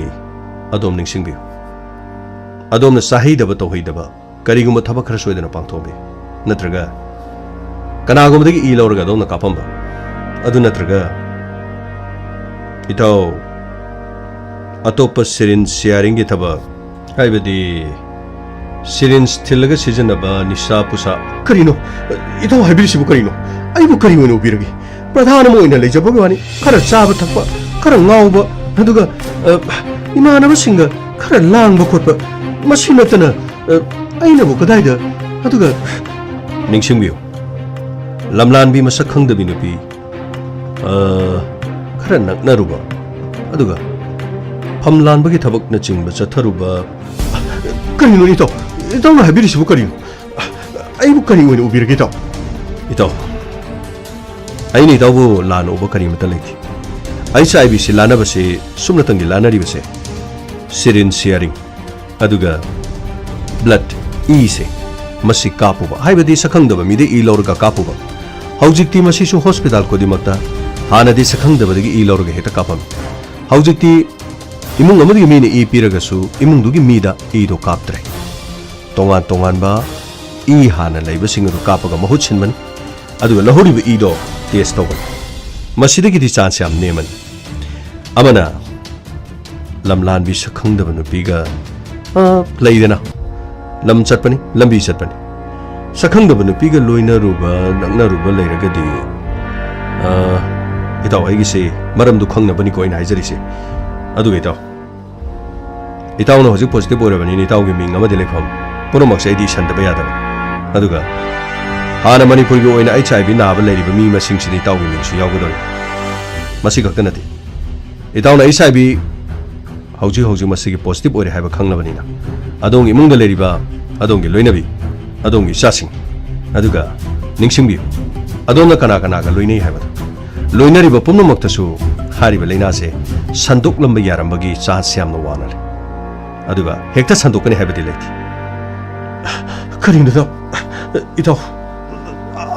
ꯑꯗꯣꯝ ꯅꯤꯡꯁꯤꯡꯕꯤꯌꯨ꯫ ꯑꯗꯣꯝꯅ ꯆꯥꯍꯩꯗꯕ ꯇꯧꯍꯩꯗꯕ ꯀꯔꯤꯒꯨꯝꯕ ꯊꯕꯛ ꯈꯔ ꯁꯣꯏꯗꯅ ꯄꯥꯡꯊꯣꯛꯑꯝꯕ ꯌꯥꯏ꯫ ꯅꯠꯇ꯭ꯔꯒ ꯀꯅꯥꯒꯨꯝꯕꯗꯒꯤ ꯏ ꯂꯧꯔꯒ ꯑꯗꯣꯝꯅ ꯀꯥꯞꯄꯝꯕ꯫ ꯑꯗꯨ ꯅꯠꯇ꯭ꯔꯒ, ꯏꯇꯥꯎ, ꯑꯇꯣꯞꯄ ꯁꯤꯔꯤꯟ ꯁꯤꯌꯥꯔꯤꯡꯒꯤ ꯊꯕꯛ, ꯍꯥꯏꯕꯗꯤ ꯁꯤꯔꯤꯟꯁ ꯊꯤꯜꯂꯒ ꯁꯤꯖꯤꯟꯅꯕ ꯅꯤꯁꯥ ꯄꯨꯁꯥ꯫ ꯀꯔꯤꯅꯣ? ꯏꯇꯥꯎ ꯍꯥꯏꯕꯤꯔꯤꯁꯤꯕꯨ ꯀꯔꯤꯅꯣ? ꯑꯩꯕꯨ ꯀꯔꯤ ꯑꯣꯏꯅ ꯎꯕꯤꯔꯒꯦ? ꯄ꯭ꯔꯙꯥꯟ ꯑꯃ ꯑꯣꯏꯅ ꯂꯩꯖꯕꯒꯤ ꯋꯥꯅꯤ꯫ ꯈꯔ ꯆꯥꯕ ꯊꯛꯄ, ꯈꯔ ꯉꯥꯎꯕ, ꯑꯗꯨꯒ, ꯑ, ꯏꯃꯥꯟꯅꯕꯁꯤꯡꯒ ꯈꯔ ꯂꯥꯡꯕ ꯈꯣꯠꯄ, ꯃꯁꯤ ꯅꯠꯇꯅ, ꯑ, ꯑꯩꯅꯕꯨ ꯀꯗꯥꯏꯗ? ꯑꯗꯨꯒ ꯅꯤꯡꯁꯤꯡꯕꯤꯌꯨ, ꯂꯝꯂꯥꯟꯕꯤ ꯃꯁꯛ ꯈꯪꯗꯕꯤ ꯅꯨꯄꯤ, ꯑ, ꯈꯔ ꯅꯛꯅꯔꯨꯕ, ꯑꯗꯨꯒ ꯐꯝ ꯂꯥꯟꯕꯒꯤ ꯊꯕꯛꯅꯆꯤꯡꯕ ꯆꯠꯊꯔꯨꯕ꯫ ꯀꯔꯤꯅꯣ ꯏꯇꯥꯎ? ꯏꯇꯥꯎꯅ ꯍꯥꯏꯕꯤꯔꯤꯁꯤꯕꯨ ꯀꯔꯤꯅꯣ? ꯑꯩꯕꯨ ꯀꯔꯤ ꯑꯣꯏꯅ ꯎꯕꯤꯔꯒꯦ ꯏꯇꯥꯎ? ꯏꯇꯥꯎ, ꯑꯩꯅ ꯏꯇꯥꯎꯕꯨ ꯂꯥꯟꯅ ꯎꯕ ꯀꯔꯤꯃꯠꯇ ꯂꯩꯇꯦ꯫ ꯑꯩꯆ ꯑꯥꯏ ꯚꯤꯁꯤ ꯂꯥꯟꯅꯕꯁꯤ ꯁꯨꯞꯅꯇꯪꯒꯤ ꯂꯥꯟꯅꯔꯤꯕꯁꯦ ꯁꯤꯔꯤꯟ ꯁꯤꯌꯥꯔꯤꯡ, ꯑꯗꯨꯒ ꯕ꯭ꯂꯗ, ꯏꯁꯦ, ꯃꯁꯤ ꯀꯥꯞꯄꯨꯕ, ꯍꯥꯏꯕꯗꯤ ꯁꯛꯈꯪꯗꯕ ꯃꯤꯗ ꯏ ꯂꯧꯔꯒ ꯀꯥꯞꯄꯨꯕ꯫ ꯍꯧꯖꯤꯛꯇꯤ ꯃꯁꯤꯁꯨ ꯍꯣꯁꯄꯤꯇꯥꯜ ꯈꯨꯗꯤꯡꯃꯛꯇ ꯍꯥꯟꯅꯗꯤ ꯁꯛꯈꯪꯗꯕꯗꯒꯤ ꯏ ꯂꯧꯔꯒ ꯍꯦꯛꯇ ꯀꯥꯞꯄꯝꯃꯤ꯫ ꯍꯧꯖꯤꯛꯇꯤ ꯏꯃꯨꯡ ꯑꯃꯗꯒꯤ ꯃꯤꯅ ꯏ ꯄꯤꯔꯒꯁꯨ ꯏꯃꯨꯡꯗꯨꯒꯤ ꯃꯤꯗ ꯏꯗꯣ ꯀꯥꯞꯇ꯭ꯔꯦ꯫ ꯇꯣꯉꯥꯟ ꯇꯣꯉꯥꯟꯕ ꯏ ꯍꯥꯟꯅ ꯂꯩꯕꯁꯤꯡ ꯑꯗꯨ ꯀꯥꯞꯄꯒ ꯃꯍꯨꯠ ꯁꯤꯟꯕꯅꯤ꯫ ꯑꯗꯨꯒ ꯂꯧꯍꯧꯔꯤꯕ ꯏꯗꯣ ꯇꯦꯁ ꯇꯧꯕꯅꯤ꯫ ꯃꯁꯤꯗꯒꯤꯗꯤ ꯆꯥꯟꯁ ꯌꯥꯝ ꯅꯦꯝꯃꯅꯤ꯫ ꯑꯃꯅ ꯂꯝꯂꯥꯟꯕꯤ ꯁꯛꯈꯪꯗꯕ ꯅꯨꯄꯤꯒ, ꯑ, ꯂꯩꯗꯅ, ꯂꯝ ꯆꯠꯄꯅꯤ, ꯂꯝꯕꯤ ꯆꯠꯄꯅꯤ꯫ ꯁꯛꯈꯪꯗꯕ ꯅꯨꯄꯤꯒ ꯂꯣꯏꯅꯔꯨꯕ, ꯅꯛꯅꯔꯨꯕ ꯂꯩꯔꯒꯗꯤ, ꯑ, ꯏꯇꯥꯎ, ꯑꯩꯒꯤꯁꯦ ꯃꯔꯝꯗꯨ ꯈꯪꯅꯕꯅꯤꯀꯣ ꯑꯩꯅ ꯍꯥꯏꯖꯔꯤꯁꯦ꯫ ꯑꯗꯨꯒ ꯏꯇꯥꯎ, ꯏꯇꯥꯎꯅ ꯍꯧꯖꯤꯛ positive ꯑꯣꯏꯔꯕꯅꯤꯅ ꯏꯇꯥꯎꯒꯤ ꯃꯤꯡ ꯑꯃꯗꯤ ꯂꯩꯐꯝ ꯄꯨꯝꯅꯃꯛꯁꯦ ꯑꯩꯗꯤ ꯏꯁꯟꯗꯕ ꯌꯥꯗꯕ꯫ ꯑꯗꯨꯒ ꯍꯥꯟꯅ ꯃꯅꯤꯄꯨꯔꯒꯤ ꯑꯣꯏꯅ H I V ꯅꯥꯕ ꯂꯩꯔꯤꯕ ꯃꯤ ꯃꯁꯤꯡꯁꯤꯗ ꯏꯇꯥꯎꯒꯤ ꯃꯤꯡꯁꯨ ꯌꯥꯎꯒꯗꯧꯔꯤ꯫ ꯃꯁꯤ ꯈꯛꯇ ꯅꯠꯇꯦ, ꯏꯇꯥꯎꯅ H I V ꯍꯧꯖꯤꯛ ꯍꯧꯖꯤꯛ ꯃꯁꯤꯒꯤ positive ꯑꯣꯏꯔꯦ ꯍꯥꯏꯕ ꯈꯪꯂꯕꯅꯤꯅ, ꯑꯗꯣꯝꯒꯤ ꯏꯃꯨꯡꯗ ꯂꯩꯔꯤꯕ ꯑꯗꯣꯝꯒꯤ ꯂꯣꯏꯅꯕꯤ, ꯑꯗꯣꯝꯒꯤ ꯏꯆꯥꯁꯤꯡ, ꯑꯗꯨꯒ ꯅꯤꯡꯁꯤꯡꯕꯤꯌꯨ, ꯑꯗꯣꯝꯅ ꯀꯅꯥ ꯀꯅꯥꯒ ꯂꯣꯏꯅꯩ ꯍꯥꯏꯕꯗꯨ꯫ ꯂꯣꯏꯅꯔꯤꯕ ꯄꯨꯝꯅꯃꯛꯇꯁꯨ ꯍꯥꯏꯔꯤꯕ ꯂꯥꯏꯅꯥꯁꯦ ꯁꯟꯗꯣꯛꯂꯝꯕ ꯌꯥꯔꯝꯕꯒꯤ chance ꯌꯥꯝꯅ ꯋꯥꯡꯅ ꯂꯩ꯫ ꯑꯗꯨꯒ ꯍꯦꯛꯇ ꯁꯟꯗꯣꯛꯀꯅꯤ ꯍꯥꯏꯕꯗꯤ ꯂꯩꯇꯦ꯫ ꯀꯔꯤꯅꯣꯗ, ꯏꯇꯥꯎ,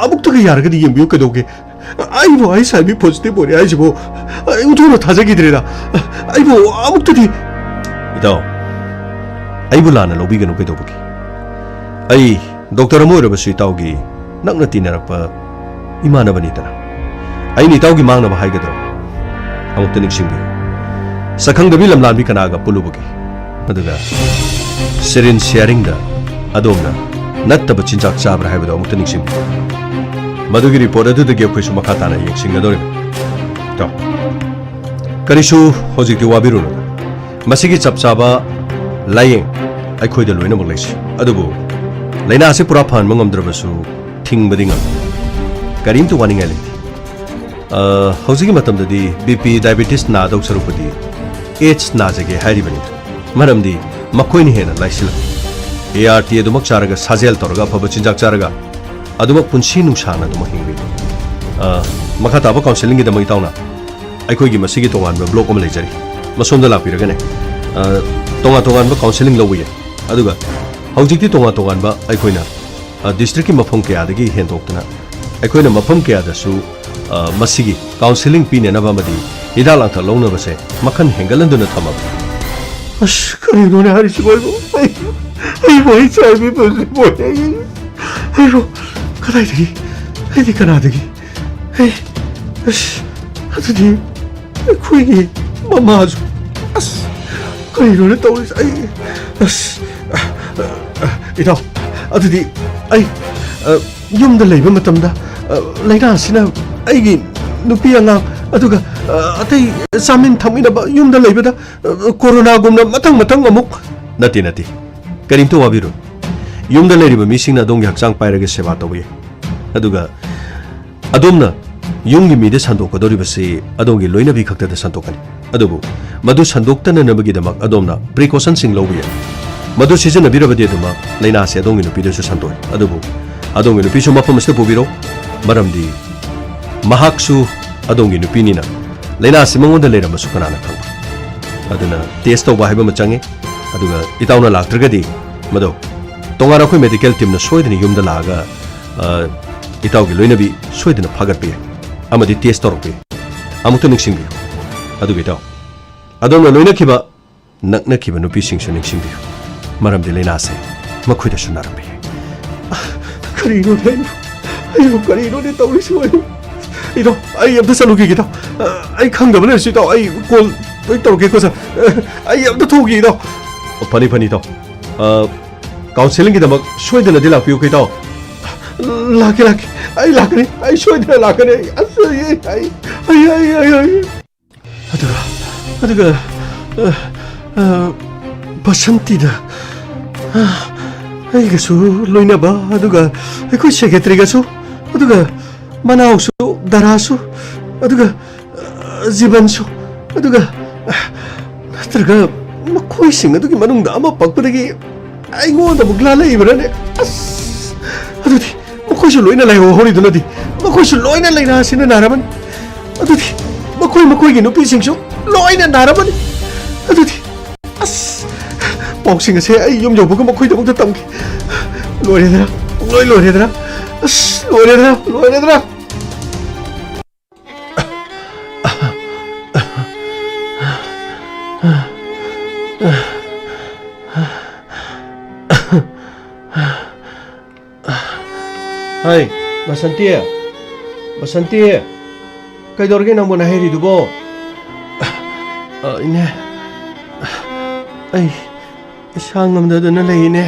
ꯑꯃꯨꯛꯇꯒ ꯌꯥꯔꯒꯗꯤ ꯌꯦꯡꯕꯤꯌꯨ ꯀꯩꯗꯧꯒꯦ? ꯑꯩꯕꯨ H I V positive ꯑꯣꯏꯔꯦ ꯍꯥꯏꯁꯤꯕꯨ ꯑꯩ ꯎꯊꯨꯅ ꯊꯥꯖꯈꯤꯗ꯭ꯔꯦꯗ꯫ ꯑꯩꯕꯨ ꯑꯃꯨꯛꯇꯗꯤ, ꯏꯇꯥꯎ, ꯑꯩꯕꯨ ꯂꯥꯟꯅ ꯂꯧꯕꯤꯒꯅꯨ ꯀꯩꯗꯧꯕꯒꯤ? ꯑꯩ ꯗꯣꯛꯇꯔ ꯑꯃ ꯑꯣꯏꯔꯕꯁꯨ ꯏꯇꯥꯎꯒꯤ ꯅꯛꯅ ꯇꯤꯟꯅꯔꯛꯄ ꯏꯃꯥꯟꯅꯕꯅꯤꯗꯅ꯫ ꯑꯩꯅ ꯏꯇꯥꯎꯒꯤ ꯃꯥꯡꯅꯕ ꯍꯥꯏꯒꯗ꯭ꯔꯣ? ꯑꯃꯨꯛꯇ ꯅꯤꯡꯁꯤꯡꯕꯤꯌꯨ, ꯁꯛꯈꯪꯗꯕꯤ ꯂꯝꯂꯥꯟꯕꯤ ꯀꯅꯥꯒ ꯄꯨꯜꯂꯨꯕꯒꯦ? ꯑꯗꯨꯒ syringe sharing ꯗ ꯑꯗꯣꯝꯅ ꯅꯠꯇꯕ ꯆꯤꯟꯖꯥꯛ ꯆꯥꯕ꯭ꯔꯥ ꯍꯥꯏꯕꯗꯨ ꯑꯃꯨꯛꯇ ꯅꯤꯡꯁꯤꯡꯕꯤꯌꯨ꯫ ꯃꯗꯨꯒꯤ report ꯑꯗꯨꯗꯒꯤ ꯑꯩꯈꯣꯏꯁꯨ ꯃꯈꯥ ꯇꯥꯅ ꯌꯦꯡꯁꯤꯟꯒꯗꯧꯔꯤꯕꯅꯤ꯫ ꯇꯣ, ꯀꯔꯤꯁꯨ ꯍꯧꯖꯤꯛꯇꯤ ꯋꯥꯕꯤꯔꯨꯅꯨ꯫ ꯃꯁꯤꯒꯤ ꯆꯞ ꯆꯥꯕ ꯂꯥꯏꯌꯦꯡ ꯑꯩꯈꯣꯏꯗ ꯂꯣꯏꯅꯃꯛ ꯂꯩꯁꯤ꯫ ꯑꯗꯨꯕꯨ ꯂꯥꯏꯅꯥ ꯑꯁꯤ ꯄꯨꯔꯥ ꯐꯍꯟꯕ ꯉꯝꯗ꯭ꯔꯕꯁꯨ ꯊꯤꯡꯕꯗꯤ ꯉꯝꯃꯤ꯫ ꯀꯔꯤꯝꯇ ꯋꯥꯅꯤꯡꯉꯥꯏ ꯂꯩꯇꯦ꯫ ꯑ, ꯍꯧꯖꯤꯛꯀꯤ ꯃꯇꯝꯗꯗꯤ B P, diabetes ꯅꯥꯗꯧ ꯁꯔꯨꯛꯄꯨꯗꯤ AIDS ꯅꯥꯖꯒꯦ ꯍꯥꯏꯔꯤꯕꯅꯤꯗ꯫ ꯃꯔꯝꯗꯤ ꯃꯈꯣꯏꯅ ꯍꯦꯟꯅ ꯂꯥꯏꯁꯤꯜꯂꯛ꯫ A R T ꯑꯗꯨꯃꯛ ꯆꯥꯔꯒ, ꯁꯥꯖꯦꯜ ꯇꯧꯔꯒ, ꯑꯐꯕ ꯆꯤꯟꯖꯥꯛ ꯆꯥꯔꯒ ꯑꯗꯨꯃꯛ ꯄꯨꯟꯁꯤ ꯅꯨꯡꯁꯥꯡꯅ ꯑꯗꯨꯃꯛ ꯍꯤꯡꯕꯤꯌꯨ꯫ ꯑ, ꯃꯈꯥ ꯇꯥꯕ counselling ꯒꯤꯗꯃꯛ ꯏꯇꯥꯎꯅ ꯑꯩꯈꯣꯏꯒꯤ ꯃꯁꯤꯒꯤ ꯇꯣꯉꯥꯟꯕ block ꯑꯃ ꯂꯩꯖꯔꯤ꯫ ꯃꯁꯣꯝꯗ ꯂꯥꯛꯄꯤꯔꯒꯅꯦ, ꯑ, ꯇꯣꯉꯥꯟ ꯇꯣꯉꯥꯟꯕ counselling ꯂꯧꯕ ꯌꯥꯏ꯫ ꯑꯗꯨꯒ ꯍꯧꯖꯤꯛꯇꯤ ꯇꯣꯉꯥꯟ ꯇꯣꯉꯥꯟꯕ ꯑꯩꯈꯣꯏꯅ, ꯑ, district ꯀꯤ ꯃꯐꯝ ꯀꯌꯥꯗꯒꯤ ꯍꯦꯟꯗꯣꯛꯇꯨꯅ ꯑꯩꯈꯣꯏꯅ ꯃꯐꯝ ꯀꯌꯥꯗꯁꯨ, ꯑ, ꯃꯁꯤꯒꯤ counselling ꯄꯤꯅꯅꯕ ꯑꯃꯗꯤ ꯍꯤꯗꯥꯛ ꯂꯥꯡꯊꯛ ꯂꯧꯅꯕꯁꯦ ꯃꯈꯜ ꯍꯦꯟꯒꯠꯍꯟꯗꯨꯅ ꯊꯝꯃꯕꯅꯤ꯫ ꯑꯁ, ꯀꯔꯤꯅꯣꯅꯦ ꯍꯥꯏꯔꯤꯁꯤꯕꯣ? ꯑꯩꯕꯨ, ꯑꯩꯕꯨ H I V positive ꯑꯣꯏꯔꯦ꯫ ꯑꯩꯕꯨ ꯀꯗꯥꯏꯗꯒꯤ? ꯑꯩꯗꯤ ꯀꯅꯥꯗꯒꯤ? ꯑꯩ, ꯑꯁ, ꯑꯗꯨꯗꯤ ꯑꯩꯈꯣꯏꯒꯤ ꯃꯃꯥꯁꯨ, ꯑꯁ, ꯀꯔꯤꯅꯣꯅꯦ ꯇꯧꯔꯤꯁꯦ? ꯑꯩ, ꯑꯁ, ꯏꯇꯥꯎ, ꯑꯗꯨꯗꯤ ꯑꯩ, ꯑ, ꯌꯨꯝꯗ ꯂꯩꯕ ꯃꯇꯝꯗ, ꯑ, ꯂꯥꯏꯅꯥ ꯑꯁꯤꯅ ꯑꯩꯒꯤ ꯅꯨꯄꯤ ꯑꯉꯥꯡ, ꯑꯗꯨꯒ, ꯑ, ꯑꯇꯩ ꯆꯥꯃꯤꯟ ꯊꯛꯃꯤꯟꯅꯕ ꯌꯨꯝꯗ ꯂꯩꯕꯗ, ꯑ, ꯀꯣꯔꯣꯅꯥꯒꯨꯝꯅ ꯃꯊꯪ ꯃꯊꯪ ꯑꯃꯨꯛ꯫ ꯅꯠꯇꯦ, ꯅꯠꯇꯦ꯫ ꯀꯔꯤꯝꯇ ꯋꯥꯕꯤꯔꯨꯅꯨ꯫ ꯌꯨꯝꯗ ꯂꯩꯔꯤꯕ ꯃꯤꯁꯤꯡꯅ ꯑꯗꯣꯝꯒꯤ ꯍꯛꯆꯥꯡ ꯄꯥꯏꯔꯒ ꯁꯦꯕꯥ ꯇꯧꯕ ꯌꯥꯏ꯫ ꯑꯗꯨꯒ ꯑꯗꯣꯝꯅ ꯌꯨꯝꯒꯤ ꯃꯤꯗ ꯁꯟꯗꯣꯛꯀꯗꯧꯔꯤꯕꯁꯤ ꯑꯗꯣꯝꯒꯤ ꯂꯣꯏꯅꯕꯤ ꯈꯛꯇꯗ ꯁꯟꯗꯣꯛꯀꯅꯤ꯫ ꯑꯗꯨꯕꯨ ꯃꯗꯨ ꯁꯟꯗꯣꯛꯇꯅꯅꯕꯒꯤꯗꯃꯛ ꯑꯗꯣꯝꯅ precautionꯁꯤꯡ ꯂꯧꯕ ꯌꯥꯏ꯫ ꯃꯗꯨ ꯁꯤꯖꯤꯟꯅꯕꯤꯔꯕꯗꯤ ꯑꯗꯨꯃꯛ ꯂꯥꯏꯅꯥ ꯑꯁꯤ ꯑꯗꯣꯝꯒꯤ ꯅꯨꯄꯤꯗꯁꯨ ꯁꯟꯗꯣꯛꯏ꯫ ꯑꯗꯨꯕꯨ ꯑꯗꯣꯝꯒꯤ ꯅꯨꯄꯤꯁꯨ ꯃꯐꯝ ꯑꯁꯤꯗ ꯄꯨꯕꯤꯔꯣ, ꯃꯔꯝꯗꯤ ꯃꯍꯥꯛꯁꯨ ꯑꯗꯣꯝꯒꯤ ꯅꯨꯄꯤꯅꯤꯅ ꯂꯥꯏꯅꯥ ꯑꯁꯤ ꯃꯉꯣꯟꯗ ꯂꯩꯔꯝꯕꯁꯨ ꯀꯅꯥꯅ ꯈꯪꯕ꯫ ꯑꯗꯨꯅ test ꯇꯧꯕ ꯍꯥꯏꯕ ꯑꯃ ꯆꯪꯉꯤ꯫ ꯑꯗꯨꯒ ꯏꯇꯥꯎꯅ ꯂꯥꯛꯇ꯭ꯔꯒꯗꯤ ꯃꯗꯨ ꯇꯣꯉꯥꯟꯅ ꯑꯩꯈꯣꯏ medical teamꯅ ꯁꯣꯏꯗꯅ ꯌꯨꯝꯗ ꯂꯥꯛꯑꯒ, ꯑ, ꯏꯇꯥꯎꯒꯤ ꯂꯣꯏꯅꯕꯤ ꯁꯣꯏꯗꯅ ꯐꯥꯒꯠꯄ ꯌꯥꯏ ꯑꯃꯗꯤ test ꯇꯧꯔꯛꯄ ꯌꯥꯏ꯫ ꯑꯃꯨꯛꯇ ꯅꯤꯡꯁꯤꯡꯕꯤꯌꯨ꯫ ꯑꯗꯨꯒ ꯏꯇꯥꯎ, ꯑꯗꯣꯝꯅ ꯂꯣꯏꯅꯈꯤꯕ, ꯅꯛꯅꯈꯤꯕ ꯅꯨꯄꯤꯁꯤꯡꯁꯨ ꯅꯤꯡꯁꯤꯡꯕꯤꯌꯨ, ꯃꯔꯝꯗꯤ ꯂꯥꯏꯅꯥꯁꯦ ꯃꯈꯣꯏꯗꯁꯨ ꯅꯥꯔꯝꯕ ꯌꯥꯏ꯫ ꯀꯔꯤꯅꯣꯅꯦ ꯑꯩꯕꯨ, ꯑꯩꯕꯨ ꯀꯔꯤꯅꯣꯅꯦ ꯇꯧꯔꯤꯁꯤꯕꯨ ꯑꯩꯕꯨ? ꯏꯇꯥꯎ, ꯑꯩ ꯑꯝꯇ ꯆꯠꯂꯨꯈꯤꯒꯦ ꯏꯇꯥꯎ꯫ ꯑ, ꯑꯩ ꯈꯪꯗꯕ ꯂꯩꯔꯁꯨ ꯏꯇꯥꯎ, ꯑꯩ call ꯂꯣꯏ ꯇꯧꯔꯛꯀꯦꯀꯣ sir꯫ ꯑ, ꯑꯩ ꯑꯝꯇ ꯊꯣꯛꯎꯈꯤꯒꯦ ꯏꯇꯥꯎ꯫ ꯑꯣ, ꯐꯅꯤ, ꯐꯅꯤ ꯏꯇꯥꯎ꯫ ꯑ, counselingꯒꯤꯗꯃꯛ ꯁꯣꯏꯗꯅꯗꯤ ꯂꯥꯛꯄꯤꯌꯨꯀꯣ ꯏꯇꯥꯎ꯫ ꯂꯥꯛꯀꯦ, ꯂꯥꯛꯀꯦ꯫ ꯑꯩ ꯂꯥꯛꯀꯅꯤ꯫ ꯑꯩ ꯁꯣꯏꯗꯅ ꯂꯥꯛꯀꯅꯤ꯫ ꯑꯩ, ꯑꯁ, ꯑꯩ, ꯑꯩ, ꯑꯩ, ꯑꯩ, ꯑꯩ, ꯑꯩ꯫ ꯑꯗꯨꯒ, ꯑꯗꯨꯒ, ꯑ, ꯑ, ꯕꯁꯟꯇꯤꯗ, ꯑ, ꯑꯩꯒꯁꯨ ꯂꯣꯏꯅꯕ, ꯑꯗꯨꯒ ꯑꯩꯈꯣꯏ secretaryꯒꯁꯨ, ꯑꯗꯨꯒ ꯃꯅꯥꯎꯁꯨ, ꯗꯔꯥꯁꯨ, ꯑꯗꯨꯒ, ꯑ, ꯖꯤꯕꯟꯁꯨ, ꯑꯗꯨꯒ, ꯑ, ꯅꯠꯇ꯭ꯔꯒ ꯃꯈꯣꯏꯁꯤꯡ ꯑꯗꯨꯒꯤ ꯃꯅꯨꯡꯗ ꯑꯃ ꯄꯛꯄꯗꯒꯤ ꯑꯩꯉꯣꯟꯗ ꯑꯃꯨꯛ ꯂꯥꯜꯂꯛꯏꯕ꯭ꯔꯥꯅꯦ? ꯑꯁ! ꯑꯗꯨꯗꯤ ꯃꯈꯣꯏꯁꯨ ꯂꯣꯏꯅ ꯂꯥꯏꯍꯧ ꯍꯧꯔꯤꯗꯨꯅꯗꯤ, ꯃꯈꯣꯏꯁꯨ ꯂꯣꯏꯅ ꯂꯥꯏꯅꯥ ꯑꯁꯤꯅ ꯅꯥꯔꯝꯃꯅꯤ꯫ ꯑꯗꯨꯗꯤ ꯃꯈꯣꯏ ꯃꯈꯣꯏꯒꯤ ꯅꯨꯄꯤꯁꯤꯡꯁꯨ ꯂꯣꯏꯅ ꯅꯥꯔꯝꯃꯅꯤ꯫ ꯑꯗꯨꯗꯤ, ꯑꯁ! ꯄꯥꯎꯁꯤꯡ ꯑꯁꯦ ꯑꯩ ꯌꯨꯝ ꯌꯧꯕꯒ ꯃꯈꯣꯏꯗꯃꯛꯇ ꯇꯝꯒꯦ꯫ ꯂꯣꯏꯔꯦꯗꯅ, ꯂꯣꯏ ꯂꯣꯏꯔꯦꯗꯅ꯫ ꯑꯁ! ꯂꯣꯏꯔꯦꯗꯅ, ꯂꯣꯏꯔꯦꯗꯅ꯫ ꯍꯥꯏ, ꯕꯁꯟꯇꯤ! ꯕꯁꯟꯇꯤ! ꯀꯩꯗꯧꯔꯒꯦ ꯅꯪꯕꯨ ꯅꯥꯍꯩꯔꯤꯗꯨꯕꯣ? ꯑ, ꯏꯅꯦ, ꯑꯩ ꯏꯁꯥ ꯉꯝꯗꯗꯅ ꯂꯩ, ꯏꯅꯦ꯫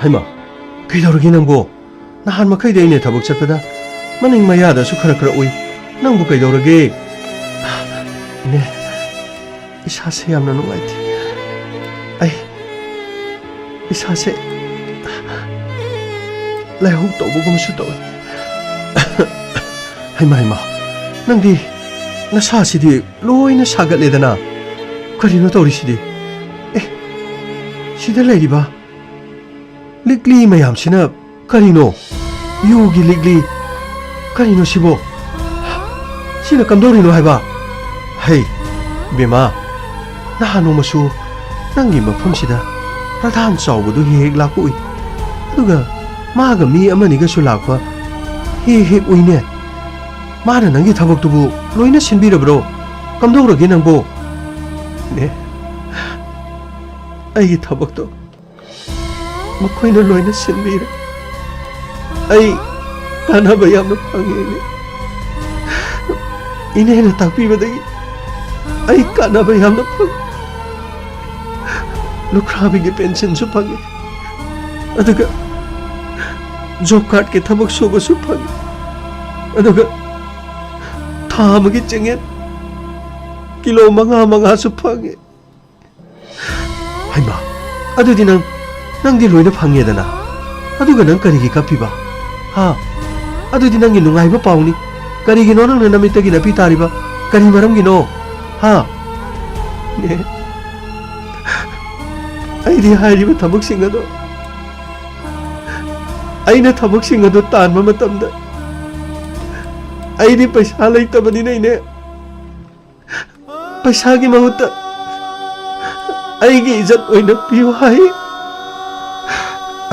ꯍꯩꯃꯥ, ꯀꯩꯗꯧꯔꯒꯦ ꯅꯪꯕꯣ? ꯅꯍꯥꯟ ꯃꯈꯩꯗꯤ ꯑꯩꯅ ꯊꯕꯛ ꯆꯠꯄꯗ ꯃꯅꯤꯡ ꯃꯌꯥꯗꯁꯨ ꯈꯔ ꯈꯔ ꯎꯏ꯫ ꯅꯪꯕꯨ ꯀꯩꯗꯧꯔꯒꯦ? ꯏꯅꯦ, ꯏꯁꯥꯁꯦ ꯌꯥꯝꯅ ꯅꯨꯡꯉꯥꯏꯇꯦ꯫ ꯑꯩ ꯏꯁꯥꯁꯦ ꯂꯥꯏꯍꯧ ꯇꯧꯕꯒꯨꯝꯁꯨ ꯇꯧꯏ꯫ ꯍꯩꯃꯥ, ꯍꯩꯃꯥ, ꯅꯪꯗꯤ ꯅꯁꯥꯁꯤꯗꯤ ꯂꯣꯏꯅ ꯁꯥꯒꯠꯂꯦꯗꯅ꯫ ꯀꯔꯤꯅꯣ ꯇꯧꯔꯤꯁꯤꯗꯤ? ꯑꯦ, ꯁꯤꯗ ꯂꯩꯔꯤꯕ ꯂꯤꯛꯂꯤ ꯃꯌꯥꯝꯁꯤꯅ ꯀꯔꯤꯅꯣ? ꯌꯨꯒꯤ ꯂꯤꯛꯂꯤ? ꯀꯔꯤꯅꯣ ꯁꯤꯕꯣ? ꯁꯤꯅ ꯀꯝꯗꯧꯔꯤꯅꯣ ꯍꯥꯏꯕ? ꯍꯩ, ꯕꯦꯝꯃ, ꯅꯍꯥꯟ ꯅꯣꯡꯃꯁꯨ ꯅꯪꯒꯤ ꯃꯐꯝꯁꯤꯗ ꯄ꯭ꯔꯙꯥꯟ ꯆꯥꯎꯕꯗꯨ ꯍꯦꯛ ꯍꯦꯛ ꯂꯥꯛꯄ ꯎꯏ꯫ ꯑꯗꯨꯒ ꯃꯥꯒ ꯃꯤ ꯑꯃꯅꯤꯒꯁꯨ ꯂꯥꯛꯄ ꯍꯦꯛ ꯍꯦꯛ ꯎꯏꯅꯦ꯫ ꯃꯥꯅ ꯅꯪꯒꯤ ꯊꯕꯛꯇꯨꯕꯨ ꯂꯣꯏꯅ ꯁꯤꯟꯕꯤꯔꯕ꯭ꯔꯣ? ꯀꯝꯗꯧꯔꯒꯦ ꯅꯪꯕꯣ? ꯅꯦ, ꯑꯩꯒꯤ ꯊꯕꯛꯇꯣ ꯃꯈꯣꯏꯅ ꯂꯣꯏꯅ ꯁꯤꯟꯕꯤꯔꯦ꯫ ꯑꯩ ꯀꯥꯟꯅꯕ ꯌꯥꯝꯅ ꯐꯪꯉꯦ, ꯏꯅꯦ꯫ ꯏꯅꯦꯅ ꯇꯥꯛꯄꯤꯕꯗꯒꯤ ꯑꯩ ꯀꯥꯟꯅꯕ ꯌꯥꯝꯅ ꯐꯪꯉꯦ꯫ ꯂꯨꯈ꯭ꯔꯥꯕꯤꯒꯤ ꯄꯦꯟꯁꯟꯁꯨ ꯐꯪꯉꯦ, ꯑꯗꯨꯒ ꯖꯣꯕ ꯀꯥꯔꯗꯀꯤ ꯊꯕꯛ ꯁꯨꯕꯁꯨ ꯐꯪꯉꯦ, ꯑꯗꯨꯒ ꯊꯥ ꯑꯃꯒꯤ ꯆꯦꯡꯌꯦꯟ ꯀꯤꯂꯣ ꯃꯉꯥ ꯃꯉꯥꯁꯨ ꯐꯪꯉꯦ꯫ ꯍꯩꯃꯥ, ꯑꯗꯨꯗꯤ ꯅꯪ, ꯅꯪꯗꯤ ꯂꯣꯏꯅ ꯐꯪꯉꯦꯗꯅ, ꯑꯗꯨꯒ ꯅꯪ ꯀꯔꯤꯒꯤ ꯀꯞꯄꯤꯕ? ꯍꯥ? ꯑꯗꯨꯗꯤ ꯅꯪꯒꯤ ꯅꯨꯡꯉꯥꯏꯕ ꯄꯥꯎꯅꯤ꯫ ꯀꯔꯤꯒꯤꯅꯣ ꯅꯪꯅ ꯅꯃꯤꯠꯇꯒꯤ ꯅꯥꯄꯤ ꯇꯥꯔꯤꯕ? ꯀꯔꯤ ꯃꯔꯝꯒꯤꯅꯣ? ꯍꯥ? ꯅꯦ, ꯑꯩꯗꯤ ꯍꯥꯏꯔꯤꯕ ꯊꯕꯛꯁꯤꯡ ꯑꯗꯣ, ꯑꯩꯅ ꯊꯕꯛꯁꯤꯡ ꯑꯗꯣ ꯇꯥꯟꯕ ꯃꯇꯝꯗ ꯑꯩꯗꯤ ꯄꯩꯁꯥ ꯂꯩꯇꯕꯅꯤꯅ, ꯏꯅꯦ, ꯄꯩꯁꯥꯒꯤ ꯃꯍꯨꯠꯇ ꯑꯩꯒꯤ ꯏꯖꯠ ꯑꯣꯏꯅ ꯄꯤꯌꯨ ꯍꯥꯏ꯫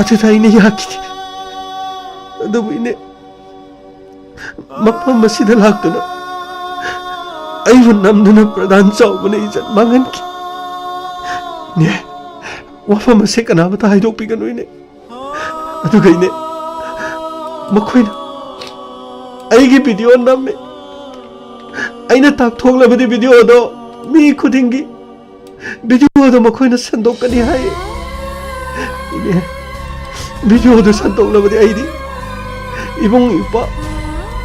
ꯑꯗꯨꯗ ꯑꯩꯅ ꯌꯥꯈꯤꯗꯦ꯫ ꯑꯗꯨꯕꯨ ꯏꯅꯦ, ꯃꯐꯝ ꯑꯁꯤꯗ ꯂꯥꯛꯇꯨꯅ ꯑꯩꯕꯨ ꯅꯝꯗꯨꯅ ꯄ꯭ꯔꯙꯥꯟ ꯆꯥꯎꯕꯅ ꯏꯖꯠ ꯃꯥꯡꯍꯟꯈꯤ꯫ ꯏꯅꯦ, ꯋꯥꯐꯝ ꯑꯁꯦ ꯀꯅꯥꯃꯠꯇ ꯍꯥꯏꯗꯣꯛꯄꯤꯒꯅꯨ, ꯏꯅꯦ꯫ ꯑꯗꯨꯒ ꯏꯅꯦ, ꯃꯈꯣꯏꯅ ꯑꯩꯒꯤ ꯚꯤꯗꯤꯑꯣ ꯅꯝꯃꯦ꯫ ꯑꯩꯅ ꯇꯥꯛꯊꯣꯛꯂꯕꯗꯤ ꯚꯤꯗꯤꯑꯣꯗꯣ ꯃꯤ ꯈꯨꯗꯤꯡꯒꯤ ꯚꯤꯗꯤꯑꯣꯗꯣ ꯃꯈꯣꯏꯅ ꯁꯟꯗꯣꯛꯀꯅꯤ ꯍꯥꯏ꯫ ꯏꯅꯦ, ꯚꯤꯗꯤꯑꯣꯗꯨ ꯁꯟꯗꯣꯛꯂꯕꯗꯤ ꯑꯩꯗꯤ ꯏꯕꯨꯡ ꯏꯄ꯭ꯋꯥ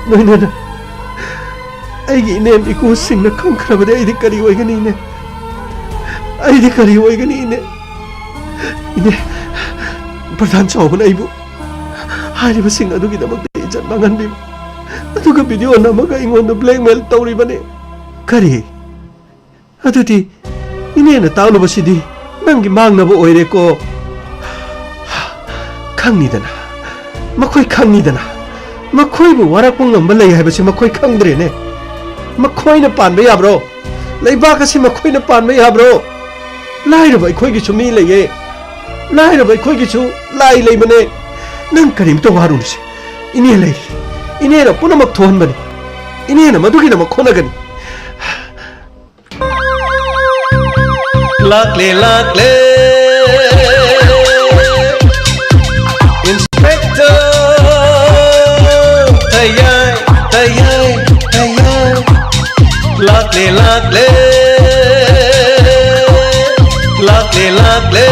ꯂꯣꯏꯅꯅ ꯑꯩꯒꯤ ꯏꯅꯦꯝ ꯏꯀꯨꯁꯤꯡꯅ ꯈꯪꯈ꯭ꯔꯕꯗꯤ ꯑꯩꯗꯤ ꯀꯔꯤ ꯑꯣꯏꯒꯅꯤ, ꯏꯅꯦ? ꯑꯩꯗꯤ ꯀꯔꯤ ꯑꯣꯏꯒꯅꯤ, ꯏꯅꯦ? ꯏꯅꯦ, ꯄ꯭ꯔꯙꯥꯟ ꯆꯥꯎꯕꯅ ꯑꯩꯕꯨ ꯍꯥꯏꯔꯤꯕꯁꯤꯡ ꯑꯗꯨꯒꯤꯗꯃꯛꯇ ꯏꯖꯠ ꯃꯥꯡꯍꯟꯕꯤꯕ, ꯑꯗꯨꯒ ꯚꯤꯗꯤꯑꯣ ꯅꯝꯃꯒ ꯑꯩꯉꯣꯟꯗ ꯕ꯭ꯂꯦꯛꯃꯦꯜ ꯇꯧꯔꯤꯕꯅꯤ꯫ ꯀꯔꯤ? ꯑꯗꯨꯗꯤ ꯏꯅꯦꯅ ꯇꯥꯛꯂꯨꯕꯁꯤꯗꯤ ꯅꯪꯒꯤ ꯃꯥꯡꯅꯕ ꯑꯣꯏꯔꯦꯀꯣ꯫ ꯈꯪꯉꯤꯗꯅ, ꯃꯈꯣꯏ ꯈꯪꯉꯤꯗꯅ, ꯃꯈꯣꯏꯕꯨ ꯋꯥꯔꯛꯄ ꯉꯝꯕ ꯂꯩ ꯍꯥꯏꯕꯁꯤ ꯃꯈꯣꯏ ꯈꯪꯗ꯭ꯔꯦꯅꯦ꯫ ꯃꯈꯣꯏꯅ ꯄꯥꯟꯕ ꯌꯥꯕ꯭ꯔꯣ? ꯂꯩꯕꯥꯛ ꯑꯁꯤ ꯃꯈꯣꯏꯅ ꯄꯥꯟꯕ ꯌꯥꯕ꯭ꯔꯣ? ꯂꯥꯏꯔꯕ ꯑꯩꯈꯣꯏꯒꯤꯁꯨ ꯃꯤ ꯂꯩꯌꯦ꯫ ꯂꯥꯏꯔꯕ ꯑꯩꯈꯣꯏꯒꯤꯁꯨ ꯂꯥꯏ ꯂꯩꯕꯅꯦ꯫ ꯅꯪ ꯀꯔꯤꯝꯇ ꯋꯥꯔꯨꯅꯨꯁꯦ꯫ ꯏꯅꯦ ꯂꯩꯔꯤ꯫ ꯏꯅꯦꯅ ꯄꯨꯝꯅꯃꯛ ꯊꯣꯛꯍꯟꯕꯅꯤ꯫ ꯏꯅꯦꯅ ꯃꯗꯨꯒꯤꯗꯃꯛ ꯍꯣꯠꯅꯒꯅꯤ꯫ ꯂꯥꯛꯂꯦ, ꯂꯥꯛꯂꯦ꯫ Inspector ꯇꯌꯥꯏ, ꯇꯌꯥꯏ, ꯇꯌꯥꯏ꯫ ꯂꯥꯛꯂꯦ, ꯂꯥꯛꯂꯦ꯫ ꯂꯥꯛꯂꯦ, ꯂꯥꯛꯂꯦ꯫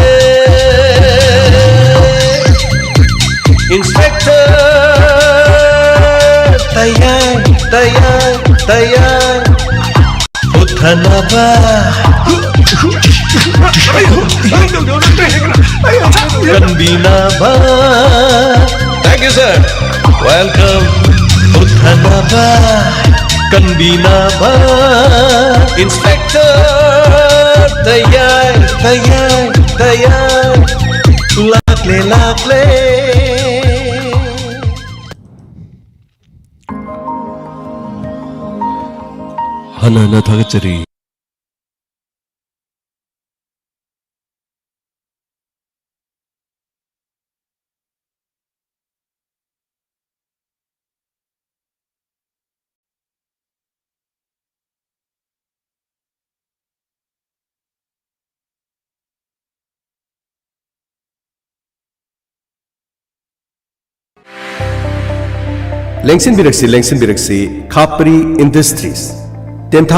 Inspector ꯇꯌꯥꯏ, ꯇꯌꯥꯏ, ꯇꯌꯥꯏ꯫ ꯎꯠꯊꯅꯕ, ꯀꯟꯕꯤꯅꯕ꯫ Thank you, sir. Welcome. ꯎꯠꯊꯅꯕ, ꯀꯟꯕꯤꯅꯕ꯫ Inspector ꯇꯌꯥꯏ, ꯇꯌꯥꯏ, ꯇꯌꯥꯏ꯫ ꯂꯥꯛꯂꯦ, ꯂꯥꯛꯂꯦ꯫ ꯍꯟꯅ ꯍꯟꯅ ꯊꯥꯒꯠꯆꯔꯤ꯫ ꯂꯦꯡꯁꯤꯟꯕꯤꯔꯛꯁꯤ, ꯂꯦꯡꯁꯤꯟꯕꯤꯔꯛꯁꯤ, ꯈꯥꯄ꯭ꯔꯤ ꯏꯟꯗꯁꯇ꯭ꯔꯤꯁ꯫